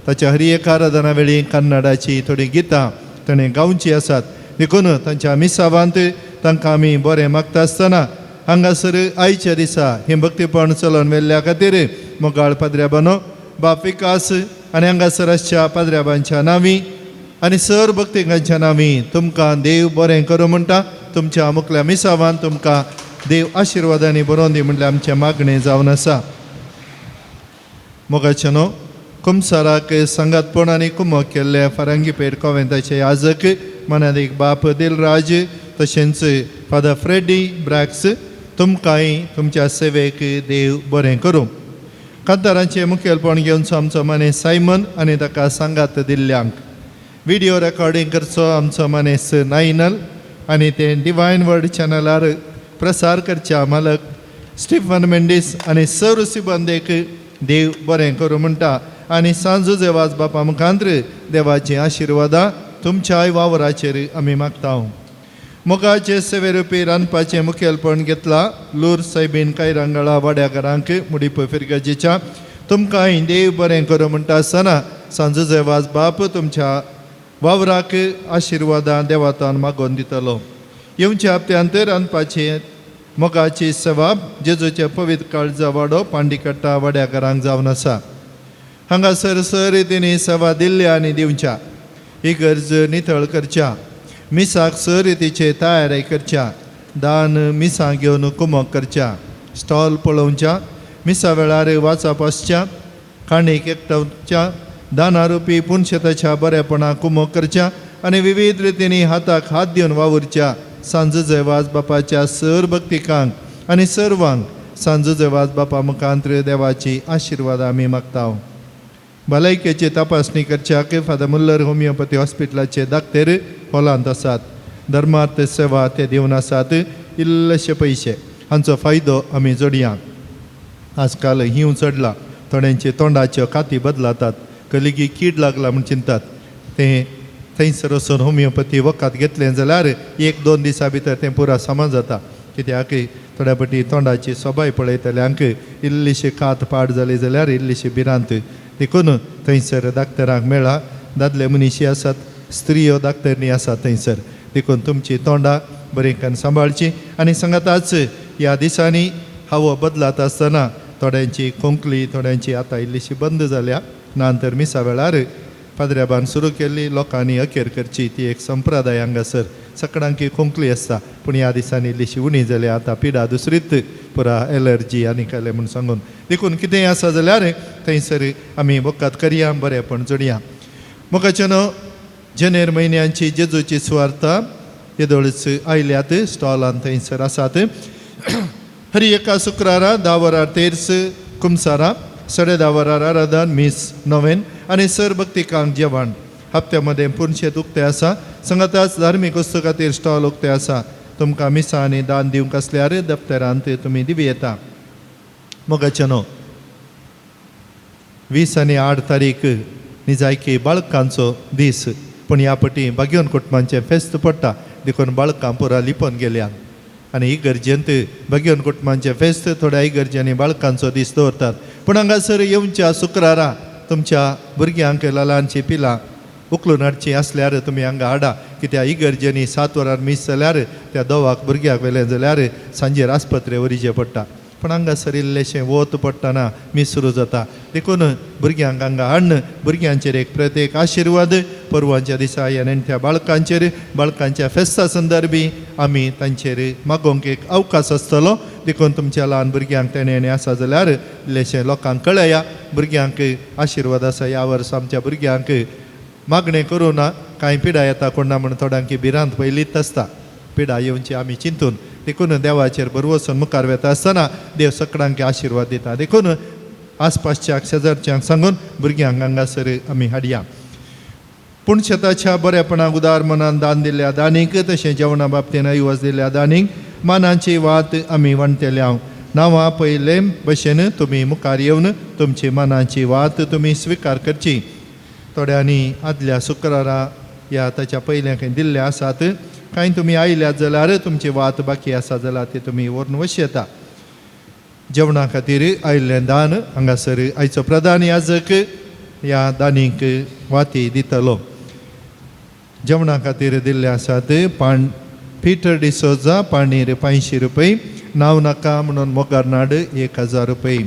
ताच्या हर एक आराधना वेळी कन्नडाची थोडीं गितां ताणें गावचीं आसात. देखून तांच्या मिसावांत तांकां आमी बरें मागता आसतना हांगासर आयच्या दिसा हें भक्तीपण चलोवन व्हेल्ल्या खातीर मोगाळ पाद्र्याबानो बाप विकास आनी हांगासर आसच्या पाद्र्याबांच्या नांवी आनी सर भक्तिकांच्या नांवी तुमकां देव बरें करूं म्हणटा. तुमच्या मुखल्या मिसावान तुमकां देव आशिर्वादांनी बरोवन दी म्हटल्यार आमचें मागणें जावन आसा. मोगाचे न्हू कुमसाराक सांगातपण आनी कुमक केल्ले फारंगीपेठ कोवेंताचे याजक मनादीक बाप दिलराज तशेंच फादर फ्रेडी ब्रॅक्स तुमकांय तुमच्या सेवेक देव बरें करूं. कांतारांचें मुखेलपण घेवन आमचो मानेस सायमन आनी ताका सांगात दिल्ल्यांक विडियो रेकॉर्डिंग करचो आमचो मानेस नायनल आनी तें डिवायन वर्ड चॅनलार प्रसार करच्या मालक स्टिफन मेंडीस आनी सर सिबंदेक देव बरें करूं म्हणटा. आनी सांजू देवाज बापा मुखांत्र देवाचीं आशिर्वादां तुमच्याय वावराचेर आमी मागता. मोगाचे सेवेरुपी रांदपाचें मुखेलपण घेतला लूर सायबीन कायरांगळा वाड्याघरांक मुडीप फिरगजेच्या तुमकांय देव बरें करूं म्हणटा आसतना सांजू देवाज बाप तुमच्या वावराक आशिर्वादां देवातान मागोवन दितलो. येवच्या हप्त्यांत रांदपाचें मोगाची सेवा जेजूचे पवित्र काळजा वाडो पांडीकट्टा वाड्याघरांक जावन आसा. हांगासर सर रितींनी सेवा दिल्ल्या आनी दिवच्या ही गरज नितळ करच्या मिसाक स रितीचे तयारी करच्या दान मिसां घेवन कुमक करच्या स्टॉल पळोवच्या मिसा वेळार वाचप आसच्या काणीक एकठांवच्या दानारुपी पुनशेताच्या बरेपणाक कुमक करच्या आनी विविध रितींनी हाताक हात दिवन वावुरच्या सांजचे वाज बापाच्या सर भक्तिकांक आनी सर्वांक सांजो वाज बापा मुखांत्र देवाची आशिर्वाद आमी मागता. भलायकेची तपासणी करच्याक फादर मुल्लर होमिओपॅथी हॉस्पिटलाचे दाक्तेर हॉलांत आसात. धर्मार्थ सेवा ते दिवन आसात. इल्लेशे पयशे हांचो फायदो आमी जोडया. आजकाल हींव चडला, थोड्यांचे तोंडाच्यो काती बदलातात, कलिगी कीड लागला म्हूण चिंतात. तें थंयसर वचून होमिओपॅथी वखद घेतलें जाल्यार 1-2 दिसां भितर तें पुरा सामान जाता. कित्याक थोड्या पटी तोंडाची सोबाय पळयतल्यांक इल्लीशी कात पाड जाली जाल्यार इल्लीशी भिरांत. देखून थंयसर डाक्टरांक मेळा. दादले मनीशी आसात, स्त्रियो डाक्टरनी आसात थंयसर. देखून तुमची तोंडां बरें करून सांबाळची. आनी सांगाताच ह्या दिसांनी हवो बदलात आसतना थोड्यांची खोंकली, थोड्यांची आतां इल्लीशी बंद जाल्या. ना तर मिसा वेळार पाद्र्याबान सुरू केल्ली लोकांनी अखेर करची ती एक संप्रदाय हांगासर. सगळ्यांकी खोंकली आसता, पूण ह्या दिसांनी इल्लीशी उणी जाल्या. आतां पिडा दुसरीच पुरा एलर्जी आनी कायले म्हूण सांगून. देखून कितेंय आसा जाल्यार थंयसर आमी वखद करया, बरेंपण जोडया. मोगाचें न्हू जानेर म्हयन्यांची जेजूची सुवार्ता येदोळच आयल्यात, स्टॉलान थंयसर आसात. हर एका शुक्रारा 10 वरार तेर्स कुमसारा, 10:30 वरार आराधन मीस नोवेन आनी सर भक्तिकांक जेवण. हप्त्या मदें पुनशेत उक्तें आसा. सांगाताच धार्मीक वस्तू खातीर स्टॉल उक्तें आसा. तुमकां मिसां आनी दान दिवंक आसल्यार दप्तरांत तुमी दिवं येता. मोगाचें न्हू 20 आनी 8 तारीख निजायकी बाळकांचो दीस, पूण ह्या पटी बागयोन कुटुंबांचें फेस्त पडटा. देखून बाळकां पुरा लिपोवन गेल्या आनी इगर्जेंत बागयोन कुटुंबांचें फेस्त थोड्या इगर्ज्यांनी बाळकांचो दीस दवरतात. पूण हांगासर येवच्या शुक्रारा तुमच्या भुरग्यांक ल्हानशीं पिलां उखलून हाडचीं आसल्यार तुमी हांगा हाडा. कित्याक इगर्जेंनी 7 वरार मीस जाल्यार त्या दोवाक भुरग्याक व्हेलें जाल्यार सांजेर आस्पत्रे व्हरिचें पडटा. पूण हांगासर इल्लेशें वत पडटना मीस सुरू जाता. देखून भुरग्यांक हांगा हाडून भुरग्यांचेर एक प्रत्येक आशिर्वाद परवांच्या दिसा ह्या नेणट्या बाळकांचेर बाळकांच्या फेस्ता संदर्भी आमी तांचेर मागोवंक एक अवकाश आसतलो. देखून तुमच्या ल्हान भुरग्यांक तेणें आसा जाल्यार इल्लेशें लोकांक कळया. भुरग्यांक आशिर्वाद आसा. ह्या वर्सा आमच्या भुरग्यांक मागणें करूं ना. कांय पिडा येता कोण ना म्हूण थोड्यांक भिरांत पयलींच आसता. पिडा येवची आमी चिंतून. देखून देवाचेर भरवसून मुखार वेता आसतना देव सगळ्यांक आशिर्वाद दिता. देखून आसपासच्या शेजारच्यांक सांगून भुरग्यांक हांगासर आमी हाडया. पूण शेताच्या बरेपणाक उदार मनान दान दिल्ल्या दानीक तशें जेवणा बाबतीन ऐवज दिल्ल्या दानीक मानाची वात आमी वांटतल्या. नांवां पयले भशेन तुमी मुखार येवन तुमची मानाची वात तुमी स्विकार करची. थोड्यांनी आदल्या शुक्रारा ह्या ताच्या पयल्या खंय दिल्ले आसात. कांय तुमी आयल्यात जाल्यार तुमची वात बाकी आसा जाल्यार ती तुमी व्हरून वशी येता. जेवणा खातीर आयिल्लें दान हांगासर आयचो प्रधान याजक ह्या दानीक वाती दितलो. जेवणा खातीर दिल्ले आसात पाण पिटर डिसोजा पाणीर 500 रुपये, नांव नाका म्हणून मोगारनाड 1000 रुपये.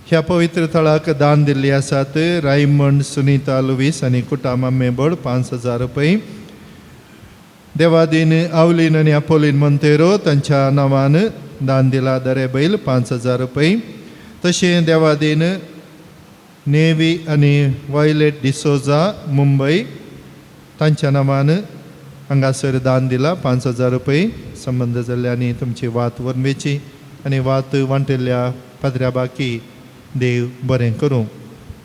ह्या पवित्र थळाक दान दिल्ली आसात रायमंड सुनीता लुवीस आनी कुटामा मेबड 5000 रुपये. देवादीन आवलीन आनी अपोलीन मोंतेरो तांच्या नांवान दान दिला दरे बैल 5000 रुपये. तशें देवादीन नेवी आनी वायलेट डिसोजा मुंबय तांच्या नांवान हांगासर दान दिला 5000 रुपये. संबंद जाल्ल्यांनी तुमची वात व्हरून आनी वात वांटिल्ल्या पाद्र्या बाकी देव बरें करूं.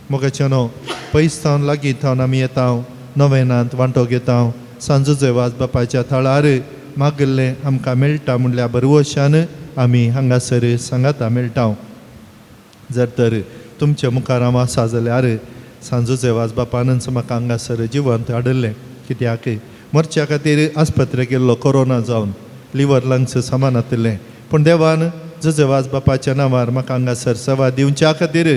मोगाचें न्हू पयस थावन लागीं थावन आमी येता, नवेनांत वांटो घेता. सांजूचे वाज बापाच्या थळार मागिल्लें आमकां मेळटा म्हणल्यार बरवशान आमी हांगासर सांगाता मेळटा. जर तर तुमच्या मुखार हांव आसा जाल्यार सांजूचे वाज बापानच म्हाका हांगासर जिवंत हाडिल्लें. कित्याक मरच्या खातीर आस्पत्रे गेल्लो कोरोना जावन लिवर लंग्स सामान आशिल्लें, पूण देवान जुजे वाज बापाच्या नांवार म्हाका हांगासर सेवा दिवच्या खातीर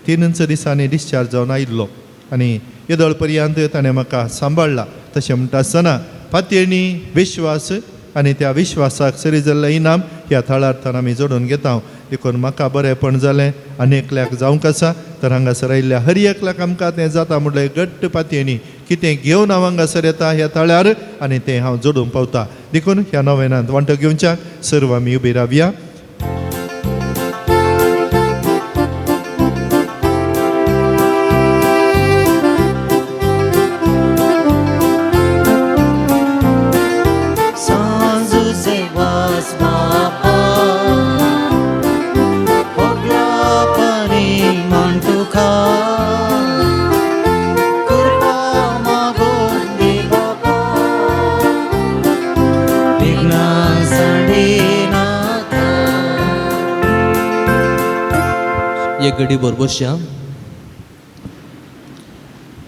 3 दिसांनी डिस्चार्ज जावन आयिल्लो आनी येदोळ पर्यंत ताणें म्हाका सांबाळ्ळा. तशें म्हणटा आसतना पातयेणी विश्वास आनी त्या विश्वासाक सरी जाल्लें इनाम ह्या थळार आमी जोडून घेता. देखून म्हाका बरेंपण जालें आनी एकल्याक जावंक आसा तर हांगासर आयिल्ल्या हर एकल्याक आमकां तें जाता म्हणल्यार घट्ट पातयेणी कितें घेवन हांव हांगासर येता ह्या थळार आनी तें हांव जोडूंक पावता. देखून ह्या नवेनांत वांटो घेवच्याक सर्व आमी उबी रावया. Sanzu se vas bapa एक घडीभर बसया.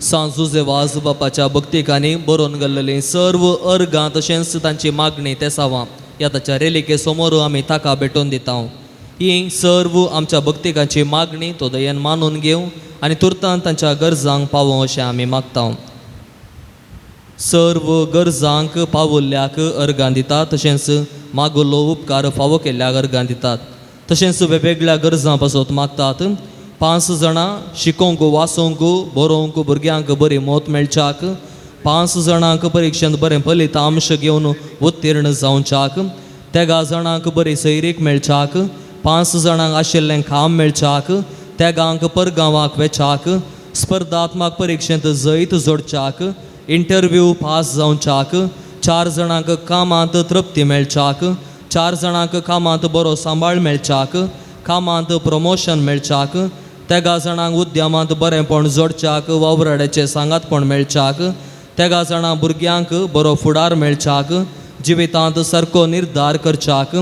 सांत जुझे वाज बापाच्या भक्तिकांनी बरोवन गेल्लेली सर्व अर्गां तशेंच तांची मागणी तेसावां ह्या ताच्या रेलिके समोर आमी ताका भेटोवन दिता. ही सर्व आमच्या भक्तिकांची मागणी तो दयेन मानून घेवं आनी तुर्तान तांच्या गरजांक पावों अशें आमी मागता. सर्व गरजांक पावल्ल्याक अर्गां दितात, तशेंच मागुल्लो उपकार फावो केल्ल्याक अर्गां दितात, तशेंच वेगवेगळ्या गरजां पासत मागतात. 5 जाणां शिकोवंक, वाचोवंक, बरोवंक भुरग्यांक बरी मत मेळच्याक, 5 जाणांक परिक्षेंत बरें फलितांश घेवन उत्तीर्ण जावच्याक, 3 जाणांक बरी सैरीक मेळच्याक, 5 जाणांक आशिल्लें काम मेळच्याक, 3 परगांवाक वेच्याक, स्पर्धात्मक परिक्षेंत जैत जोडच्याक, इंटरव्यू पास जावच्याक, 4 जाणांक कामांत तृप्ती मेळच्याक, 4 जाणांक कामांत बरो सांबाळ मेळच्याक, कामांत प्रमोशन मेळच्याक, 3 जाणांक उद्यमांत बरेंपण जोडच्याक, वावराड्याचें सांगातपण मेळच्याक, 3 जाणां भुरग्यांक बरो फुडार मेळच्याक, जिवितांत सारको निर्धार करच्याक,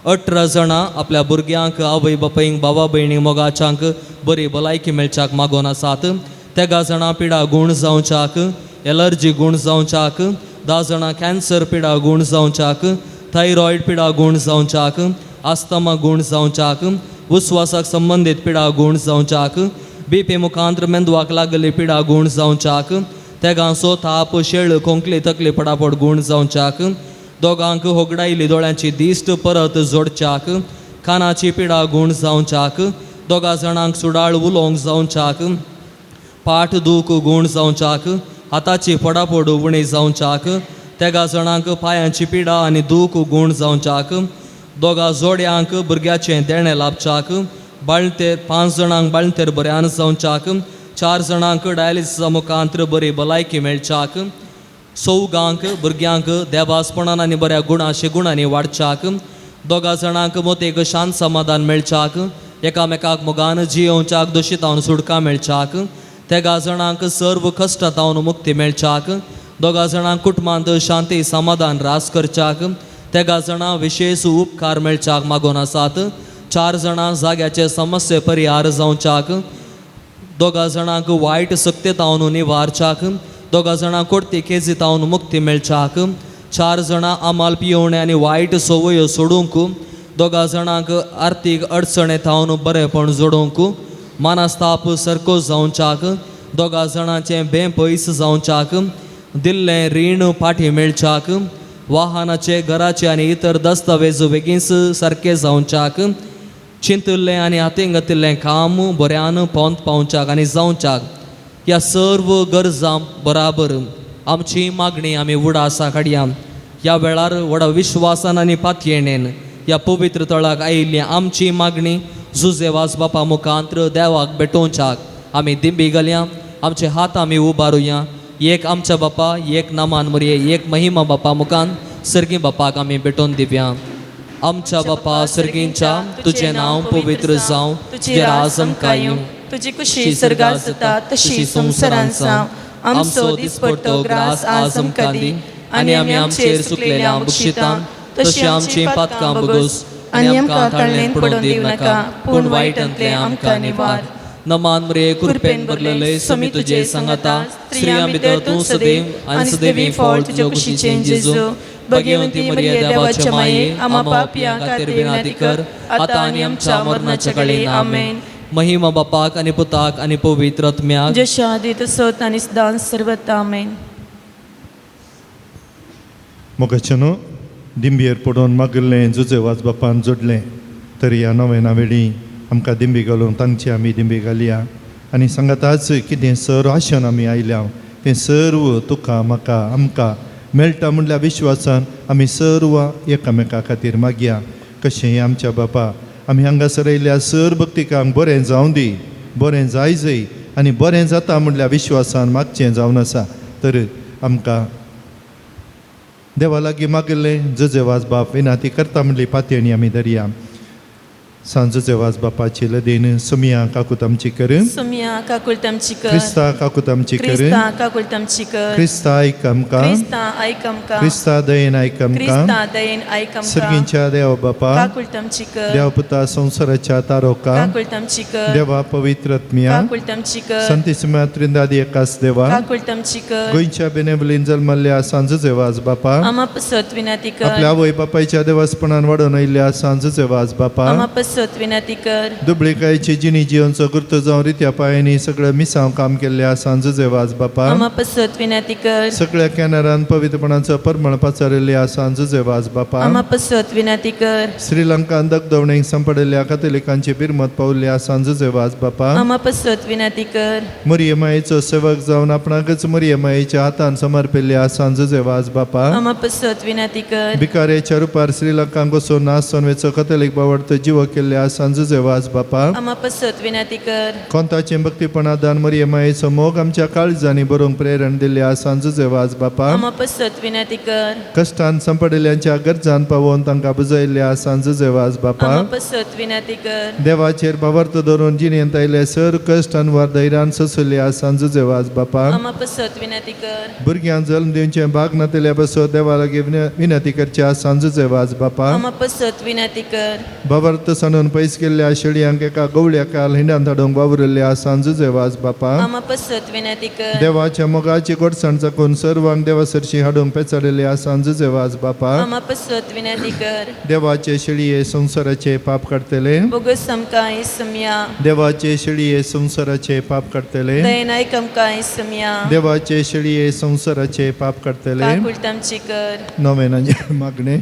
18 जाणां आपल्या भुरग्यांक, आवय बापायंक, भावा भयणींक, मोगाच्यांक बरी भलायकी मेळच्याक मागोवन आसात. 3 जाणां पिडा गूण जावच्याक, एलर्जी गूण जावच्याक, 10 जाणां कॅन्सर पिडा गूण जावच्याक, थायरॉयड पिडा गूण जावच्याक, आस्तमा गूण जावच्याक, उस्वासाक संबंदीत पिडा गूण जावच्याक, बीपी मुखांत मेंदवाक लागली पिडा गूण जावच्याक, 3 ताप, शेळ, खोंकली, तकली पडापड गूण जावच्याक, 2 होगडायली दोळ्यांची दिश्ट परत जोडच्याक, कानाची पिडा गूण जावच्याक, 2 जाणांक सुडाळ उलोवंक जावच्याक, पाठ दूख गूण जावच्याक, हाताची पडापड उणी जावच्याक, 3 जाणांक पांयांची पिडा आनी दूख गूण जावच्याक, 2 जोड्यांक भुरग्याचें देणें लाभच्याक, बाळंतेर 5 जाणांक बाळंतेर बऱ्यान जावच्याक, 4 जाणांक डायलिसिसा मुखांत बरी भलायकी मेळच्याक, 4 भुरग्यांक देवासपणान आनी बऱ्या गुणाशे गुणांनी वाडच्याक, 2 जाणांक मोतेक शांत समाधान मेळच्याक, एकामेकाक मोगान जियोवच्याक दोशीतावन सुटका मेळच्याक, 3 जाणांक सर्व कश्टांतावन मुक्ती मेळच्याक, 2 जाणांक कुटुंबांत शांती समाधान रास करच्याक, 3 जाणां विशेश उपकार मेळच्याक मागोवन आसात. 4 जाणां जाग्याचे समस्ये परिहार जावच्याक, 2 जाणांक वायट सक्तेतावन निवारच्याक, 2 जाणां कोडती केजीतावन मुक्ती मेळच्याक, 4 जाणां आमाल पियोवणे आनी वायट संवयो सोडूंक, 2 जाणांक आर्थीक अडचणे थावन बरेंपण जोडूंक, मानस्ताप सारको जावच्याक, 2 जाणांचें बें पयस जावच्याक, दिल्लें रीण फाटीं मेळच्याक, वाहनाचे, घराचे आनी इतर दस्तावेज बेगीन सारके जावच्याक, चिंतिल्लें आनी हातीन घातिल्लें काम बऱ्यान पोंत पावच्याक आनी जावच्याक. ह्या सर्व गरजां बराबर आमची मागणी आमी उडासा काडया. ह्या वेळार व्हडा विश्वासान आनी पातयेणेन ह्या पवित्र तळाक आयिल्ली आमची मागणी जुझे वाज बापा मुखांत्र देवाक भेटोवच्याक आमी दिंबी घालया. आमचे हात आमी उबारुया. एक आमच्या बापा, एक नामान मरये, एक महिमा बापा मुखान सर्गी बापाक आमी भेटोवन दिवया. आमच्या बापा सर्गींच्या, तुजें नांव पवित्र जावं, तुजें राज आमकां येवं, तुजी कुशी सर्गात जाता तशी संवसारांत जावं. आमचो दिसपडतो ग्रास आज आमकां दी आनी आमी आमचेर चुकलेल्या बक्षितां तशी आमची पातकां बगोस आनी आमकां ताळणेंत पडून दिवं नाका, पूण वायटांतलें आमकां निवार. नमान मरिये, कृपेन भरलेले, समी तुजे सांगाता, स्त्रियां भितर तूं सदैव आनी सदैवी फळ तुज्या कुशीचें जेजू. भगवंती मरिये, देवाच्या माये, आम्हा पापयां खातीर विनंती कर आतां आनी आमच्या मरणाच्या वेळी. आमेन. महिमा बापाक आनी पुताक आनी पवित्र आत्म्याक, जशें आदी तसोच आनी सदांच सर्वत्र. आमेन. मोगाच्यानो, दिंबयेर पडून मागिल्लें जुजे वाज बापान जोडलें तरी ह्या नव्या वेळी आमकां दिंबी घालून तांची आमी दिंबी घालया आनी सांगाताच कितें सर्व आशेन आमी आयल्या तें सर्व तुका म्हाका आमकां मेळटा म्हणल्या विश्वासान आमी सर्व एकामेका खातीर मागया. कशें आमच्या बापा आमी हांगासर आयिल्ल्या सर भक्तिकांक बरें जावं दी, बरें जाय जय आनी बरें जाता म्हणल्या विश्वासान मागचें जावन आसा. तर आमकां देवा लागीं मागिल्लें जुजे वाज बाप विनाती करता म्हणली पातयेणी आमी धरया. सांजूचे वाज बापाची लदीन सुमिया काकूत आमची कर. सुमिया काकुळट आमची कर. क्रिस्ता काकूत आमची कर. क्रिस्ता काकुळट आमची कर. क्रिस्ता आयक आमकां. क्रिस्ता आयक आमकां. क्रिस्ता दयेन आयक आमकां. क्रिस्ता दयेन आयक आमकां. सर्गींच्या देव बापा काकुळट आमची कर. देव पुता संवसाराच्या तारोका काकुळट आमची कर. देवा पवित्र आत्म्या काकुळट आमची कर. संतीसिमा त्रिंदादी एकास देवा काकुळट आमची कर. गोंयच्या बेनेबलीन जल्मल्ल्या सांजूचे वाज बापा आमा पसत विनंती कर. आपल्या आवय बापायच्या देवासपणान वाडोवन आयिल्ल्या सांजूचे वाज बापा आमा पसत विनंती कर. दुबळीकायची जिणी जिवनचो गुर्त जावन रित्या पायांनी सगळ्या मिसांव काम केल्ल्या सांजूचे वाज बापा आमा पसत विनंती कर. सगळ्या कॅनरान पवित्रपणाचो परमळ पाचारिल्ल्या सांजूचे वाज बापा आमा पसत विनंती कर. श्रीलंकान दगदवणेक सांपडिल्ल्या कथोलिकांची बिरमत पावल्ल्या सांजूचे वाज बापा आमा पसत विनंती कर. मरियमायेचो सेवक जावन आपणाकच मरियमायेच्या हातान समर्पिल्ल्या सांजूचे वाज बापा आमा पसत विनंती कर. भिकारेच्या रुपार श्रीलंकान बसून नासोन वेचो कथोलीक बावडतो जीव केल्ल्या सांजूचे वाज बापा आमा पसत विनंती कर. कोंताचे भक्तीपणा दान मरियमायेचो मोग आमच्या काळजांनी बरोवंक प्रेरण दिल्ल्या सांजूचे वाज बापा आमा पसत विनंती कर. कश्टान सांपडिल्ल्यांच्या गरजान पावोवन तांकां बुजयल्ल्या सांजूचे वाज बापा आमा पसत विनंती कर. देवाचेर भावार्थ धरून जिणेंत आयले सर कश्ट अनवार धैर्यान सोंसुल्ल्या सांजूचे वाज बापा आमा पसत विनंती कर. भुरग्यांक जल्म दिवचें भाग नातिल्ल्या पासत देवा लागीं विनंती करच्या सांजूचे वाज बापा आमा पसत विनंती कर. भावार्थ सांडून पयस केल्ल्या शेळयांक एका गवळ्या काल हिंडान धाडूंक वावुरिल्ल्या सांजूचे वाज बापा आमा पसत विनंती कर. देवाच्या मोगाची गोडसाण चाकून सर्वांक देवा सरशी हाडूंक पेचाडिल्ल्या सांजूचे वाज बापा आमा पसत विनंती कर. देवाचे शेळये संवसाराचे पाप काडटले बोगस आमकां सुमिया. देवाचे शेळये संवसाराचे पाप काडटले दयेन आयक आमकां सुमिया. देवाचे शेळये संवसाराचे पाप काडटले. काकुळट आमची कर. नोवेनाचे मागणे.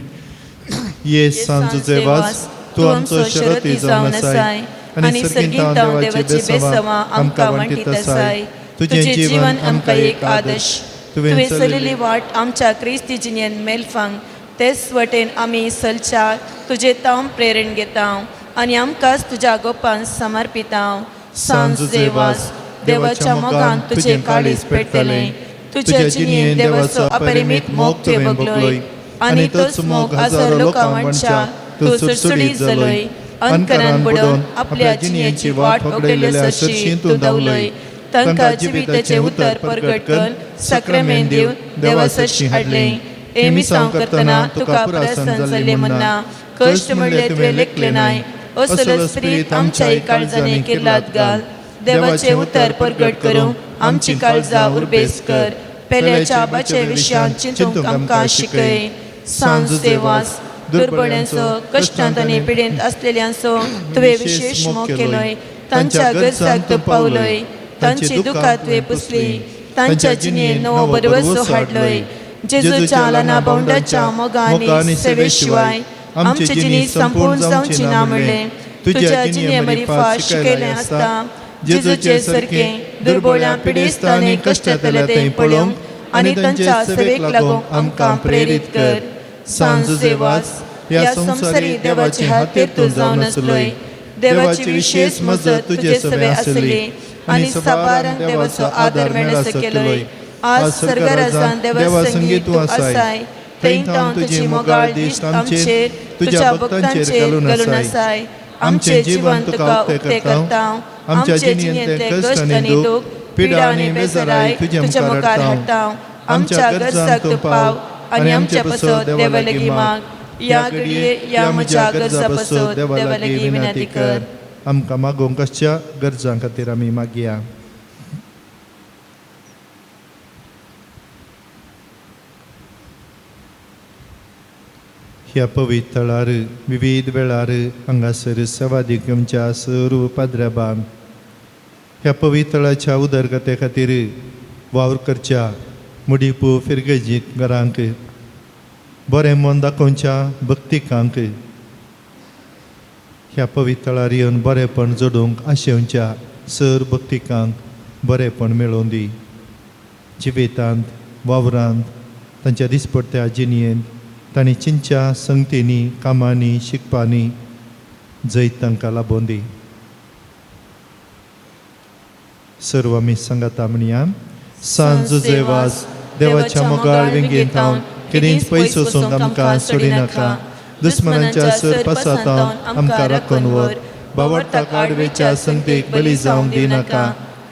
ये सांजूचे वाज तूं आमचो शरती जावन आसाय आनी सर्गींत देवाची बेसवां आमकां वांटीत आसाय. तुजें जीवन आमकां एक आदर्श. तुवें चलयल्ली वाट आमच्या क्रिस्ती जिणेन मेलफांक तेच वटेन आमी चलच्या तुजें तांव प्रेरण घेता आनी आमकांच तुज्या गोपान समर्पिता. सांजूचे वाज देवाच्या मोगान तुजें काळीज पेटतलें. तुज्या जिणेन देवाचो अपरिमीत मोग तुवें भोगलोय आनी तोच मोग हजारो लोकां वांटच्या तूं सुडसुडीत जालोय. अंतरान बुडोवन आपल्या जिणेची वाट वगडलेल्या सरशी तूं धांवलोय. तांकां जिविताचें उतर परगट करून साक्रामेंत दिवन देवा सरशी हाडलें. हें मिसांव करतना तुका प्रसन्न जाल्लें म्हणना कश्ट म्हणलें तुवें लेखलें नाय. असलो स्पिरीत आमच्या काळजांनी किर्लात घाल. देवाचें उतर परगट करूंक आमची काळजां उर्बेस कर. पेल्याच्या आबाच्या विशयान चिंतूंक आमकां शिकय. सांजूचे वास दुर्बळ्यांचो कश्टांत आनी पिडेंत आसलेल्यांचो तुवें विशेश मोग केलोय. तांच्या गरजाक तूं पावलोय. तांची दुखां तुवें पुसली. तांच्या जिणेन नवो बरवसो हाडलोय. जेजूच्या लाना बावंडाच्या मोगा आनी सेवे शिवाय आमची जिणी संपूर्ण जावची ना म्हणलें. तुज्या जिणे मरिफा शिकयलें आसता. जेजूचे सारकें दुर्बळ्यां पिडेस्त आनी कश्टांतले तें पळोवंक आनी तांच्या सेवेक लागूंक आमकां प्रेरीत कर. सांजूचे वास ह्या संवसारी देवाचे हातीर तूं जावन आसलोय. देवाची विशेश मजत तुजे सवे आसली आनी साबारांक देवाचो आदर मेळसो केलोय. आज सर्गराजान देवा संगीत तूं आसाय. थंय तावन तुजी मोगाळ दिश्ट आमचेर तुज्या भक्तांचेर घालून आसाय. आमचें जीवन तुका उक्तें करता. आमच्या जिणेंतले कश्ट आनी दूख पिडा आनी बेजाराय तुज्या मुखार हाडटा. आमच्या गरजाक तूं पाव आनी आमच्या पासत देवा लागीं माग. ह्या घडये ह्या म्हज्या गरजा पासत देवा लागीं विनंती कर. आमकां मागोवंक आसच्या गरजां खातीर आमी मागया. ह्या पवित्र थळार विविध वेळार हांगासर सेवा दिवच्या सर्व पाद्र्याबान ह्या पवित्र थळाच्या उदरगते खातीर वावर करच्या मुडीपू फिरगजी घरांक बरें मन दाखोवच्या भक्तिकांक ह्या पवित्र थळार येवन बरेंपण जोडूंक आशेवच्या सर भक्तिकांक बरेंपण मेळोवन दी. जिवितांत वावरांत तांच्या दिसपडत्या जिणेंत तांणी चिंच्या संगतींनी कामांनी शिकपांनी जैत तांकां लाबोवन दी. सर्व आमी सांगाता म्हणया. सांजूचे वाज देवाच्या मोगाळ वेंगेंत हांव केदींच पयस वचूंक आमकां सोडिनाका. दुस्मनांच्या सरपासांत आमकां राखून व्हर. बावडटाक आडवेच्या संगतीक बली जावंक दिनाका.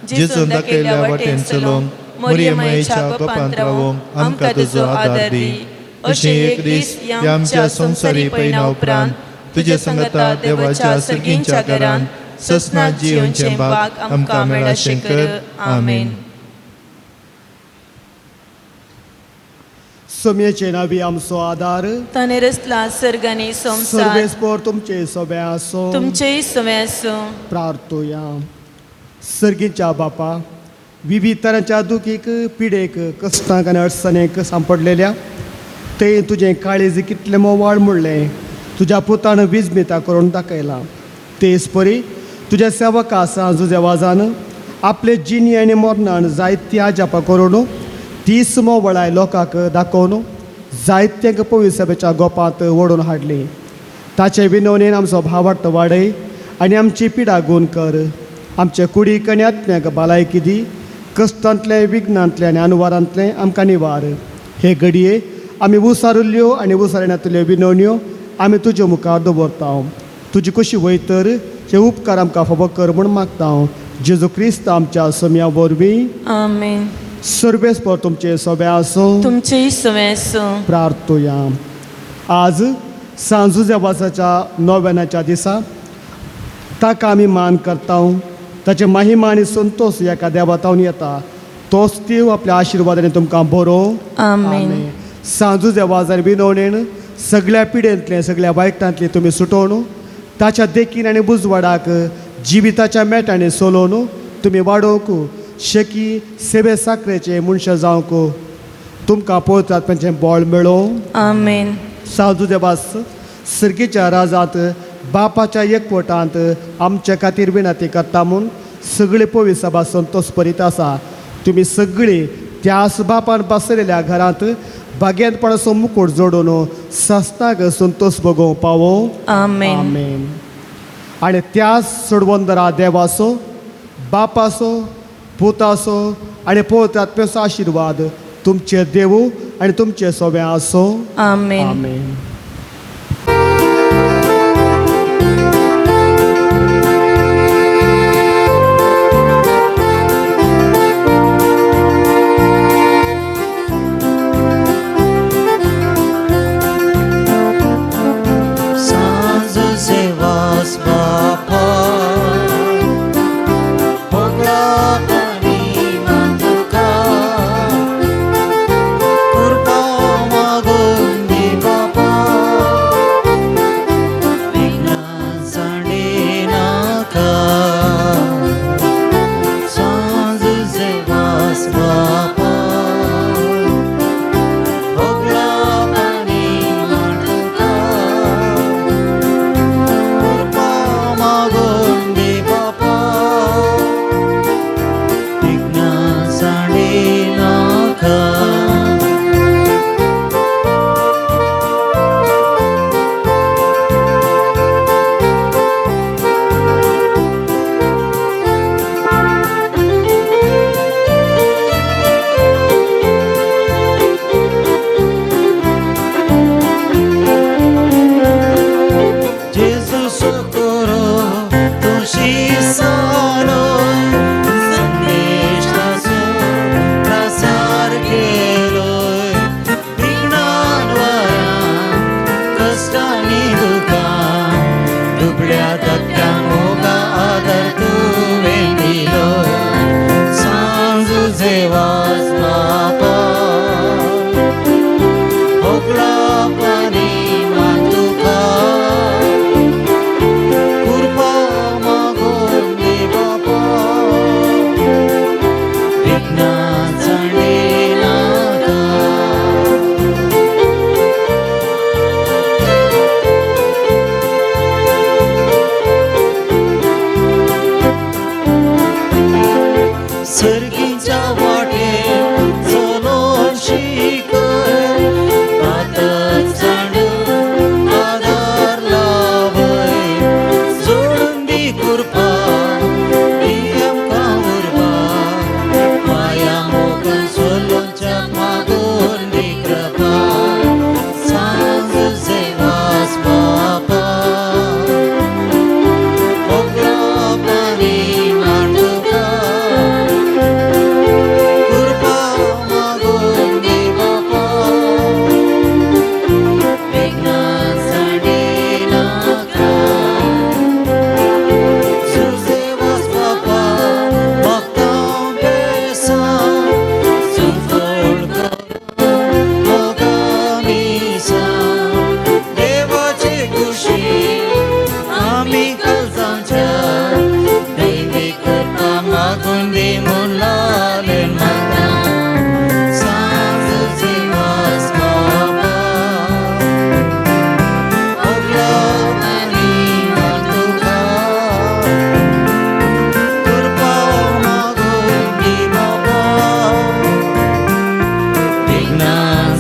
जेजून दाखयल्ल्या वाटेन चलोवंक मोरयेमायेच्या गोपांत रावोंक आमकां तुजो आदार दी. अशें एक दीस ह्या आमच्या संवसारी पयना उपरांत तुजे संगता देवाच्या सर्गींच्या घरान ससनात जियोनचें भाग आमकां मेळाशें कर. आमेन. सोम्याचे नावी आमचो आदार, ताणें रचला सर्ग आनी संवसार. सर्वेस्पोर तुमचे सोबे आसो, तुमचेय सोवे आसूं. प्रार्थुया. सर्गीच्या बापा, विविध तरांच्या दुखीक, पिडेक, कश्टांक आनी अडचणेक सांपडलेल्या ते तुजें काळीज कितलें मोवाळ म्हणलें तुज्या पुतान विजमिता करून दाखयलां. तेच परी तुज्या सेवका सांजुज्या वाजान आपले जिणी आनी मरणान जायत्या जापा करून तीस मोवळाय लोकांक दाखोवन जायत्यांक पवित्र गोपांत ओडून हाडली. ताचे विनवणेन आमचो भावार्थ वाडय आनी आमची पिडा गूण कर. आमचे कुडीक आनी आत्म्याक भलायकी दी. कश्टांतले, विघ्नांतले आनी अनुवारांतले आमकां निवार. हे घडये आमी उसारुल्ल्यो आनी उसारण्यातल्यो विनवण्यो आमी तुजे मुखार दवरता. तुजी कशी वयतर हे उपकार आमकां फावो कर म्हूण मागता. जेजू क्रिस्त आमच्या सम्या वरवीं. आमेन. सर्वेस्पोर तुमचे सोबे आसूं, तुमचेय सोवे आसूं. प्रार्थुया. आज सांजुज्या वासाच्या नोवेनाच्या दिसा ताका आमी मान करता. ताचे महिमा आनी संतोश एका देवातावन येता. तोच देव आपल्या आशिर्वादाने तुमकां बरो. आमेन. सांजुज्या वाजार विनवणेन सगळ्या पिडेंतलें, सगळ्या वायटांतलें तुमी सुटोवन ताच्या देखीन आनी बुजवाडाक जिविताच्या मेटांनी सोलोवन तुमी वाडोवंक शेकी सेवे साकरेचे मनशां जावंक तुमकां पवित्र आत्म्याचें बळ मेळोवं. आमेन. साजू देवास सर्गीच्या राजांत बापाच्या एकवटांत आमच्या खातीर विनंती करता म्हूण सगळे पवित्र सभा संतोष परीत आसा. तुमी सगळीं त्याच बापान बसलेल्या घरांत भाग्यांतपणाचो मुकूट जोडून सस्ताक संतोष भोगोवंक पावो. आमेन. आमेन. आनी त्याच सोडवंदरा देवाचो, बापाचो, पुताचो आनी पवित्र आत्म्याचो आशिर्वाद तुमचे देवू आनी तुमचे सोबे आसो. आमेन. आमेन.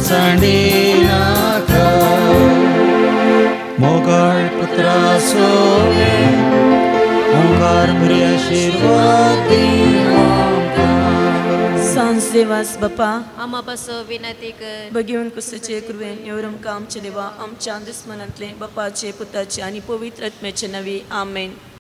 सांडिनाका मोगाळ पुत्रा सोवे ओंकार बरी आशिर्वाद दी आमकां. सांज देवास बापा आमा पासो विनंती कर. भगेवन कुसचे कृपेन येवरमका आमचे देवा आमच्या दुस्मनांतले बापाचे पुताचे आनी पवित्र आत्म्याचे नवी आमेन.